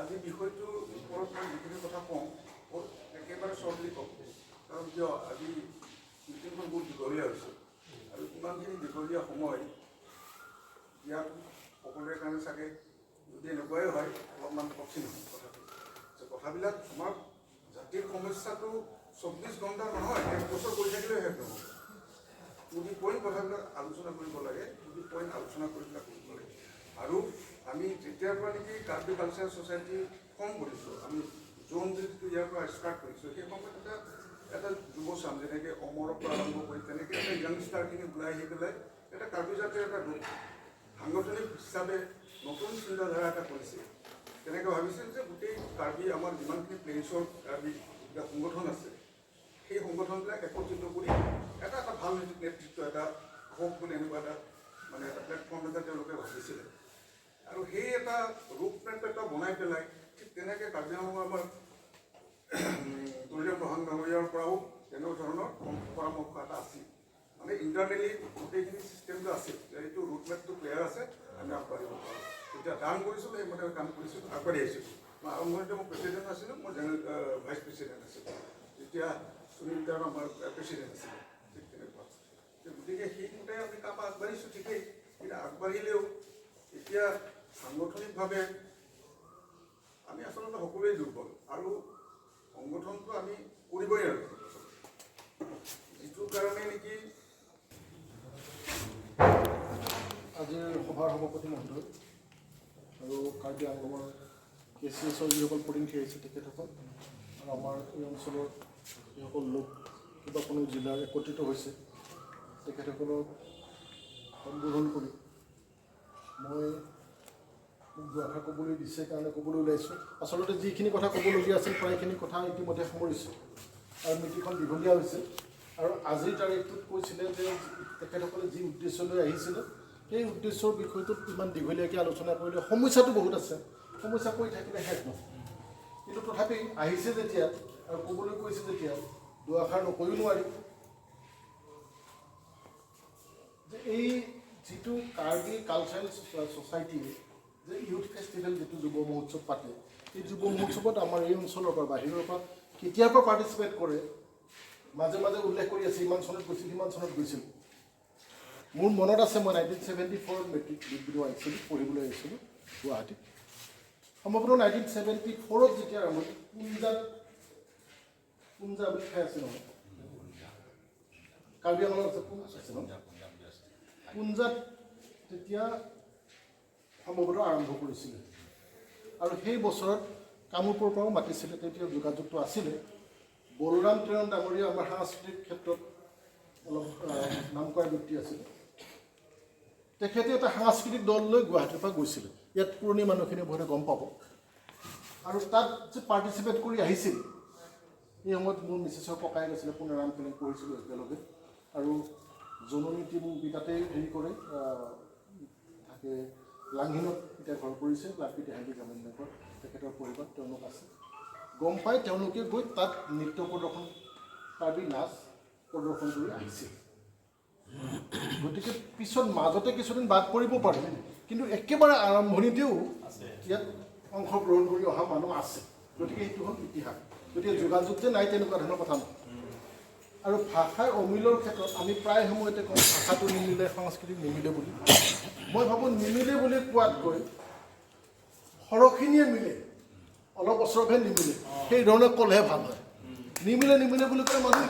আজি বিষয়টোৰ ওপৰত মই যিখিনি কথা কওঁ বহুত একেবাৰে শ্বৰ্টলি কওঁ, কাৰণ কিয় আজি মিটিংখন বহুত দীঘলীয়া হৈছে আৰু ইমানখিনি দীঘলীয়া সময় দিয়াটো সকলোৰে কাৰণে চাগে যদি এনেকুৱাই হয় অলপমান কঠিন হয় কথাটো। যে কথাবিলাক আমাৰ জাতিৰ সমস্যাটো 24 ঘণ্টা নহয়, 1 বছৰ কৰি থাকিলেও শেষ নহ'ব। টু the point কথাবিলাক আলোচনা কৰিব লাগে, টু the point আলোচনা কৰি পেলাই কৰিব লাগে। আৰু আমি যেতিয়াৰ পৰা নেকি কাৰ্বি কালচাৰেল ছ'চাইটি ফৰ্ম কৰিছোঁ, আমি জোন যিটো ইয়াৰ পৰা ষ্টাৰ্ট কৰিছোঁ, সেই সময়ত এটা এটা যুৱচাম যেনেকৈ অমৰৰ পৰা আৰম্ভ কৰি তেনেকৈ এটা য়াংষ্টাৰখিনি ওলাই আহি পেলাই এটা কাৰ্বি জাতিৰ এটা সাংগঠনিক হিচাপে নতুন চিন্তাধাৰা এটা কৰিছে। তেনেকৈ ভাবিছিল যে গোটেই কাৰ্বি আমাৰ যিমানখিনি প্লেইনছৰ কাৰ্বি সংগঠন আছে, সেই সংগঠনবিলাক একত্ৰিত কৰি এটা এটা ভাল নেতৃত্ব এটা হওক বুলি এনেকুৱা এটা মানে এটা প্লেটফৰ্ম এটা তেওঁলোকে ভাবিছিলে। আৰু সেই এটা ৰূপমেপ এটা বনাই পেলাই ঠিক তেনেকৈ কাৰ্বি আংলঙৰ আমাৰ তুলিৰাম ৰহাং ডাঙৰীয়াৰ পৰাও তেনেধৰণৰ পৰামৰ্শ এটা আছিল, মানে ইণ্টাৰনেলি গোটেইখিনি চিষ্টেমটো আছিল যে এইটো ৰুটমেপটো ক্লিয়াৰ আছে, আমি আগবাঢ়িব পাৰোঁ। তেতিয়া দান কৰিছিলোঁ, সেইমতে কাম কৰিছিলোঁ, আগবাঢ়ি আহিছিলোঁ। মই আৰম্ভণিতে মই প্ৰেচিডেণ্ট আছিলোঁ, মই জেনেৰেল ভাইচ প্ৰেচিডেণ্ট আছিলোঁ, তেতিয়া সুনীল দাৰ আমাৰ প্ৰেচিডেণ্ট আছিলে, ঠিক তেনেকুৱা। গতিকে সেইমতে আমি কাম আগবাঢ়িছোঁ ঠিকেই, কিন্তু আগবাঢ়িলেও এতিয়া সাংগঠনিকভাৱে আমি আচলতে সকলোৱে দুৰ্বল আৰু সংগঠনটো আমি কৰিবই আৰু যিটো কাৰণে নেকি আজিৰ সভাৰ সভাপতি মহোদয় আৰু কাৰ্বি আংলঙৰ কে চি এছৰ যিসকল প্ৰতিনিধি আহিছে তেখেতসকল আৰু আমাৰ এই অঞ্চলৰ যিসকল লোক কেইবাখনো জিলাৰ একত্ৰিত হৈছে তেখেতসকলক সম্বোধন কৰি মই মোক দুআষাৰ ক'বলৈ দিছে কাৰণে ক'বলৈ ওলাইছোঁ। আচলতে যিখিনি কথা ক'বলগীয়া আছিল প্ৰায়খিনি কথা ইতিমধ্যে সামৰিছোঁ আৰু মিটিংখন দীঘলীয়া হৈছে আৰু আজিৰ তাৰিখটোত কৈছিলে যে তেখেতসকলে যি উদ্দেশ্য লৈ আহিছিলে সেই উদ্দেশ্যৰ বিষয়টোত ইমান দীঘলীয়াকৈ আলোচনা কৰিলে সমস্যাটো বহুত আছে, সমস্যা কৰি থাকিলে শেষ নহয়, কিন্তু তথাপি আহিছে যেতিয়া আৰু ক'বলৈ কৈছে যেতিয়া দুআষাৰ নকৈও নোৱাৰি যে এই যিটো কাৰ্বি কালচাৰেল ছ'চাইটিয়ে যে ইউথ ফেষ্টিভেল যিটো যুৱ মহোৎসৱ পাতে, এই যুৱ মহোৎসৱত আমাৰ এই অঞ্চলৰ পৰা বাহিৰৰ পৰা কেতিয়াৰ পৰা পাৰ্টিচিপেট কৰে মাজে মাজে উল্লেখ কৰি আছে, ইমান চনত গৈছিল, সিমান চনত গৈছিল। মোৰ মনত আছে মই 1974 মেট্ৰিক দিব আহিছিলোঁ, পঢ়িবলৈ আহিছিলোঁ গুৱাহাটীত। সম্ভৱতঃ 1974 যেতিয়া আৰম্ভ হৈছিল, পুঞ্জা বুলি ঠাই আছে নহয়, কাৰ্বি আংলঙত আছে, আছে ন, পুঞ্জাত তেতিয়া সম্ভৱতঃ আৰম্ভ কৰিছিলে। আৰু সেই বছৰত কামৰূপৰ পৰাও মাতিছিলে, তেতিয়া যোগাযোগটো আছিলে। বলৰাম তেৰণ ডাঙৰীয়া আমাৰ সাংস্কৃতিক ক্ষেত্ৰত অলপ নাম কৰা ব্যক্তি আছিলে, তেখেতে এটা সাংস্কৃতিক দল লৈ গুৱাহাটীৰ পৰা গৈছিলে। ইয়াত পুৰণি মানুহখিনিয়ে বহুতে গম পাব। আৰু তাত যে পাৰ্টিচিপেট কৰি আহিছিল, এই সময়ত মোৰ মিছেছৰ ককায়েক আছিলে পুনৰাম কেলেং, পঢ়িছিলোঁ একেলগে। আৰু জননী টিম তাতেই হেৰি কৰে থাকে, লাংহিনত এতিয়া ঘৰ কৰিছে, লাকৃতি হাইলি গ্ৰামীণ বেংকত তেখেতৰ পৰিবাৰ তেওঁলোক আছে। গম পাই তেওঁলোকে গৈ তাত নৃত্য প্ৰদৰ্শন, কাৰ্বি নাচ প্ৰদৰ্শন কৰি আহিছিল। গতিকে পিছত মাজতে কিছুদিন বাদ পৰিব পাৰে, কিন্তু একেবাৰে আৰম্ভণিতেও ইয়াত অংশগ্ৰহণ কৰি অহা মানুহ আছে। গতিকে সেইটো হ'ল ইতিহাস। গতিকে যোগাযোগ যে নাই তেনেকুৱা ধৰণৰ কথা নহয়। আৰু ভাষাৰ অমিলৰ ক্ষেত্ৰত আমি প্ৰায় সময়তে কওঁ ভাষাটো নিমিলে, সংস্কৃতি নিমিলে বুলি। মই ভাবোঁ নিমিলে বুলি কোৱাতকৈ সৰহখিনিয়ে মিলে, অলপ অচৰপহে নিমিলে, সেই ধৰণে ক'লেহে ভাল হয়। নিমিলে নিমিলে বুলি ক'লে মানুহ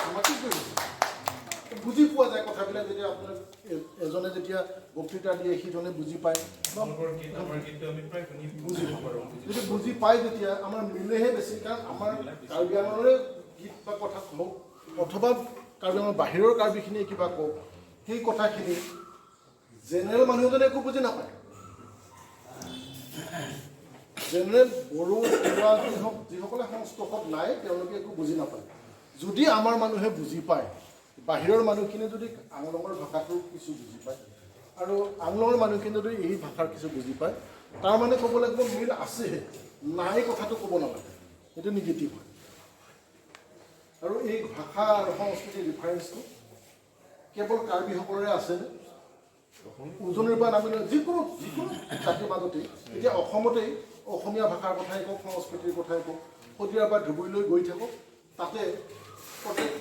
আমাক কি কৰিব, বুজি পোৱা যায় কথাবিলাক। যেতিয়া আপোনাৰ এজনে যেতিয়া বক্তৃতা দিয়ে সিজনে বুজি পায়, বুজি পাৰোঁ। যদি বুজি পায় তেতিয়া আমাৰ মিলেহে বেছি। কাৰণ আমাৰ কাৰ্বি আংলঙৰে গীত বা কথা হওক অথবা কাৰ্বি আংলঙৰ বাহিৰৰ কাৰ্বিখিনিয়ে কিবা কওক, সেই কথাখিনি জেনেৰেল মানুহ এজনে একো বুজি নাপায়। জেনেৰেল বড়ো তিৱা যিসকলে সংস্পৰ্শত নাই তেওঁলোকে একো বুজি নাপায়। যদি আমাৰ মানুহে বুজি পায়, বাহিৰৰ মানুহখিনিয়ে যদি আংলঙৰ ভাষাটো কিছু বুজি পায় আৰু আংলঙৰ মানুহখিনিয়ে যদি এই ভাষাৰ কিছু বুজি পায়, তাৰ মানে ক'ব লাগিব মিল আছেহে, নাই কথাটো ক'ব নালাগে, সেইটো নিগেটিভ হয়। আৰু এই ভাষা আৰু সংস্কৃতিৰ ডিফাৰেঞ্চটো কেৱল কাৰ্বিসকলৰে আছেনে? উজনিৰ পৰা নামিলে যিকোনো যিকোনো জাতিৰ মাজতেই, এতিয়া অসমতেই অসমীয়া ভাষাৰ কথাই কওক, সংস্কৃতিৰ কথাই কওক, শদিয়াৰ পৰা ধুবুৰীলৈ গৈ থাকক, তাতে প্ৰত্যেক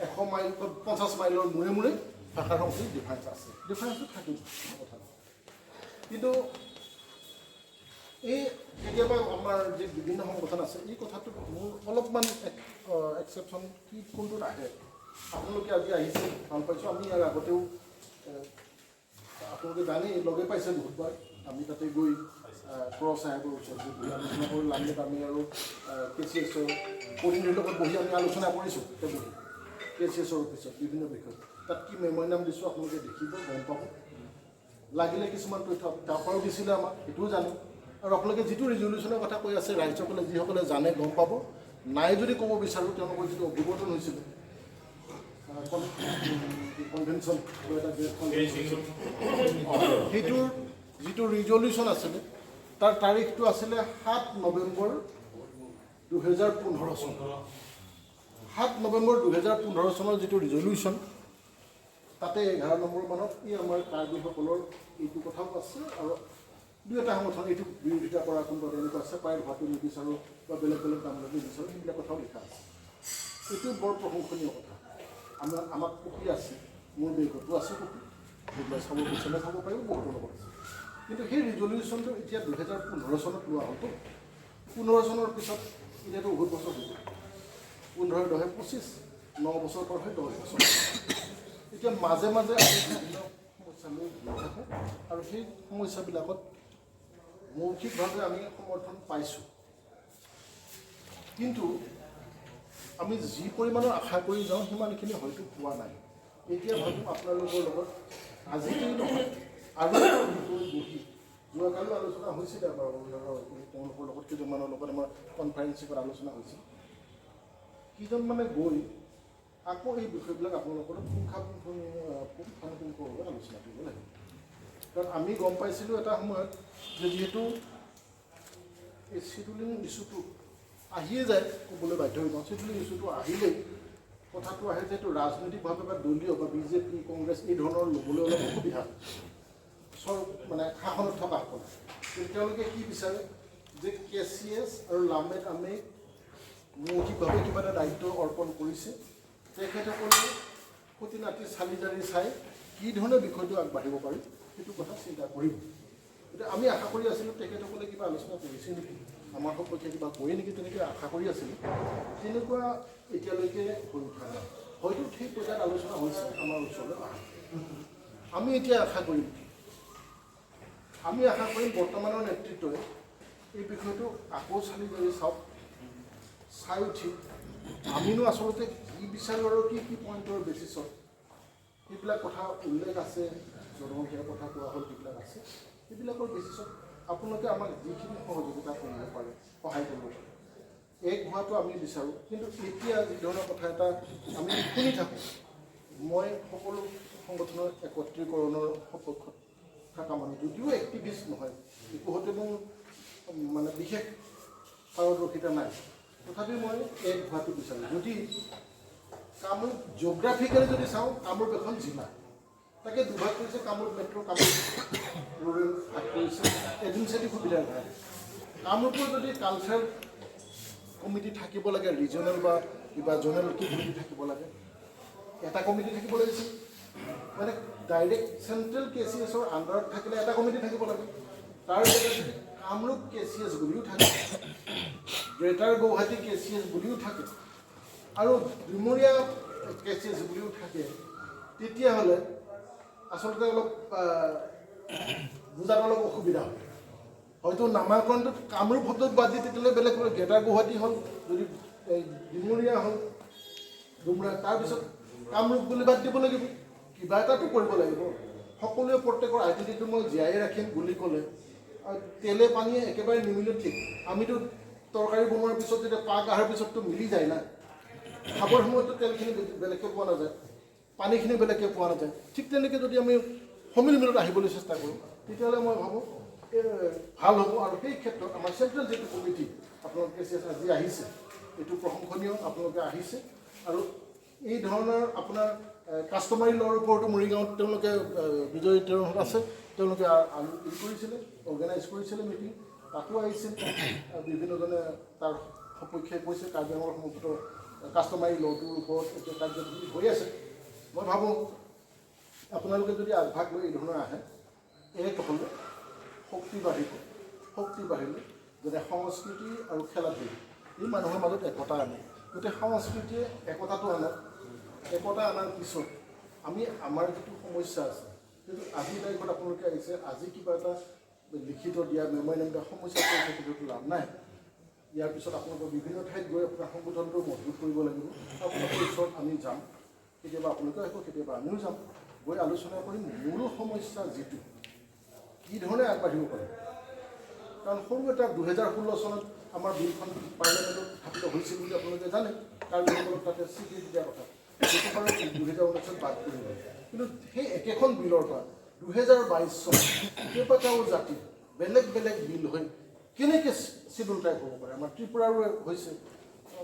100 মাইল 50 মাইলৰ মূৰে মূৰে ভাষাৰ সংস্কৃতিৰ ডিফাৰেঞ্চ আছে, ডিফাৰেঞ্চটো থাকিব কথা। কিন্তু এই কেতিয়াবা আমাৰ যি বিভিন্ন সংগঠন আছে, এই কথাটোত মোৰ অলপমান এক্সেপশ্যন কি কোনটোত আহে। আপোনালোকে আজি আহিছে, ভাল পাইছোঁ। আমি ইয়াৰ আগতেও আপোনালোকে জানেই, লগে পাইছে বহুতবাৰ। আমি তাতে গৈ ক্ৰছ চাহেবৰ ওচৰত গৈ বহি আলোচনা কৰি লামত আমি আৰু কে চি এছৰ প্ৰতিনিধিৰ লগত বহি আমি আলোচনা কৰিছোঁ। তাতে বহি কে চি এছৰ অফিচত বিভিন্ন বিষয়ত তাত কি মেমৰিনাম দিছোঁ আপোনালোকে দেখিব, গম পাব। লাগিলে কিছুমান তথ্য তাৰ পৰাও দিছিলে আমাক, সেইটোও জানো। আৰু আপোনালোকে যিটো ৰিজলিউশ্যনৰ কথা কৈ আছে, ৰাইজসকলে যিসকলে জানে গম পাব। নাই যদি ক'ব বিচাৰোঁ, তেওঁলোকৰ যিটো অভিৱৰ্তন হৈছিলে কনভেনশ্যন, সেইটোৰ যিটো ৰিজলিউশ্যন আছিলে তাৰ তাৰিখটো আছিলে 7 নৱেম্বৰ 2015 চন। 7 নৱেম্বৰ 2015 চনৰ যিটো ৰিজলিউশ্যন, তাতে 11 নম্বৰ মানত এই আমাৰ কাৰ্বিসকলৰ এইটো কথাও আছে। আৰু দুই এটা সংগঠন এইটো বিৰোধিতা কৰা কোনোবা তেনেকুৱা আছে, প্ৰায় হোৱাটো নিবিচাৰোঁ বা বেলেগ বেলেগ নাম ল'ব নিবিচাৰোঁ, সেইবিলাক কথাও লিখা আছে। এইটো বৰ প্ৰশংসনীয় কথা। আমাক কপি আছে, মোৰ বেগতো আছে কপি, সেইবিলাক চাব বিচাৰিলে চাব পাৰিব, বহুতৰ লগত আছে। কিন্তু সেই ৰিজলিউশ্যনটো এতিয়া 2015 চনত লোৱা হ'লতো, 15 চনৰ পিছত এতিয়াতো বহুত বছৰ হৈ গ'ল, 15 10 25, 9 বছৰ পাৰ হৈ 10 বছৰ। এতিয়া মাজে মাজে আমি বিভিন্ন সমস্যা লৈ গৈ থাকোঁ আৰু সেই সমস্যাবিলাকত মৌখিকভাৱে আমি সমৰ্থন পাইছোঁ, কিন্তু আমি যি পৰিমাণৰ আশা কৰি যাওঁ সিমানখিনি হয়তো পোৱা নাই। এতিয়া ভাবোঁ আপোনালোকৰ লগত আজিকেই নহয় আৰু বহি যোৱাকালিও আলোচনা হৈছিলে আমাৰ তেওঁলোকৰ লগত, কেইজনমানৰ লগত আমাৰ কনফাৰেঞ্চিঙত আলোচনা হৈছিল। কেইজনমানে গৈ আকৌ এই বিষয়বিলাক আপোনালোকৰ পুংখানুপুংখভাৱে আলোচনা কৰিব লাগিব। কাৰণ আমি গম পাইছিলোঁ এটা সময়ত যে যিহেতু এই চিডুলিং ইছ্যুটো আহিয়ে যায়, ক'বলৈ বাধ্য হৈ যাওঁ। চিডুল ইছ্যুটো আহিলেই কথাটো আহে যে এইটো ৰাজনৈতিকভাৱে বা দলীয় বা বিজেপি, কংগ্ৰেছ এই ধৰণৰ ল'বলৈ অলপ অসুবিধা মানে শাসনত থকাসকলে। কিন্তু তেওঁলোকে কি বিচাৰে যে কে চি এছ আৰু লামেদ আমি মৌখিকভাৱে কিবা এটা দায়িত্ব অৰ্পণ কৰিছে, তেখেতসকলে খুটি নাতি চালি জাৰি চাই কি ধৰণে বিষয়টো আগবাঢ়িব পাৰি সেইটো কথা চিন্তা কৰিব। গতিকে আমি আশা কৰি আছিলোঁ তেখেতসকলে কিবা আলোচনা কৰিছে নেকি, আমাৰ সপক্ষে কিবা কৰে নেকি, তেনেকৈ আশা কৰি আছিলোঁ। তেনেকুৱা এতিয়ালৈকে হৈ উঠা নাই। হয়তো সেই পৰ্যায়ত আলোচনা হৈছে, আমাৰ ওচৰলৈ অহা। আমি এতিয়া আশা কৰিম, আমি আশা কৰিম বৰ্তমানৰ নেতৃত্বই এই বিষয়টো আকৌ চালি জাৰি চাওক, চাই উঠি আমিনো আচলতে কি বিচাৰোঁ আৰু কি কি পইণ্টৰ বেচিছত সেইবিলাক কথা উল্লেখ আছে, জনসংখ্যাৰ কথা কোৱা হ'ল, যিবিলাক আছে সেইবিলাকৰ বেচিছত আপোনালোকে আমাক যিখিনি সহযোগিতা কৰিব পাৰে, সহায় কৰিব পাৰে, এক হোৱাটো আমি বিচাৰোঁ। কিন্তু এতিয়া যি ধৰণৰ কথা এটা আমি শুনি থাকোঁ, মই সকলো সংগঠনৰ একত্ৰীকৰণৰ সপক্ষত থকা মানুহ, যদিও এক্টিভিষ্ট নহয়, একোহতে মোৰ মানে বিশেষ পাৰদৰ্শিতা নাই, তথাপি মই এক হোৱাটো বিচাৰোঁ। যদি কামৰূপ জিঅ'গ্ৰাফিকেলি যদি চাওঁ, কামৰূপ এখন জিলা, তাকে দুভাগ কৰিছে, কামৰূপ মেট্ৰ', কামৰূপ ৰুৰেল ভাগ কৰিছে এডমিনিষ্ট্ৰেটিভ সুবিধাৰ কাৰণে। কামৰূপৰ যদি কালচাৰ কমিটি থাকিব লাগে, ৰিজনেল বা কিবা জ'নেল কি কমিটি থাকিব লাগে, এটা কমিটি থাকিব লাগিছিল। মানে ডাইৰেক্ট চেণ্ট্ৰেল কে চি এছৰ আণ্ডাৰত থাকিলে এটা কমিটি থাকিব লাগে। তাৰ জেগাত যদি কামৰূপ কে চি এছ বুলিও থাকে, গ্ৰেটাৰ গুৱাহাটী কে চি এছ বুলিও থাকে আৰু ডিমৰীয়া কে চি এছ বুলিও থাকে, তেতিয়াহ'লে আচলতে অলপ বুজাত অলপ অসুবিধা হয়। হয়তো নামাকৰণটোত কামৰূপ শব্দত বাদ দি তেতিয়াহ'লে বেলেগ গ্ৰেটাৰ গুৱাহাটী হ'ল, যদি ডিমৰীয়া হ'ল ডুমৰা, তাৰপিছত কামৰূপ বুলি বাদ দিব লাগিব, কিবা এটাতো কৰিব লাগিব। সকলোৱে প্ৰত্যেকৰ আইডেণ্টিটিটো মই জীয়াই ৰাখিম বুলি ক'লে আৰু তেলে পানীয়ে একেবাৰে নিমিলে। ঠিক আমিতো তৰকাৰী বনোৱাৰ পিছত যেতিয়া পাক অহাৰ পিছততো মিলি যায় না, খাবৰ সময়ততো তেলখিনি বেলেগকৈ পোৱা নাযায়, পানীখিনি বেলেগকৈ পোৱা নাযায়। ঠিক তেনেকৈ যদি আমি সমিলমিলত আহিবলৈ চেষ্টা কৰোঁ, তেতিয়াহ'লে মই ভাবোঁ ভাল হ'ব। আৰু সেই ক্ষেত্ৰত আমাৰ চেণ্ট্ৰেল যিটো কমিটি আপোনালোকে আজি আহিছে, এইটো প্ৰশংসনীয়, আপোনালোকে আহিছে। আৰু এই ধৰণৰ আপোনাৰ কাষ্টমাৰী ল'ৰ ওপৰতো মৰিগাঁৱত তেওঁলোকে বিজয়ী তেওঁলোক আছে, তেওঁলোকে কৰিছিলে, অৰ্গেনাইজ কৰিছিলে মিটিং, তাতো আহিছিল, বিভিন্নজনে তাৰ সপক্ষে কৈছে। কাৰ্বি আংলঙৰ সমগ্ৰ কাষ্টমাৰী ল'টোৰ ওপৰত এতিয়া কাৰ্যসূচী হৈ আছে। মই ভাবোঁ আপোনালোকে যদি আগভাগ লৈ এই ধৰণৰ আহে, এক হ'লে শক্তি বাঢ়িব, শক্তি বাঢ়িলে যেনে সংস্কৃতি আৰু খেলা ধূলা এই মানুহৰ মাজত একতা আনে। গোটেই সংস্কৃতিয়ে একতাটো আনক। একতা অনাৰ পিছত আমি আমাৰ যিটো সমস্যা আছে, সেইটো আজিৰ তাৰিখত আপোনালোকে আহিছে, আজি কিবা এটা লিখিত দিয়া মেম'ৰেণ্ডাম দিয়া সমস্যা কৰি থাকিলেতো লাভ নাই। ইয়াৰ পিছত আপোনালোকৰ বিভিন্ন ঠাইত গৈ আপোনাৰ সংগঠনটো মজবুত কৰিব লাগিব। আপোনালোকৰ ওচৰত আমি যাম, কেতিয়াবা আপোনালোকেও আহিব, কেতিয়াবা আমিও যাম, গৈ আলোচনা কৰিম মূল সমস্যা যিটো কি ধৰণে আগবাঢ়িব পাৰে। কাৰণ সৰু এটা 2016 চনত আমাৰ বিলখন পাৰ্লিয়ামেণ্টত উত্থাপিত হৈছিল বুলি আপোনালোকে জানে, কাৰ্বিসকলক তাতে স্বীকৃতি দিয়াৰ কথা, সেইটো বাৰু 2019ত বাদ পৰিব। কিন্তু সেই একেখন বিলৰ পৰা 2022 চনত কেইবাটাও জাতি বেলেগ বেলেগ বিল হৈ কেনেকৈ চিডুল ট্ৰাইব হ'ব পাৰে? আমাৰ ত্ৰিপুৰাৰো হৈছে,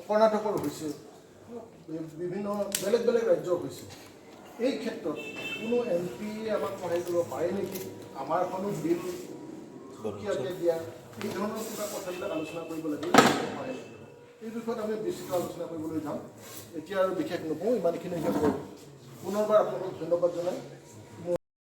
কৰ্ণাটকৰ হৈছে, বিভিন্ন বেলেগ বেলেগ ৰাজ্যৰ হৈছে। এই ক্ষেত্ৰত কোনো এম পি আমাক সহায় কৰিব পাৰে নেকি, আমাৰখনো বিল সুকীয়াকৈ দিয়া, এই ধৰণৰ কিবা কথাবিলাক আলোচনা কৰিব লাগিব, সহায় লাগিব। এই বিষয়ত আমি বিস্তৃত আলোচনা কৰিবলৈ যাম। এতিয়া আৰু বিশেষ নকওঁ, ইমানখিনিকে কৰোঁ। পুনৰবাৰ আপোনালোকক ধন্যবাদ জনাই